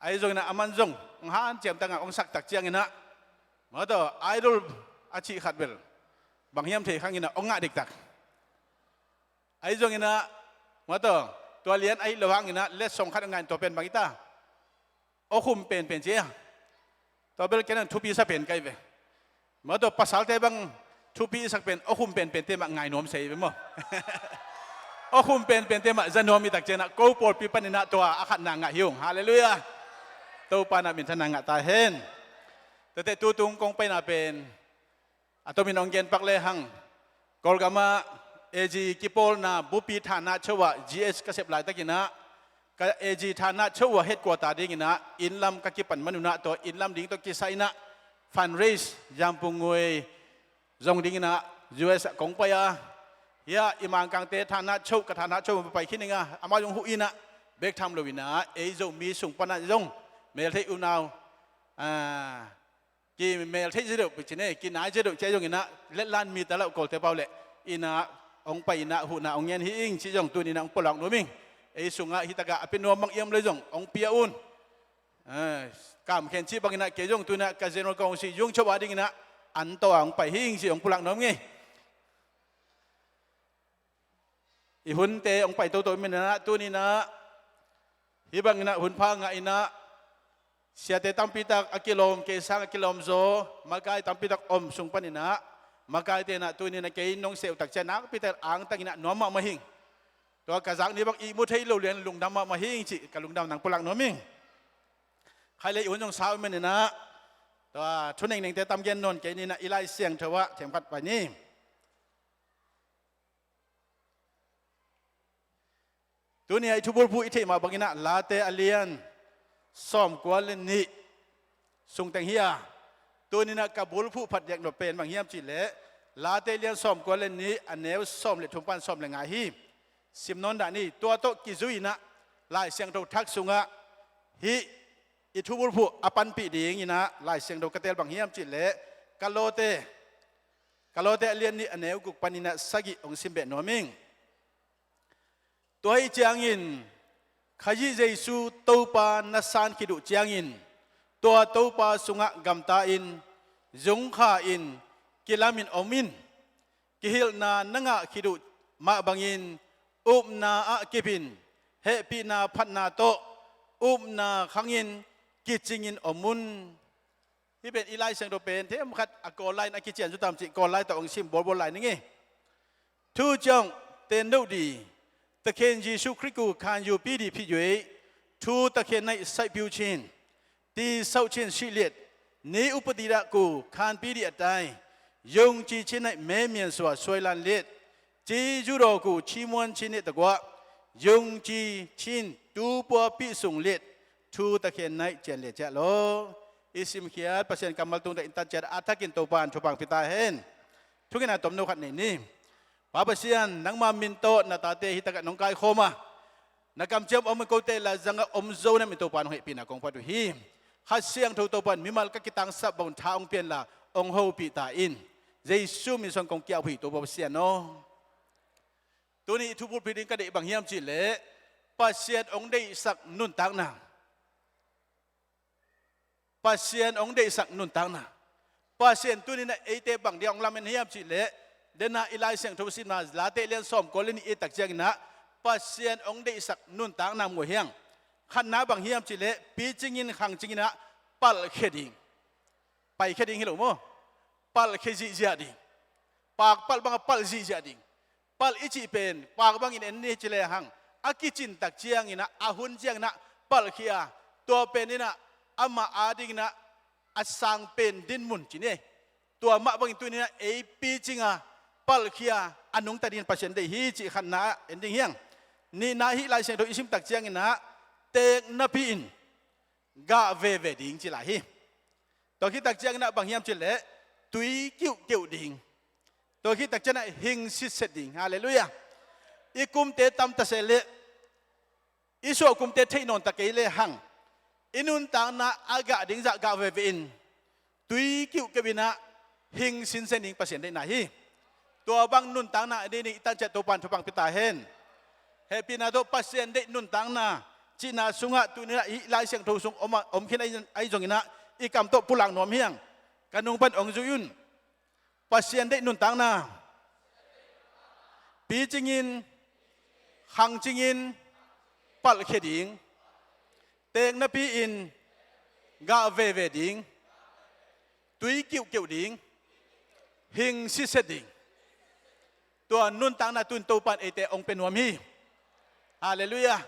ahi zongin ah aman zong hong hanciam tak a hong sak tak ciangin ah, mawtaw Idol a cih khat bel bang hiam thei khang in ah hong ngah diktak. Ahi zongin ah, mawtaw tua lian ahih loh hangin ah letsong khat a ngai in, tua pen bang hi ta? Aw khum penpen ci a. Tua bel ken thupi sa pen ka hi ve. Mawtaw pasalte bang thupi i sak pen aw khum penpente mah ngai nuam sa hi ve maw. Aw khum penpente mah za nuam hi tak ciangin ah ko pawlpi panin ah tua a khatna ngah hi ung. Halleluiah. Topa in ah minthanna ngah ta hen. Tuate tutung kong paina pen a tomin hong gen pak lehang, Kawlgam ah A G kipawlna bupi thanna cho ah G S ka sep laitakin ah, ka A G thanna cho ah headquarter dingin ah inn lam ka kipan man un ah, tua inn lam ding tawh kisai in ah fundraise, Jampung Ngui zong dingin ah U S ah kong pai a, hia i Mangkangte thanna cho, ka thanna cho pai khin ing a, amau zong huh in ah, bek tham lo in ah ei Zomi sung pan ah zong meltheih unau, ah, kimel theih zia deuh pi ci ne, kinai zia deuh ci a zongin ah, letlan mi ta loh Kawlte pau leh in ah hong pai in ah huhna hong ngen hi ing cih zong tuni-in ah hong pulak nuam ing. Ei sungah hih takah a pia nuam bang i om leh zong hong pia un. Eh, kamkhen cih bangin ah kei zong tuni-in ah ka General Council zung cho a dingin ah an tawh a hong pai hi ing cih hong pulak nuam ing ei. I hunte hong pai toto i manin ah tuni-in ah hih bangin ah hunpha ngah in ah, siate tampi tak a kilawm, kei sang a kilawm zaw makai tampi tak om sung panin ah, makaite in ah tuni-in ah kei nong seh uh tak ciang nakpi tak angtangin ah nuam mahmah hi ing. Tua ka zak ni bang ihmu thei lo lian lungdam mahmah hi ing cih ka lungdam nang pulak nuam ing. Khaile, i hun zong sa uh i manin ah, tua thunengnengte tam gen nawn kei ni in ah, i Lai Siangtho ah themkhat pai ni. Tuni-a i thubulphuh i theih mah bangin ah Late a lian sawmkua le nih sung teng hi a, tuni-in ah ka bulphuh phadiak nop pen bang hiam cih leh Late a lian sawmkua le nih, a neu sawm le thum pan sawm le nga hi. Sim nawn dah ni. Tua tawh kizui-in ah Lai Siangtho thak sungah hih i thubulphuh a panpih dingin ah Lai Siangtho ka teel bang hiam cih leh Kolose, Kolose a lian nih a neu guk panin ah sagih hong sim beh nuam ing. Tua ahih ciangin Khrih Jesu Topa na san khit uh ciangin tua Topa sungah gamta-in, zungkha-in, kilamin om in. Kihilhna na ngah khit uh mah bangin upna ah kip in, hehpihna phatna tawh upna khangin kicingin om un. Hih pen i Lai Siangtho pen themkhat a Kawl lai in a kician zaw tam cih Kawl lai tawh hong sim bawlbawl lai ning ei. Thu ciang ten deuh di, Takhen Jesu Khrih ku khan yupi di phit yuei, thu Takhen naih saih piu chin, ti sauh chin sih liet, ni upadi dah ku khanpi di a tai, yung ci chin naih me mian sua suai lan liet, ci zu daw ku ci muan chin nih takuah, yung ci chin tu pua pih sung liet, thu Takhen naih cian liet ciah law. I simkhiat Pasian kammal tung dah in tan ciat a thakin Topa in thupha hong pia ta hen. Thungetna tomno khat nei ni. Pa Pasian, nangma min tawh na tate hih takah nong kaikhawm a, na kamciam om kote la zangah om zo na min Topa nong hehpihna kong phat uh hi. Kha Siangtho Topa in mimal ka kitangsap bang tha hong pian la hong hopih ta in. Jesu min suang kong kiap uh hi Topa Pasian aw. Tuni i thubulphuh ding ka deih bang hiam cih leh Pasian hong deihsak nuntakna. Pasian hong deihsak nuntakna. Pasian tuni-in ah eite bang dia hong lamen hiam cih leh, dena i Lai Siangtho simna Late lian sawm kua lian nih i et tak ciangin ah Pasian hong deihsak nuntakna mu hi hang. Khatna bang hiam cih leh picingin khangcingin ah palhkhia ding. Paikhia ding hi lo maw. Palhkhia zihziah ding. Paak palh bangah palh zihziah ding. Palh i cih pen paak bangin en ni ci lehang a kicin tak ciangin ah, a hun ciangin ah palhkhia a, tua pen in ah amah adingin ah a sang pen dinmun ci ni. Tua mah bangin tuni-in ah ei picing a, palhkhia a, a nungta dingin Pasian deih hi cih khatna ah en ding hi hang. Nihna, hih Lai Siangtho i sim tak ciangin ah teek napi-in gah veve ding ci lai hi. Tua khit tak ciangin ah bang hiam cih leh tui kiuhkeuh ding. Tua khit tak ciangin ah hing sitset ding. Halleluiah. I kumte tam ta se leh, i suah kumte theih nawn ta kei lehang, i nuntakna a gah ding zah gah veve in, tui kiuhkeuh in ah hing sinsen ding Pasian deihna hi. Tua bang nuntakna a nei ding i tan ciat Topa in thupha hong pia ta hen. Hehpihna tawh Pasian deih nuntakna cihna sungah tuni-in ah hih Lai Siangtho sung om a, om khin ahi, ahi zongin ah i kam tawh pulak nuam hi hang. Ka nung pan hong zui un. Pasian deih nuntakna. Picingin, khangcingin, palhkhia ding. Teek napi-in gah veve ding. Tui kiuhkeuh ding. Hing sitset ding. Tua nuntakna tun Topa in eite hong pia nuam hi. Halleluiah.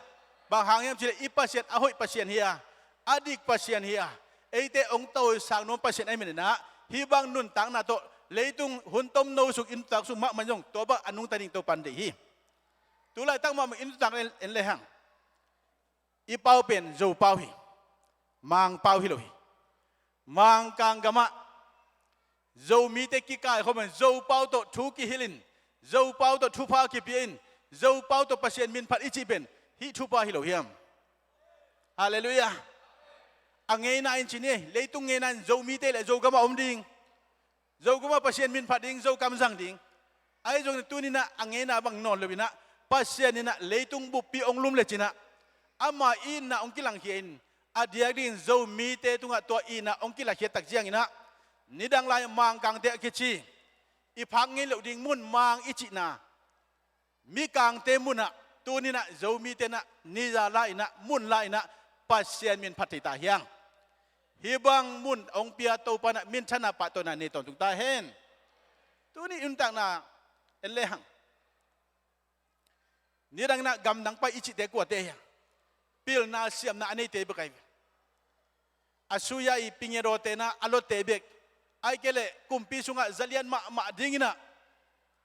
Bang hang hiam cih leh i Pasian a hoih Pasian hi a, a dik Pasian hi a, eite hong tawisak nuam Pasian ahih manin ah hih bang nuntakna tawh leitung hun tomno sung, i nuntak sung mahmah in zong tua bang a nungta ding Topa in deih hi. Tu laitak mahmah i nuntak en, en lehang, i pau pen Zo pau hi. Mang pau hi lo hi. Mangkang gamah Zomite kikaikhawm in Zo pau tawh thu kihilh in, Zo pau tawh thupha kipia in, Zo pau tawh Pasian min phat i cih pen hih thupha hi lo hiam? Halleluiah. A ngeina in ci ni, leitung ngeina in Zomite leh Zogamah om ding. Zogamah Pasian min phat ding, Zokam zang ding. Ahi zongin tuni-in ah a ngeina bang nawn lo-in ah Pasian in ah leitung buppi hong lum lecin ah ama itna hong kilangkhia in, a diak dingin Zomite tungah tua itna hong kilakkhiat tak ciangin ah nidang lai Mangkangte a kici, i phak ngei loh ding mun Mang i cihna Mikangte munah tuni-in ah Zomite in ah niza la-in ah, mun la-in ah Pasian min phat thei ta hi hang. Hih bang mun hong pia Topa in ah minthanna, pahtawina nei tawntung ta hen. Tuni i nuntakna en lehang, nidang in ah gamdang pai i cihte kuate hiam? Pilna siamna a neite bek ahi ve. A suya i pingyadawte in ah a lotte bek, ahih kei leh kumpi sungah zalian mahmah dingin ah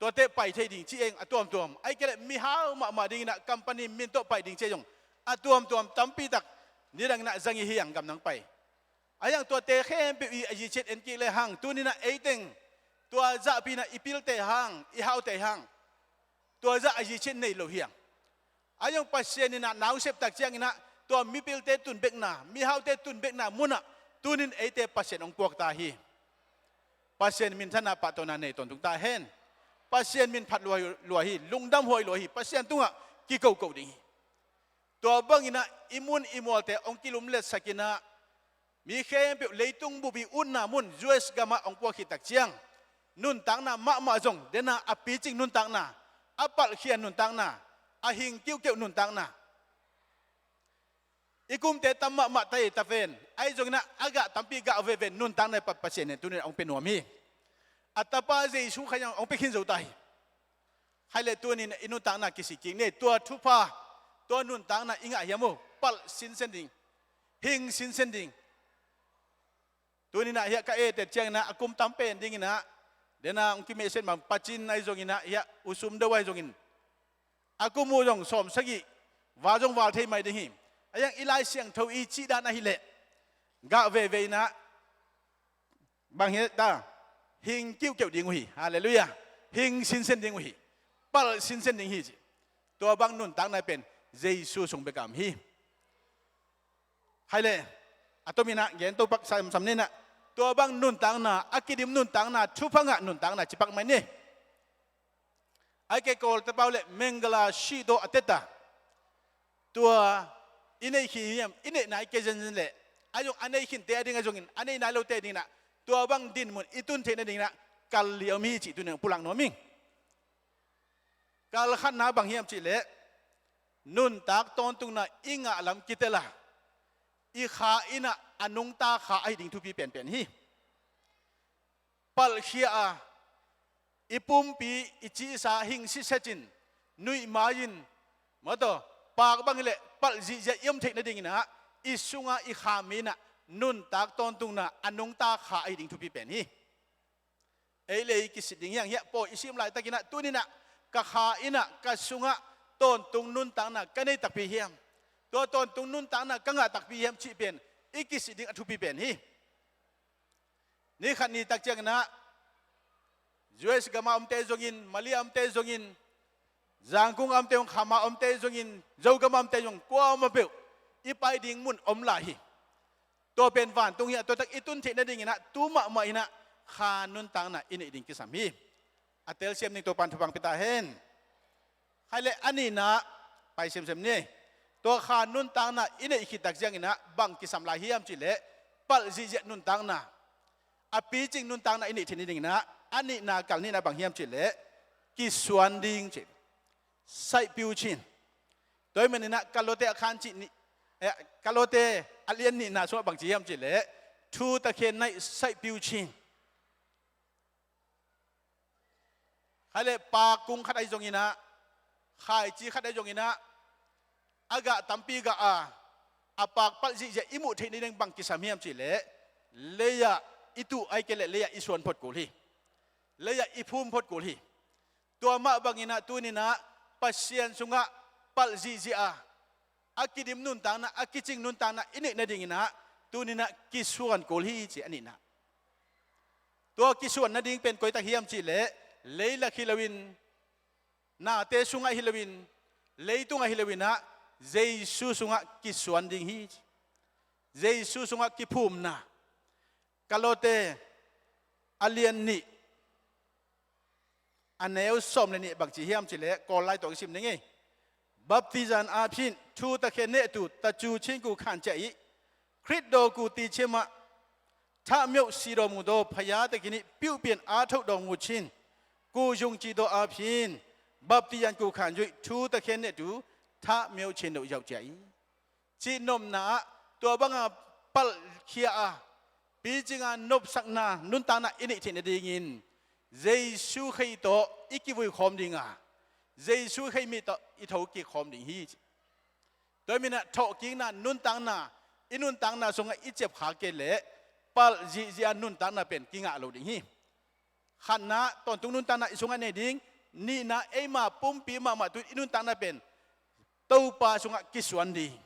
tuate pai thei ding ci-in a tuamtuam, ahih kei leh mihau mahmah dingin ah company min tawh pai ding ci-in zong a tuamtuam tampitak nidang in ah zang i hi hang, gamdang pai. Ahi hang tuate khempeuh i a zicin en kik lehang, tuni-in ah eiteng tua zahpi-in ah i pilte hang, i haute hang, tua zah a zicin nei lo hi hang. Ahi zong Pasian in ah na hong sep tak ciangin ah tua mipilte tun bekna, mihaute tun bekna munah tunin eite Pasian hong puak ta hi. Pasian minthanna pahtawina nei tawntung ta hen. Pasian min phat lua, lua hi, lungdam huai lua hi, Pasian tungah kikoko ding hi. Tua bangin ah i mun i mualte hong kilumletsak in ah mi khempeuh leitung bupi utna mun U S gamah hong puak khit tak ciang nuntakna mahmah zong, dena a picing nuntakna, a palhkhia nuntakna, a hing kiuhkeuh nuntakna, i kumte tam mahmah ta hi ta ven, ahi zongin ah a gah tampi gah veve nuntakna i Pa Pasian in tunin hong pia nuam hi. A Tapa Jesu Khrih in hong pia khin zo ta hi. Hai leh tunin i nuntakna kisik kik ni. Tua thupha, tua nuntakna i ngah hiam uh? Palh sinsen ding, hing sinsen ding. Tunin ah hiah ka etet ciangin ah a kum tam pen dingin ah, dena hong kimehsen bang pacin ahi zongin ah, hiah usum do ahi zongin a kum uh zong sawm sagih val zong val thei mai ding hi. Ahi zong i Lai Siangtho i cih dan ahih leh gah veve in ah bang hi ta, hing kiuhkeuh ding uh hi. Halleluiah. Hing sinsen ding uh hi. Palh sinsen ding hi ci. Tua bang nuntakna pen Jesu sung bek a om hi. Hai leh a tomin ah gen to pak samsam ni in ah, tua bang nuntakna, a kidim nuntakna, thupha ngah nuntakna ci pak mai ni. Ahih kei leh Kawlte pau leh Mangala Shito a teta. Tua i neih khin hiam, i neih nai kei zenzen leh, ahi zong a neih khinte a ding ahi zongin, a neih nai lote a dingin ah tua bang dinmun i tun theih nadingin ah kal li om hi cih tunin pulak nuam ing. Kal khatna bang hiam cih leh, nuntak tawntungna i ngah lam kitel a, i kha in ah a nungta kha ahi ding thupi penpen hi. Palhkhia a, i pumpi i cihsa hing siset in, nuih mai in, mawtaw, paak bang hi leh palh zihziah i om theih nadingin ah i sungah i kha mi in ah nuntak tawntungna a nungta kha ahi ding thupi pen hi. Ei leh i kisit ding hi hang. Hiah pawi i sim laitakin ah tunin ah ka kha in ah ka sungah tawntung nuntakna ka nei takpi hiam, tua tawntung nuntakna ka ngah takpi hiam cih pen i kisit ding a thupi pen hi. Ni khat ni tak ciangin ah U S gamah omte zongin, Malay omte zongin, Zangkong omte zong, khama omte zongin, Zogam omte zong, kuamah peuh i pai ding mun om lai hi. Tua pen vantung hi a, tua tak i tun theih nadingin ah tu mahmah in ah kha nuntakna i neih ding kisam hi. A telsiam ding Topan thupha pia ta hen. Hai leh a nihna pai semsem ni. Tua kha nuntakna i neih khit tak ciangin ah bang kisam lai hiam cih leh palh zihziah nuntakna, a picing nuntakna i neih theih nadingin ah a nihna kal nihna bang hiam cih leh kisuan ding ci. Saihpiu cin. Tua ahih manin ah Kawlte a khan cih ni, eh, Kawlte a lian nihna sungah bang ci hiam cih leh thu takhen naih saihpiu cin. Hai leh paak kung khat ahi zongin ah, khaici khat ahi zongin ah, a gah tampi gah a, a paak palh zihziah i muh theih nading bang kisam hiam cih leh, lei-ah i tuh ahih kei leh lei-ah i suan phot kul hi. Lei-ah i phum phot kul hi. Tua mah bangin ah tunin ah Pasian sungah palh zihziah a, a kidim nuntakna, a kicing nuntakna i neih nadingin ah tunin ah kisuan kul hi ci a nihna. Tua kisuan nading pen koi tak hiam cih leh, leilak hi loin, nate sungah hi loin, leitungah hi loin ah Jesu sungah kisuan ding hi ci. Jesu sungah kiphumna. Kawlte a lian nih, a neu sawm le nih bang ci hiam cih leh, Kawl lai tawh i sim ding hi. Baptism a phin thu takhen nehtu tacu chin ku khan ciah ih, Khrih daw ku ti ciam ah, thah myoh si daw mu daw phaya takin ih piuh pian a thoh daw mu chin, ku zung ci daw a phin, baptism ku khan zuih thu takhen nehtu thah myoh chin daw yauh ciah ih. Cih nopna ah tua banga palhkhia a, picing a nopsakna nuntakna i neih theih nadingin Jesu Khrih tawh i kivui khawm ding a, Jesu Khrih mit tawh i thokik khawm ding hi. Tua ahih manin ah thawhkikna nuntakna, i nuntakna sungah i ciapkha kei leh palh zihziah a nuntakna pen kingah lo ding hi. Khatna, tawntung nuntakna i sungah nei ding. Nihna, eima pumpi mahmah tu i nuntakna pen Topa sungah kisuan ding.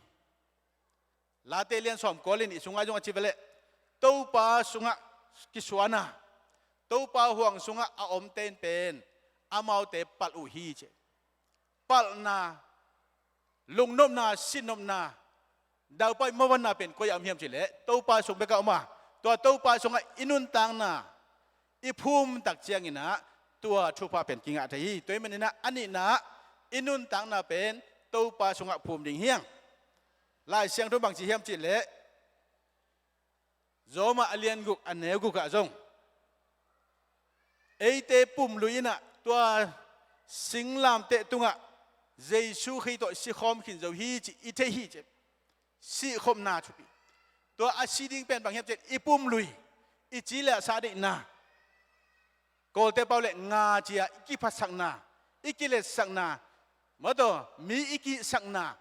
Late lian sawm kua le nih sungah zong a ci ve leh, Topa sungah kisuan a, Topa huang sungah a omte in pen amaute palh uh hi ci. Palhna, Lungnopna, sinnopna, daupai mavanna pen koi-ah om hiam cih leh Topa sung bekah om a, tua Topa sungah i nuntakna i phum tak cianginah tua thupha pen kingah thei hi. Tua ahih maninah a nihna-ah i nuntakna pen Topa sungah phum ding hi hang. Lai Siangtho bangci hiam cih leh Rom a lian guk a neu gukah zong eite pumlui inah tua singlamteh tungah Jesu Khrih tawh sikhawm khin zo hi cih i thei hi ci. Sihkhopna thupi. Tua a si ding pen bang hiam cih leh i pumlui, i ci le sa deihna, Kawlte pau le nga ci-a i kiphatsakna, i kiletsakna, mawtaw mi i kihsakna,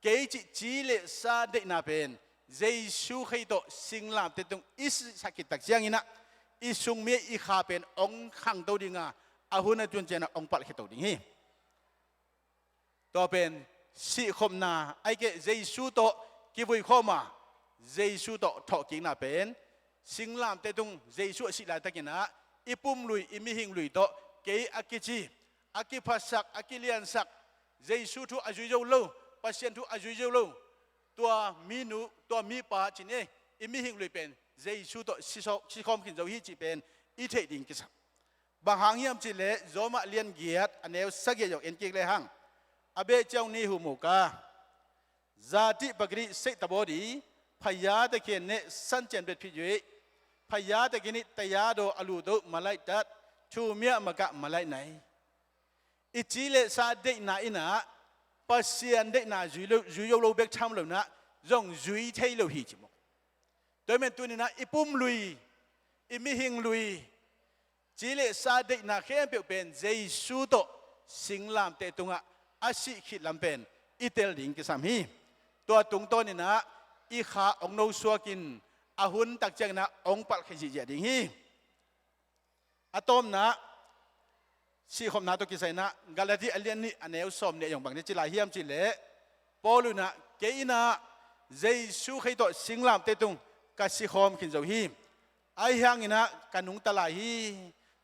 kei cih ci le sa deihna pen Jesu Khrih tawh singlamteh tung i sihsak khit tak cianginah i sung mi i kha pen hong khangto dinga, a hun a tun cianah hong palhkhia to ding hi. Tua pen sihkhopna, ahih kei leh Jesu tawh kivui khawm a, Jesu tawh thawhkikna pen singlamteh tung Jesu a sih laitakinah i pumlui, i mihing lui tawh kei a kici, a kiphasak, a kiliansak, Jesu thu a zui zo lo, Pasian thu a zui zo lo, tua minu, tua mipa ci-in i mihing lui pen Jesu tawh siso-, sikhawm khin zo hi cih pen i theih ding kisam. Bang hang hiam cih leh Rom a lian giat a neu sagih zong en kik lehang, a beh ciang ni hu mu ka, ဇာတိပကတိစိတ်သဘောသည် ဘုရားသခင်နှင့် ဆန့်ကျင်ဘက်ဖြစ်၍ ဘုရားသခင်၏ တရားတော်အလိုသို့ မလိုက်တတ်၊ ထိုမျှမက မလိုက်နိုင်။ I ci le sa deihna inah Pasian deihna zui lo, zui zo lo bek tham lo inah zong zui thei lo hi ci maw. Tua ahih manin tuni inah i pumlui, i mihing lui, ci le sa deihna khempeuh pen Jesu tawh singlamteh tungah a sih khit lam pen i tel ding kisam hi. Tua tungtawn inah i kha hong nosuakin a hun tak cianginah hong palhkhia zihziah ding hi. A tawpna sihkhopna tawh kisai inah Galati a lian nih a neu sawm nih zong bang ci lai hiam cih leh, Paul inah kei inah Jesu Khrih tawh singlamteh tung ka sikhawm khin zo hi. Ahi hanginah ka nungta lai hi.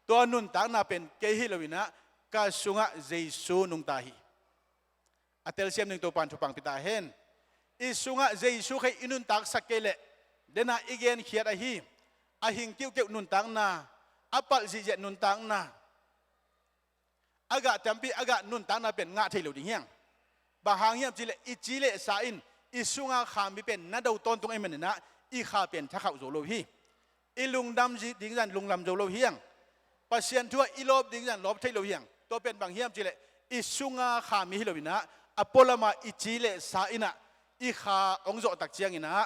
Tua nuntakna pen kei hi lo inah ka sungah Jesu nungta hi. A telsiam ding Topa'n thupha hong pia ta hen. I sungah Jesu Khrih i nuntaksak kei leh, dena i genkhiat ahi a hing kiuhkeuh nuntakna, a palh zihziah nuntakna, a gah tampi a gah nuntakna pen ngah thei lo ding hi hang. Bang hang hiam cih leh i ci le sa in i sunga kha mi pen na do tawntung ahih maninah i kha pen thakhauh zo lo hi. I lungdam ding zan lungdam zo lo hi hang. Pasian thu ah i lawp ding zan lawp thei lo hi hang. Tua pen bang hiam cih leh i sunga kha mi hi lo inah a pualama i ci le sa inah i kha hong zawh tak cianginah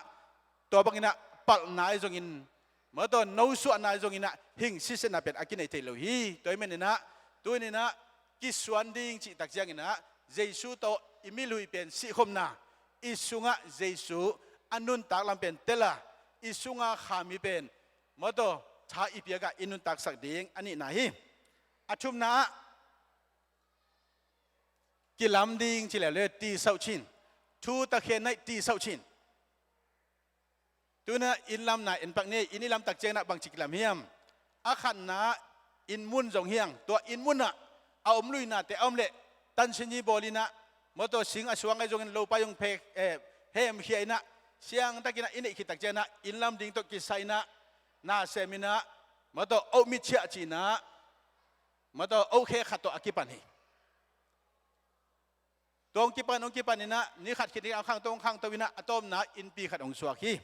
tua banginah palhna ahi zongin, mawtaw nosuahna ahi zonginah hing sisetna pen a kinei thei lo hi. Tua ahih maninah tuni inah kisuan ding cih tak cianginah Jesu tawh i mi lui pen sihkhopna, i sungah Jesu a nuntak lam pen tel a, i sunga kha mi pen, mawtaw tha i piak a i nuntaksak ding a nihna hi. A thumna ah kilam ding ci leuleu, 提升. Thu takhian naih 提升. Tuni inah inn lamna en pak ni. Inn i lam tak cianginah bangci kilam hiam? A khatna inn mun zong hi hang. Tua inn munah a om luinate a om leh tansin hi bawl inah, mawtaw sing a suang ahi zongin lopa zong phe, eh, hemkhia inah siangtakinah i neih khit tak cianginah inn lam ding tawh kisai inah na sem inah, mawtaw oh mit chiah ci inah, mawtaw oh khe khat tawh a kipan hi. Tua hong kipan, hong kipan inah ni khat khit ni hong khangto, hong khangto inah a tawpna innpi khat hong suak hi.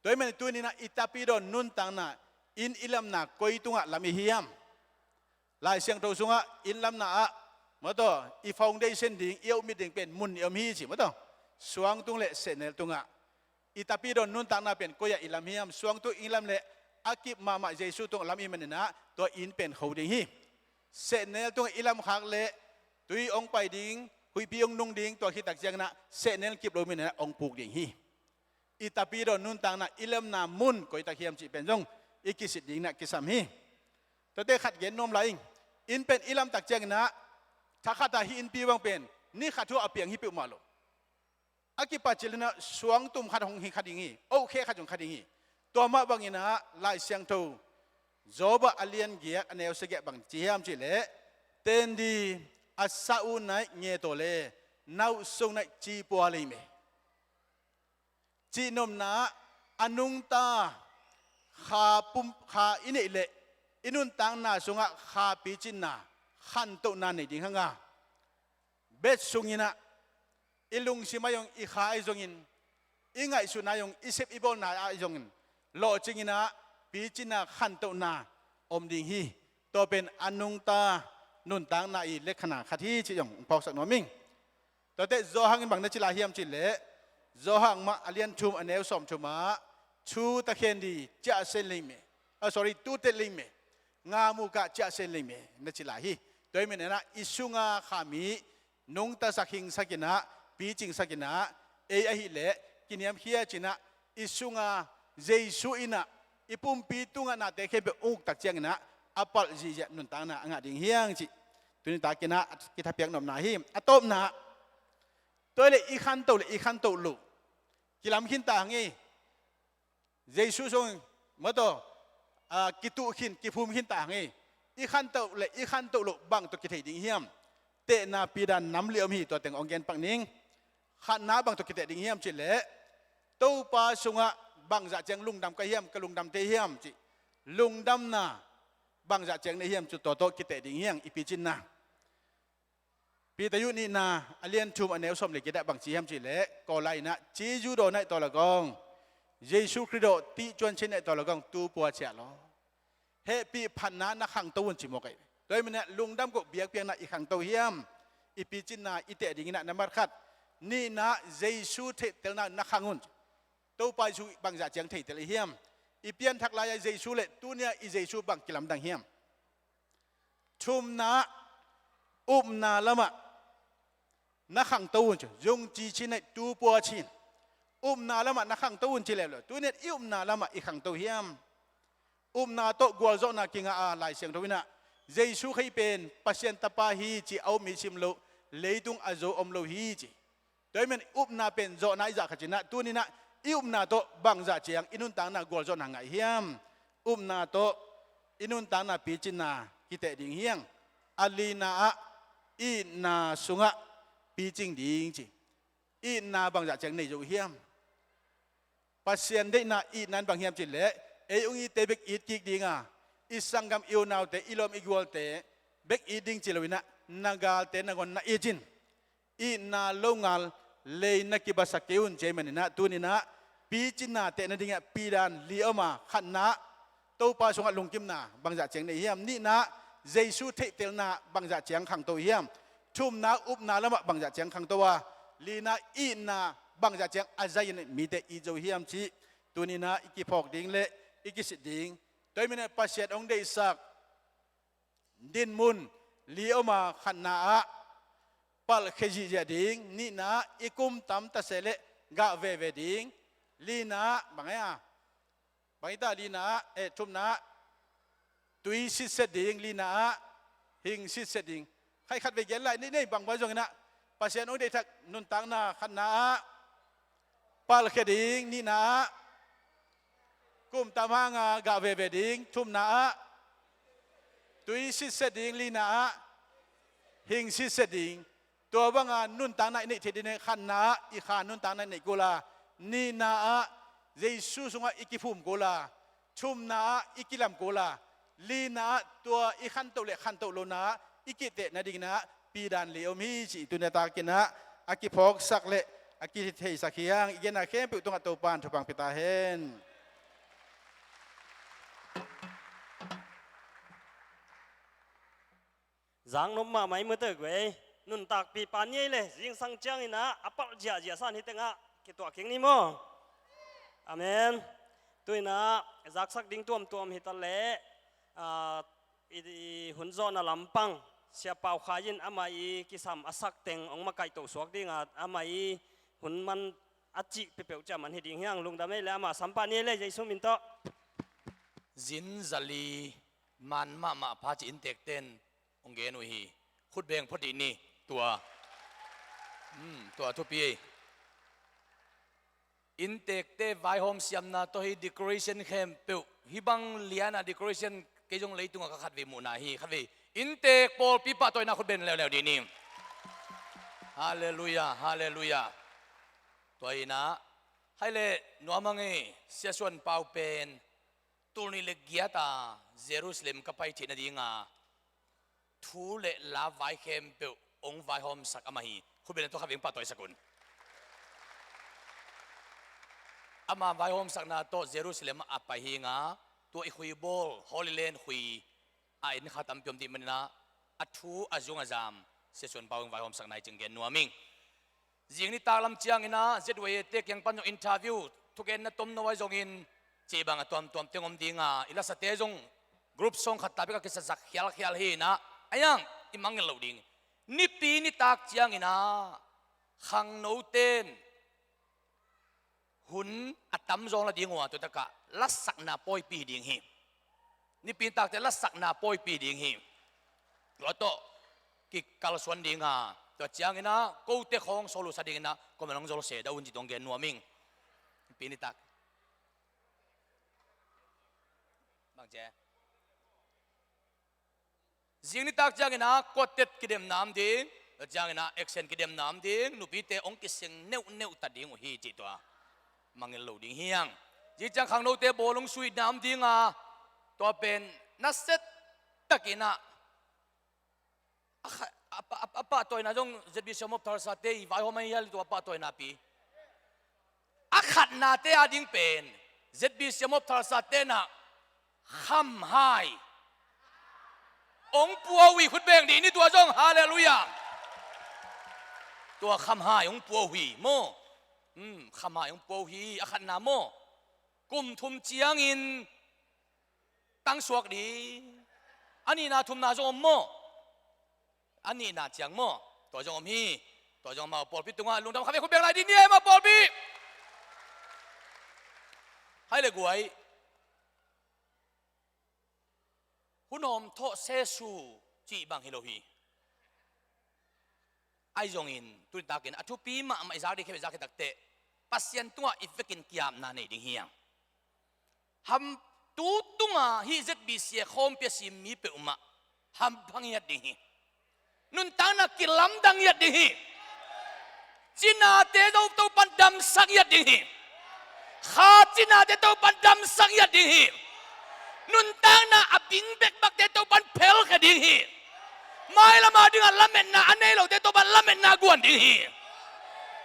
Tua ahih manin tuni inah i tapidaw nuntakna, inn i lamna koi tungah lam i hiam? Lai Siangtho sungah inn lamna ah, mawtaw i foundation ding, i oh mit ding pen mun i om hi ci, mawtaw suangtung le sehnel tungah. I tapidaw nuntakna pen koi-ah i lam hiam? Suangtung i lam le a kip mahmah Jesu tungah lam i hih maninah tua inn pen kho ding hi. Sehnel tungah i lamkhak leh tui hong pai ding, huihpi hong nung ding, tua khit tak cianginah sehnel kip lo maninah hong puk ding hi. I tapidaw nuntakna, i lamna mun koi tak hiam cih pen zong i kisit dinginah kisam hi. Tuate khat gen nuam lai ing. Inn pen i lam tak cianginah thakhat a hih innpi bang pen ni khat thu a piang hi peuhmah lo. A kipacil inah suangtum khat hong hi kha ding hi, oh khe khat hong kha ding hi. Tua mah banginah Lai Siangtho Job a lian giat a neu sagih ah bang ci hiam cih leh, သင်သည် အစအဦး၌ ငယ်သော်လည်း Na uh sung naih ci pua lei me. Cihnopna ah a nungta kha pum, kha i neih leh i nuntakna sungah kha picinna khantohna nei ding hanga, bet sungin ah i lungsim ahi zong, i kha ahi zongin, i ngaihsutna ahi zong, i sep i bawlna ahi zongin lawhcingin ah picinna khantohna om ding hi. Tua pen a nungta nuntakna i lekhana khat hi cih zong phawksak nuam ing. Tuate Johan in bang na ci lai hiam cih leh, Johan mah a lian thum a neu sawm thum ah, thu takhen di ciah sen lei me, ah, sorry, tu tet lei me, nga mu kah ciah sen lei me, na ci lai hi. Tua ahih manin ah i sunga kha mi nungtasak hingsakin ah, picingsakin ah, ei ahih leh kiniamkhiat in ah, i sunga Jesu in ah i pumpi tungah nate khempeuh uk tak ciangin ah a palh zihziah nuntakna a ngah ding hi hang cih tuni takin ah kithapiak nopna hi. A tawpna, tua leh i khanto leh i khanto loh kilam khin ta hang hi. Jesu sung mawtaw, a, kituh khin, kiphum khin ta hang hi. I khanto leh i khanto loh bang tawh kithei ding hiam? Tehna pidan nam li om hi, tua teng hong gen pak ning. Khatna bang tawh kiteh ding hiam cih leh, Topa sungah bangzah ciang lungdam ka hiam, ka lungdam thei hiam cih, lungdamna bangzah ciang nei hiam cih tua tawh kiteh ding hi hang i picinna. Peter nihna a lian thum a neu sawm le giat ah bang ci hiam cih leh, Kawl lai-in ah, ci zu daw naih tawh la gawng, Jesu Khrih daw tih cuan cin naih tawh la gawng, tu pua ciah law. Hehpih phatna na khangto un ci mawk ahi. Tua ahih manin ah lungdam koh biakpiakna i khangto hiam? I picinna i teh dingin ah nambat khat. Nihna, Jesu theihtelna na khang un. Topa Jesu bangzah ciang theitel i hiam? I pianthak lai-a Jesu leh tuni-a i Jesu bang kilamdang hiam? Thumna, upna lamah na khangto un ci, zung ci cin naih tu pua cin. Upna lamah na khangto un ci leuleu. Tuni-in i upna lamah i khangto hiam? Upna tawh gualzawhna kingah a, Lai Siangtho in ah Jesu Khrih pen Pasian Tapa hi ci, a um mi sim lo, leitung a zo om lo hi ci. Tua ahih manin upna pen zawhna i zah khat cin ah, tuni-in ah i upna tawh bangzah ciang i nuntakna gualzawhna ngah hiam? Upna tawh i nuntakna picinna kiteh ding hi hang. A lina ah itna sungah picing ding ci. Itna bangzah ciang nei zo hiam? Pasian deihna itna in bang hiam cih leh, ei ung ite bek it kik ding a, i sanggam i unaute, i lawm i gualte bek it ding ci loin ah, na galte nangawn na it in. Itna longal lei na kibasak kei un ci ahih manin ah, tuni-in ah picinna teh nadingin ah pidan li om a, khatna, Topa sungah lungkimna bangzah ciang nei hiam? Nihna, Jesu theihtelna bangzah ciang khangto hiam? Thumna, upna lamah bangzah ciang khangto a, lina, itna bangzah ciang a zai-in mite it zo hiam cih tuni-in ah i kiphawk ding leh i kisit ding. Tua ahih manin ah Pasian hong deihsak dinmun li om a, khatna ah palhkhia zihziah ding, nihna ah i kum tam ta se leh gah veve ding, lina ah bang hi a, bang hi ta, lina ah, eh, thumna ah tui sitset ding, lina ah hing sitset ding. Khai khat vei gen lai ni, nei bang bang zongin ah Pasian hong deihsak nuntakna, khatna ah palhkhia ding, nihna ah kum tam hang a gah veve ding, thumna ah tui sitset ding, lina ah hing sitset ding. Tua banga nuntakna i neih theih ding leh, khatna ah i kha nuntakna i neih kul a, nihna ah Jesu sungah i kiphum kul a, thumna ah i kilam kul a, lina ah tua i khantoh leh khantoh lohna ah i kiteh nadingin ah pidan li om hi cih tuni-a takin ah a kiphawksak leh a kitheisak hi hang. I genna khempeuh tungah Topa'n thupha pia ta hen. Zaknop mahmah i mu teh guai. Nuntakpipa ni ei leh zingsang ciangin ah a palh ziahziah sa-in hih tengah kituak kik ni maw? Amen. Tu-in ah zaksak ding tuamtuam hi ta leh, ah, i, i hun zawhna lampang Sia Pau Khai in amah i kisam a sak teng hong makaihtoh suak ding a, amah i hun man a cih peuhpeuh ciah man hi ding hi hang. Lungdam ei leh, amah sam pah ni ei leh, Jesu min tawh. Zin zali man mahmah pha cih inntekte'n hong gen uh hi. Khut beng phot dih ni. Tua, hmm, tua thupi ei. Inntekte vaihawm siamna tawh hih decoration khempeuh, hih bang lian a decoration kei zong leitungah ka khatvei muhna hi. Khatvei inntek pawlpi pahtawi-in ah khut beng leuleu dih ni. Halleluiah, halleluiah. Tua inah, hai le nuam a ngei, Sia Suan Pau pen, tul nih le giat a Jerusalem ka pai theih nadinga thu le la vai khempeuh hong vaihawmsak amah hi. Khut beng in tua kha veng pahtawisak un. Ama vaihawmsakna tawh Jerusalem ah a pai hi inga, tua i khui bawl Holy Land khui a en kha tampi om dih maninah, a thu a zung a zam Sia Suan Pau in vaihawmsakna hi cih gen nuam ing. Zing nitak lam cianginah Z Y A te kiang pan zong interview, thugenna tomno ahi zongin cih bang a tuamtuam teng om dinga, i lasate zong group song khat ta bek a kisazak khialkhial hi inah, a iang i mangngilh loh ding. Nipi nitak cianginah khangnoten hun a tamzaw la ding uh a, tua takah lasakna pawipi ding hi. Nipi nitakte lasakna pawipi ding hi. Tua tawh kikalsuan dinga, tua cianginah kote khawng solusa dinginah, kuaman hong zolse dah un ci tong gen nuam ing. Nipi nitak bang cia Zing nitak cianginah quartet kidemna om ding, tua cianginah accent kidemna om ding, nupite hong kiseng neuhneuh ta ding uh hi cih tua mangngilh lo ding hi hang. Zing ciang khangnote bawl hong suitna om dinga, tua pen nasia takinah a kha-, a pa-, a pa-, a pahtawina zong Z B C Mop Thalsa te i vaihawm ahi hial tua pahtawina pi. A khatnate a ding pen Z B C Mop Thalsa tenah khamhai hong pua uh hi. Khut beng dih ni tua zong, halleluiah. Tua khamhai hong pua uh hi maw? Hmm, khamhai hong pua uh hi, a khatna maw? Kum thum ciangin tangsuak ding. A nihna thumna zong om maw? A nihna ciang maw? Tua zong om hi. Tua zong amau pawlpi tungah lungdam kha ve, khut beng lai dih ni ei amau pawlpi. Hai le guai. Hun hawm thawh sesu cih bang hi lo hi. Ahi zongin, tu nitakin a thupi mahmah i zak ding khempeuh i zak khit takteh Pasian tungah i vekin kiapna nei ding hi hang. Ham tu tunga hih Z B C a khawmpi a sim mi peuhmah hampha ngiat ding hi. Nuntakna kilamdang ngiat ding hi. Cinate Topa'n damsak ngiat ding hi. Kha cinate Topa'n damsak ngiat ding hi. Nuntakna a bing bekbakte Topa'n phelkhia ding hi. Mailama dingah lametna a nei lote Topa'n lametna guan ding hi.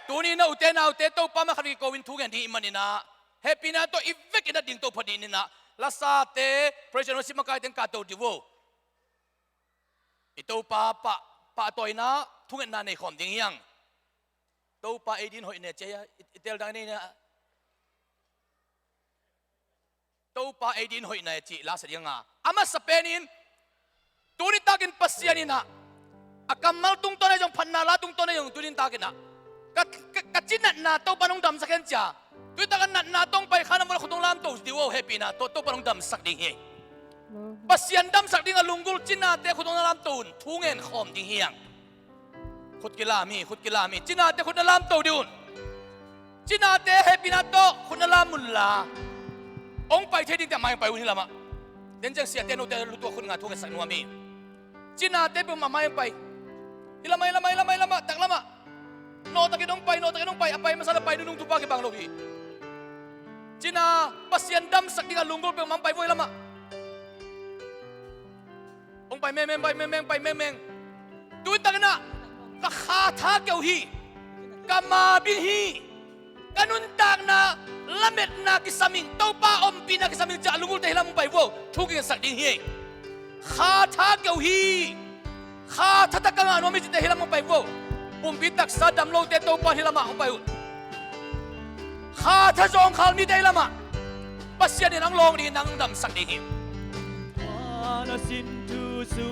Tuni na ute naute Topa mah khat kiko in thu ngen ding hi maninah, hehpihna tawh i vekin a ding Topa dih ninah, lasate, praise and worship makaite in ka to dih uh. I Topa pah, pahtawina thungetna nei khawm ding hi hang. Topa ei din hoih ne cia i, i teldang nei na. Topa ei din hoih ne cih lasa ding hanga. A masa penin, tu nitakin Pasian inah a kammal tungtawn ahi zong, phatna la tungtawn ahi zong, tu nitakinah ka, ka, ka cinatna Topa'n hong damsak hen cia. Tu nitakin natna tawh hong pai kha na mun a khut hong lamto dih uh, hehpihna tawh Topa'n hong damsak ding hi. Pasian damsak ding a lunggulh cinate khut hong lamto un, thu ngen khawm ding hi hang. Khut kilam hi, khut kilam hi. Cinate khut na lamto dih un. Cinate hehpihna tawh khut na lam unla, hong pai thei dingte a mai hong pai un hi lamah. Den ciang siate note lutua khut nga thu ngetsak nuam hi. Cinate peuhmah mai hong pai. Hi lamah, hi lamah, hi lamah, hi lamah, tak lamah. Nawhtakin hong pai, nawhtakin hong pai, a pai masa le pai nunung thupha kibang lo hi. Cina Pasian damsak ding a lunggulh peuhmah hong pai uh hi lamah. Hong pai mengmeng, pai mengmeng, pai mengmeng. Tu nitakinah ka kha tha keuh hi. Ka ma bing hi. Ka nuntakna lametna kisam ing, Topa ompihna kisam ing ci-a a lunggulhte hi lamah hong pai uh. Thu kingsak ding hi. Kha tha keuh hi. Kha thatak ka ngah nuam hi cite hi lamah hong pai uh. Pumpi taksa dam lote Topa hi lamah hong pai uh. Kha tha zawngkhal mite hi lamah Pasian in hong lawng ding, nang damsak ding hi.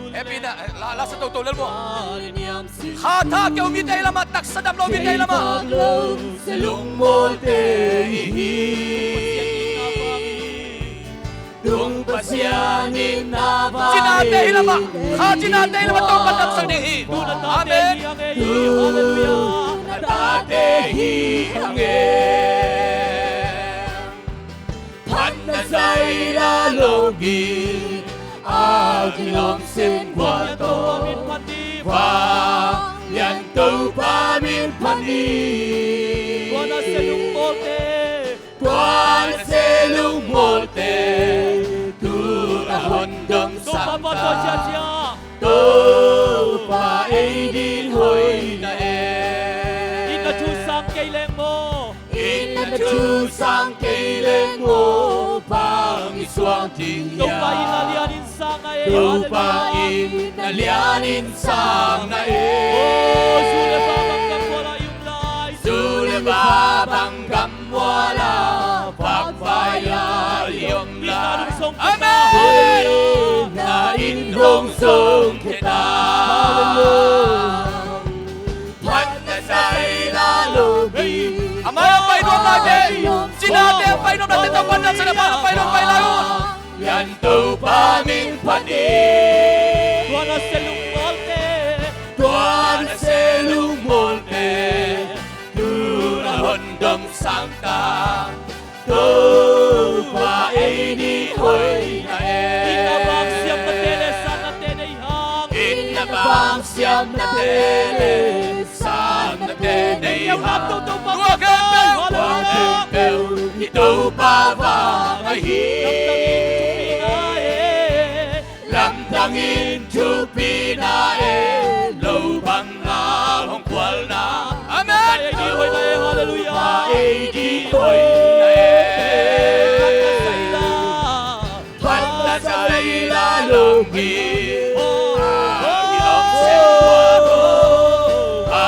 Hehpihna, eh, la, lasa toto lel bua. Kha tha keuh mite hi lamah, taksa dam lo mite hi lamah. Lungmawlte i hi. Tung Pasian in na vai. Cinate hi lamah, kha cinate hi lamah Topa damsak ding hi. Amen. Tu na tate hi hang e. Phatna zai la lo ding a kilawm sem kua tawh. Vanglian Topa min phat ni. Tua na se lungmawlte, tua na se lungmawlte, tu-in a hong dong Topa sang pa ta. Topa ei ding hoihna e. Inn a thu sang kei leng maw. Inn a thu sang kei leng maw, bang i suak ding hiam? Topa inn a lianin sang na e. Topa inn a lianin sang na e. Oh, zu le va bang gam mual ah i om lai. Zu le va bang gam mual ah, vakvai ah i om lai. Inn a lungzong. Amen. Hallelujah. Inn a inn lungzong khe ta. Hallelujah. Phat na zaila lo mi. A mai-ah pai nuam lai te, cinate pai nuam lai te, Topa na sa na phat pai nuam pai lai un. Lian Topa min phat ni. Tua na se lungmawlte, tua na se lungmawlte, tu-in a hong dong sang ta. Topa ei ding hoihna e. Inn a vang siamnate le sannate nei hang. Inn a vang siamnate le sannate nei hang. Tua khempeuh, tua khempeuh i Topa vang ahi. Lamdang in thupina e, lo bang a hong khualna. Amen. Ei ding hoihna e, hallelujah. Ei ding hoihna e. Phat na zaila lo mi. A kilawm sem tua to. A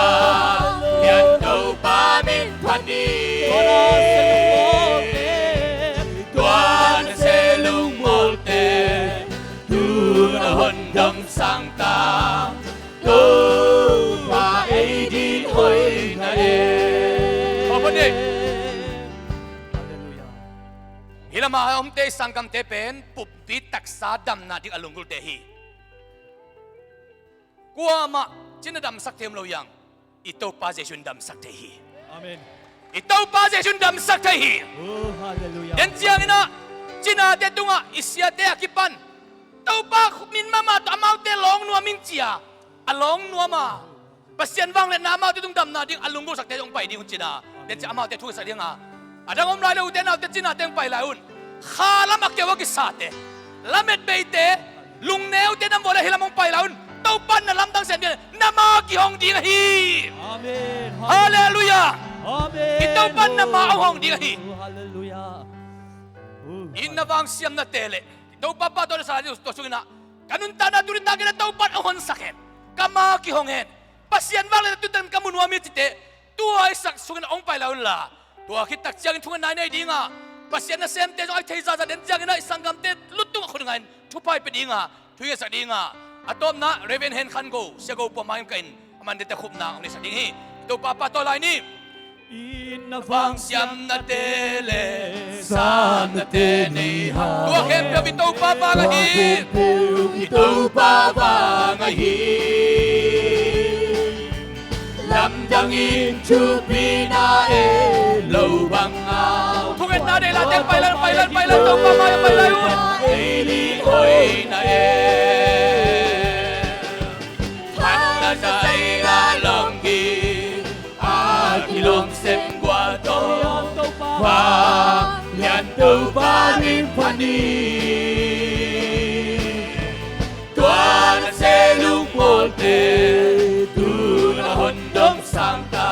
lian Topa min phat ni. Tua na se lungmawlte, tu-in a hong dong sang ta. Topa ei ding hoihna e. Hallelujah. Hih lamah a omte i sanggamte pen pumpi taksa damna ding a lunggulhte hi. Kuamah cina damsak thei om lo hiam? I Topa Jesu in damsak thei hi. Amen. I Topa Jesu in damsak thei hi. Oh, hallelujah. Den ciangin ah cinate tungah i siate a kipan Topa min mahmah tawh amaute lawng nuam in ci a, a lawng nuam a, Pasian vangliatna amaute tung damna ding a lunggulhsakte hong pai ding un ci a. Den ciang amaute thu ngetsak ding a, a dang om lai lo, ute naute, cinate hong pai lai un. Kha lam a keu a kisate, lamet beite, lungneute, nam vawh le hih lam hong pai lai un. Topa in na lamdang sem ding, na ma kihong ding ahi. Amen. Hallelujah. Amen. I Topa in na ma hong hong ding ahi. Oh, hallelujah. Oh, inn a vang siamnate le Topa pa tawh na sa ding tua sungin ah, ka nuntakna tuni takin ah Topa in hong honsak hen, ka ma kihong hen, Pasian vangliatna tuni takin ka mu nuam hi cite, tua i sak sungin ah hong pai lai unla. Tua khit tak ciangin thungetna i nei ding a, Pasian nasemte zong a i thei zaza den ciangin ah i sanggamte luttung a khut ngahin thupha i pia ding a, thu i ngetsak ding a, a tawpna Reverend Hen Khan Go, Sia Go Pua Mai in ka in, aman dette khupna hong neisak ding hi. Topa pa tawh lai ni. Inn a vang siamnate le sannate nei hang. Tua khempeuh i Topa vang ahi. Tua khempeuh i Topa vang ahi. Lamdang in thupina e, lo bang a. Thungetna nei lai teng pai lai, pai lai, pai lai, Topa mai-ah pai lai un. Ei ding hoihna e. Phat na zaila lo mi. A kilawm sem gual tawh. Vanglian Topa min phat ni. Tua na se lungmawlte, tu-in a hong dong sang ta.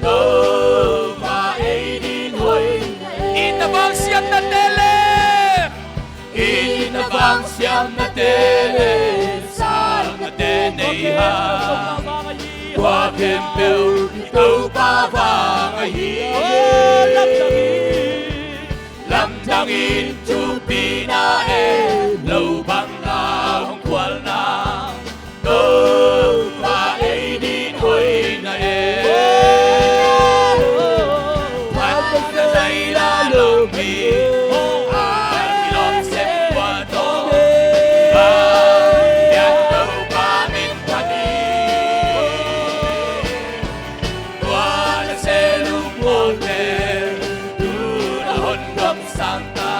Topa ei ding hoih. Inn a vang siamnate le. Inn a vang siamnate le sannate nei hang. Tua khempeuh i Topa vang ahi. Lamdang in thupina e, lo bang a hong khualna. Topa ei ding hoihna e. Phat na zaila lo mi. A kilawm sem gual tawh. Vanglian Topa min phat ni. Tua na se lungmawlte, tu-in a hong dong sang ta.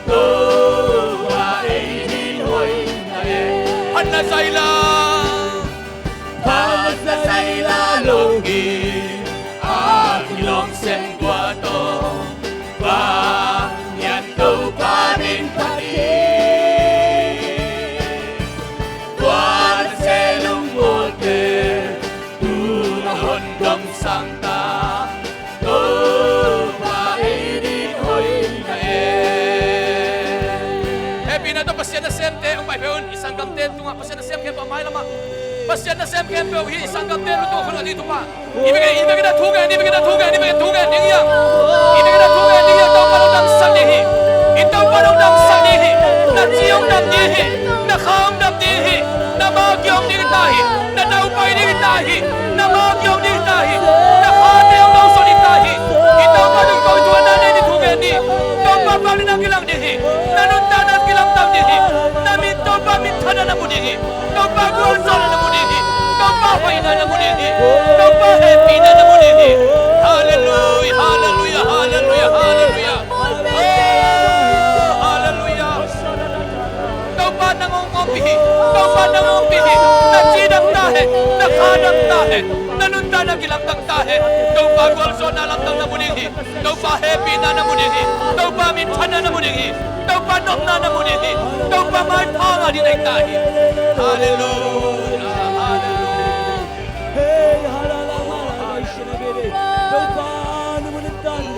Topa ei ding hoihna e. Phat na zaila. Phat na Pasian nasem khempeuh a mailamah, Pasian nasem khempeuh hi. I sanggamte lutuk khun a dih thupha. I bek in, i bek in a thu gen, i bek in a thu gen, i bek in a thu gen ding hi a. I bek in a thu gen ding hi a, Topa lungdamsak ding hi. I Topa lungdamsak ding hi. Na ci hong dam ding hi. Na kha hong dam ding hi. Na ma kihong ding ta hi. Na daupai ding ta hi. Na ma kihong ding ta hi. Na khate hong lawngsuah ding ta hi. I Topa tungtawn i thu a na nei ding thu gen ding. Topa pau le na kilang ding hi. Na nuntakna kilamdang ding hi. Na min Topa minthanna na mu ding hi. Topa gualzawhna na mu ding hi. Topa hoihna na mu ding hi. Topa hehpihna na mu ding hi. Halleluiah, halleluiah, halleluiah, halleluiah. Oh, halleluiah. Topa nang hong ompih hi. Topa nang hong ompih hi. Na ci dam ta hen. Na kha dam ta hen. Na nuntakna kilamdang ta hen. Topa gualzawhna lamdang na mu ding hi. Topa hehpihna na mu ding hi. Topa minthanna na mu ding hi. Topa nopna na mu ding hi. Topa maipha ngah ding na hi ta hi. Halleluiah, halleluiah. Hey, halleluiah. Topa na mu ding ta hi.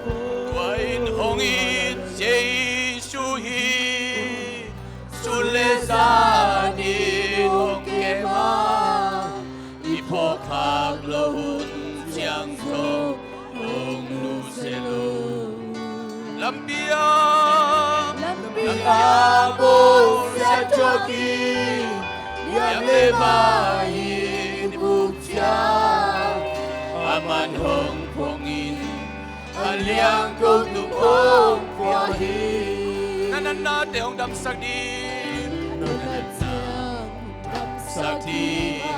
Tua in hong it Jesu hi, sun le zan in hong kem a, i phawkkhak loh hun ciang zong hong nusia lo. Lampi ah, lampi ah bawlsia thuak hi, liang le vai in i buk ciang, aman hong phong in, a liang ko tung hong pua hi. Na natnate hong damsak ding, na natna hong damsak ding a,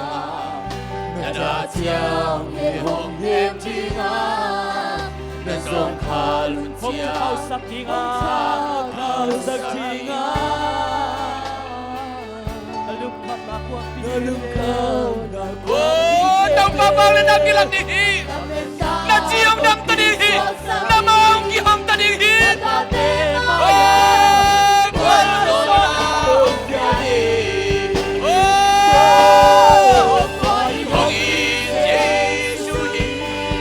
na dah ciang hong hem ding a, na zawngkhal hun ciang hong khauhsak ding a, hong khauhsak ding a. Na lungkhamna kuang pi ding. Na lungkhamna kuang pi ding. Oh, Topa pau le na kilang ding hi. Na ci hong dam ta ding hi. Na ma hong kihong ta ding hi. Oh, kuan lo na. Oh, hong in Jesu hi.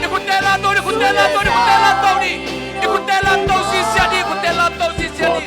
Ni khutte lam to, ni khutte lam to, ni khutte lam to ni. Ni khutte lam to sisia ni, khutte lam to sisia ni.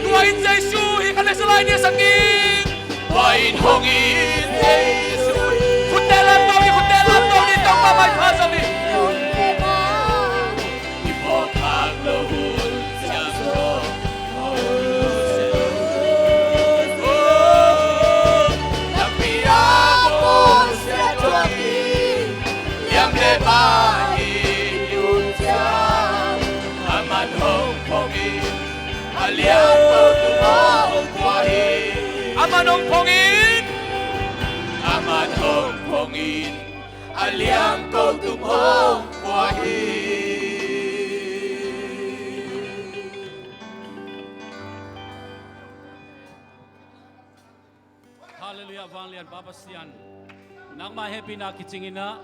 Tua in Jesu hi, ka le salai ni a sakin. Tua in hong in Jesu hi. Khutte lam to ni, khutte lam to ni, Topa maipha zong ni. I phawkkhak loh hun ciang zong hong nusia lo. Oh, lampi ah bawlsia thuak hi, liang le vai in i buk ciang, aman hong phong in, a liang ko tung hong pua hi. Aman hong phong in, aman hong phong in, a liang ko tung hong pua hi. Halleluiah, vanglian Pa Pasian. Nangmah hehpihna kicing in ah,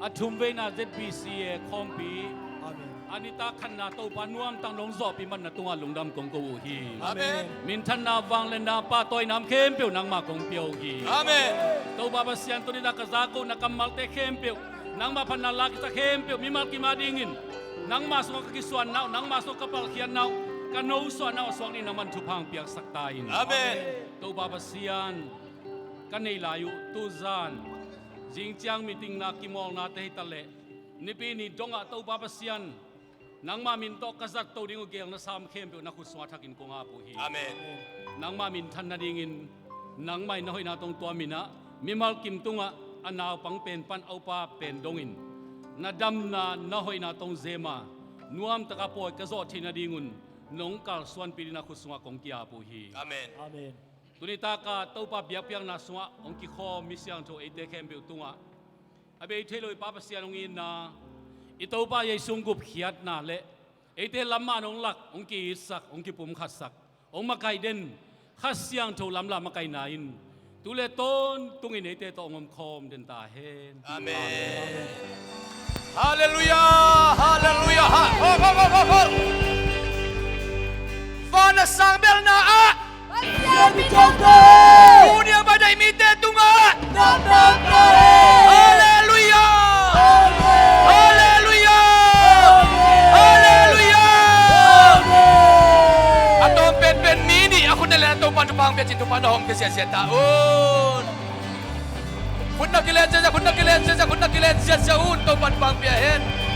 a thum veina Z B C A khawmpi, amen, a nitak khatna Topa nuamtak nong zawhpih man na tungah lungdam kong ko uh hi. Amen. Minthanna, vangliatna, pahtawina khempeuh nangmah kong pia uh hi. Amen. Topa Pasian, tuni-in ah ka zak uh na kammalte khempeuh, nangmah phatna la kisa khempeuh mimal kim a dingin nangmah sungah ka kisuanna uh, nangmah sungah ka palkhiatna uh, ka nosuahna uh a suak dingin nangman thupha hong piaksak ta in. Amen. Topa Pasian, ka neih lai uh tuzan, zing ciang meeting-na kimawlnate hi ta leh, nipi ni dongah Topa Pasian, nangmah min tawh ka zat to ding uh geel na sam khempeuh na khut sungah thakin kong ap uh hi. Amen. Nangmah minthan nadingin, nangmah in na hoihna tawh hong tuam in ah, mimal kim tungah a naupang pen pan a upa pen dongin, na damna, na hoihna tawh hong zem a, nuamtak a pawi ka zawh theih nadingun nong kalsuanpih dingin na khut sungah kong ki-ap uh hi. Amen. Amen. Tuni takah Topa biakpiakna sungah hong kikhawm mi siangtho eite khempeuh tungah, a bei thei lo i Pa Pasian hong itna, I Topa Jesu hong gupkhiatna le eite lamah hong lak, hong ki-itsak, hong kipumkhatsak, hong makaih den Kha Siangtho lamlam makaihna in tu le tawntungin eite tawh hong omkhawm den ta hen. Amen. Halleluiah! Halleluiah! Ha, ho, ho, ho, ho, ho. Van a sang belhna ah, Pasian min thang ta hen. Tuni a vai daih mite tungah, min thang ta hen. Halleluiah! Amen. Halleluiah! Amen. Halleluiah! Amen. A tawm penpen mi nih a khut na lian a, Topa'n thupha hong pia cin, thupha na hawm khia siasia ta un. Khut na kilian siasia, khut na kilian siasia, khut na kilian siasia un, Topa'n thupha hong pia hen.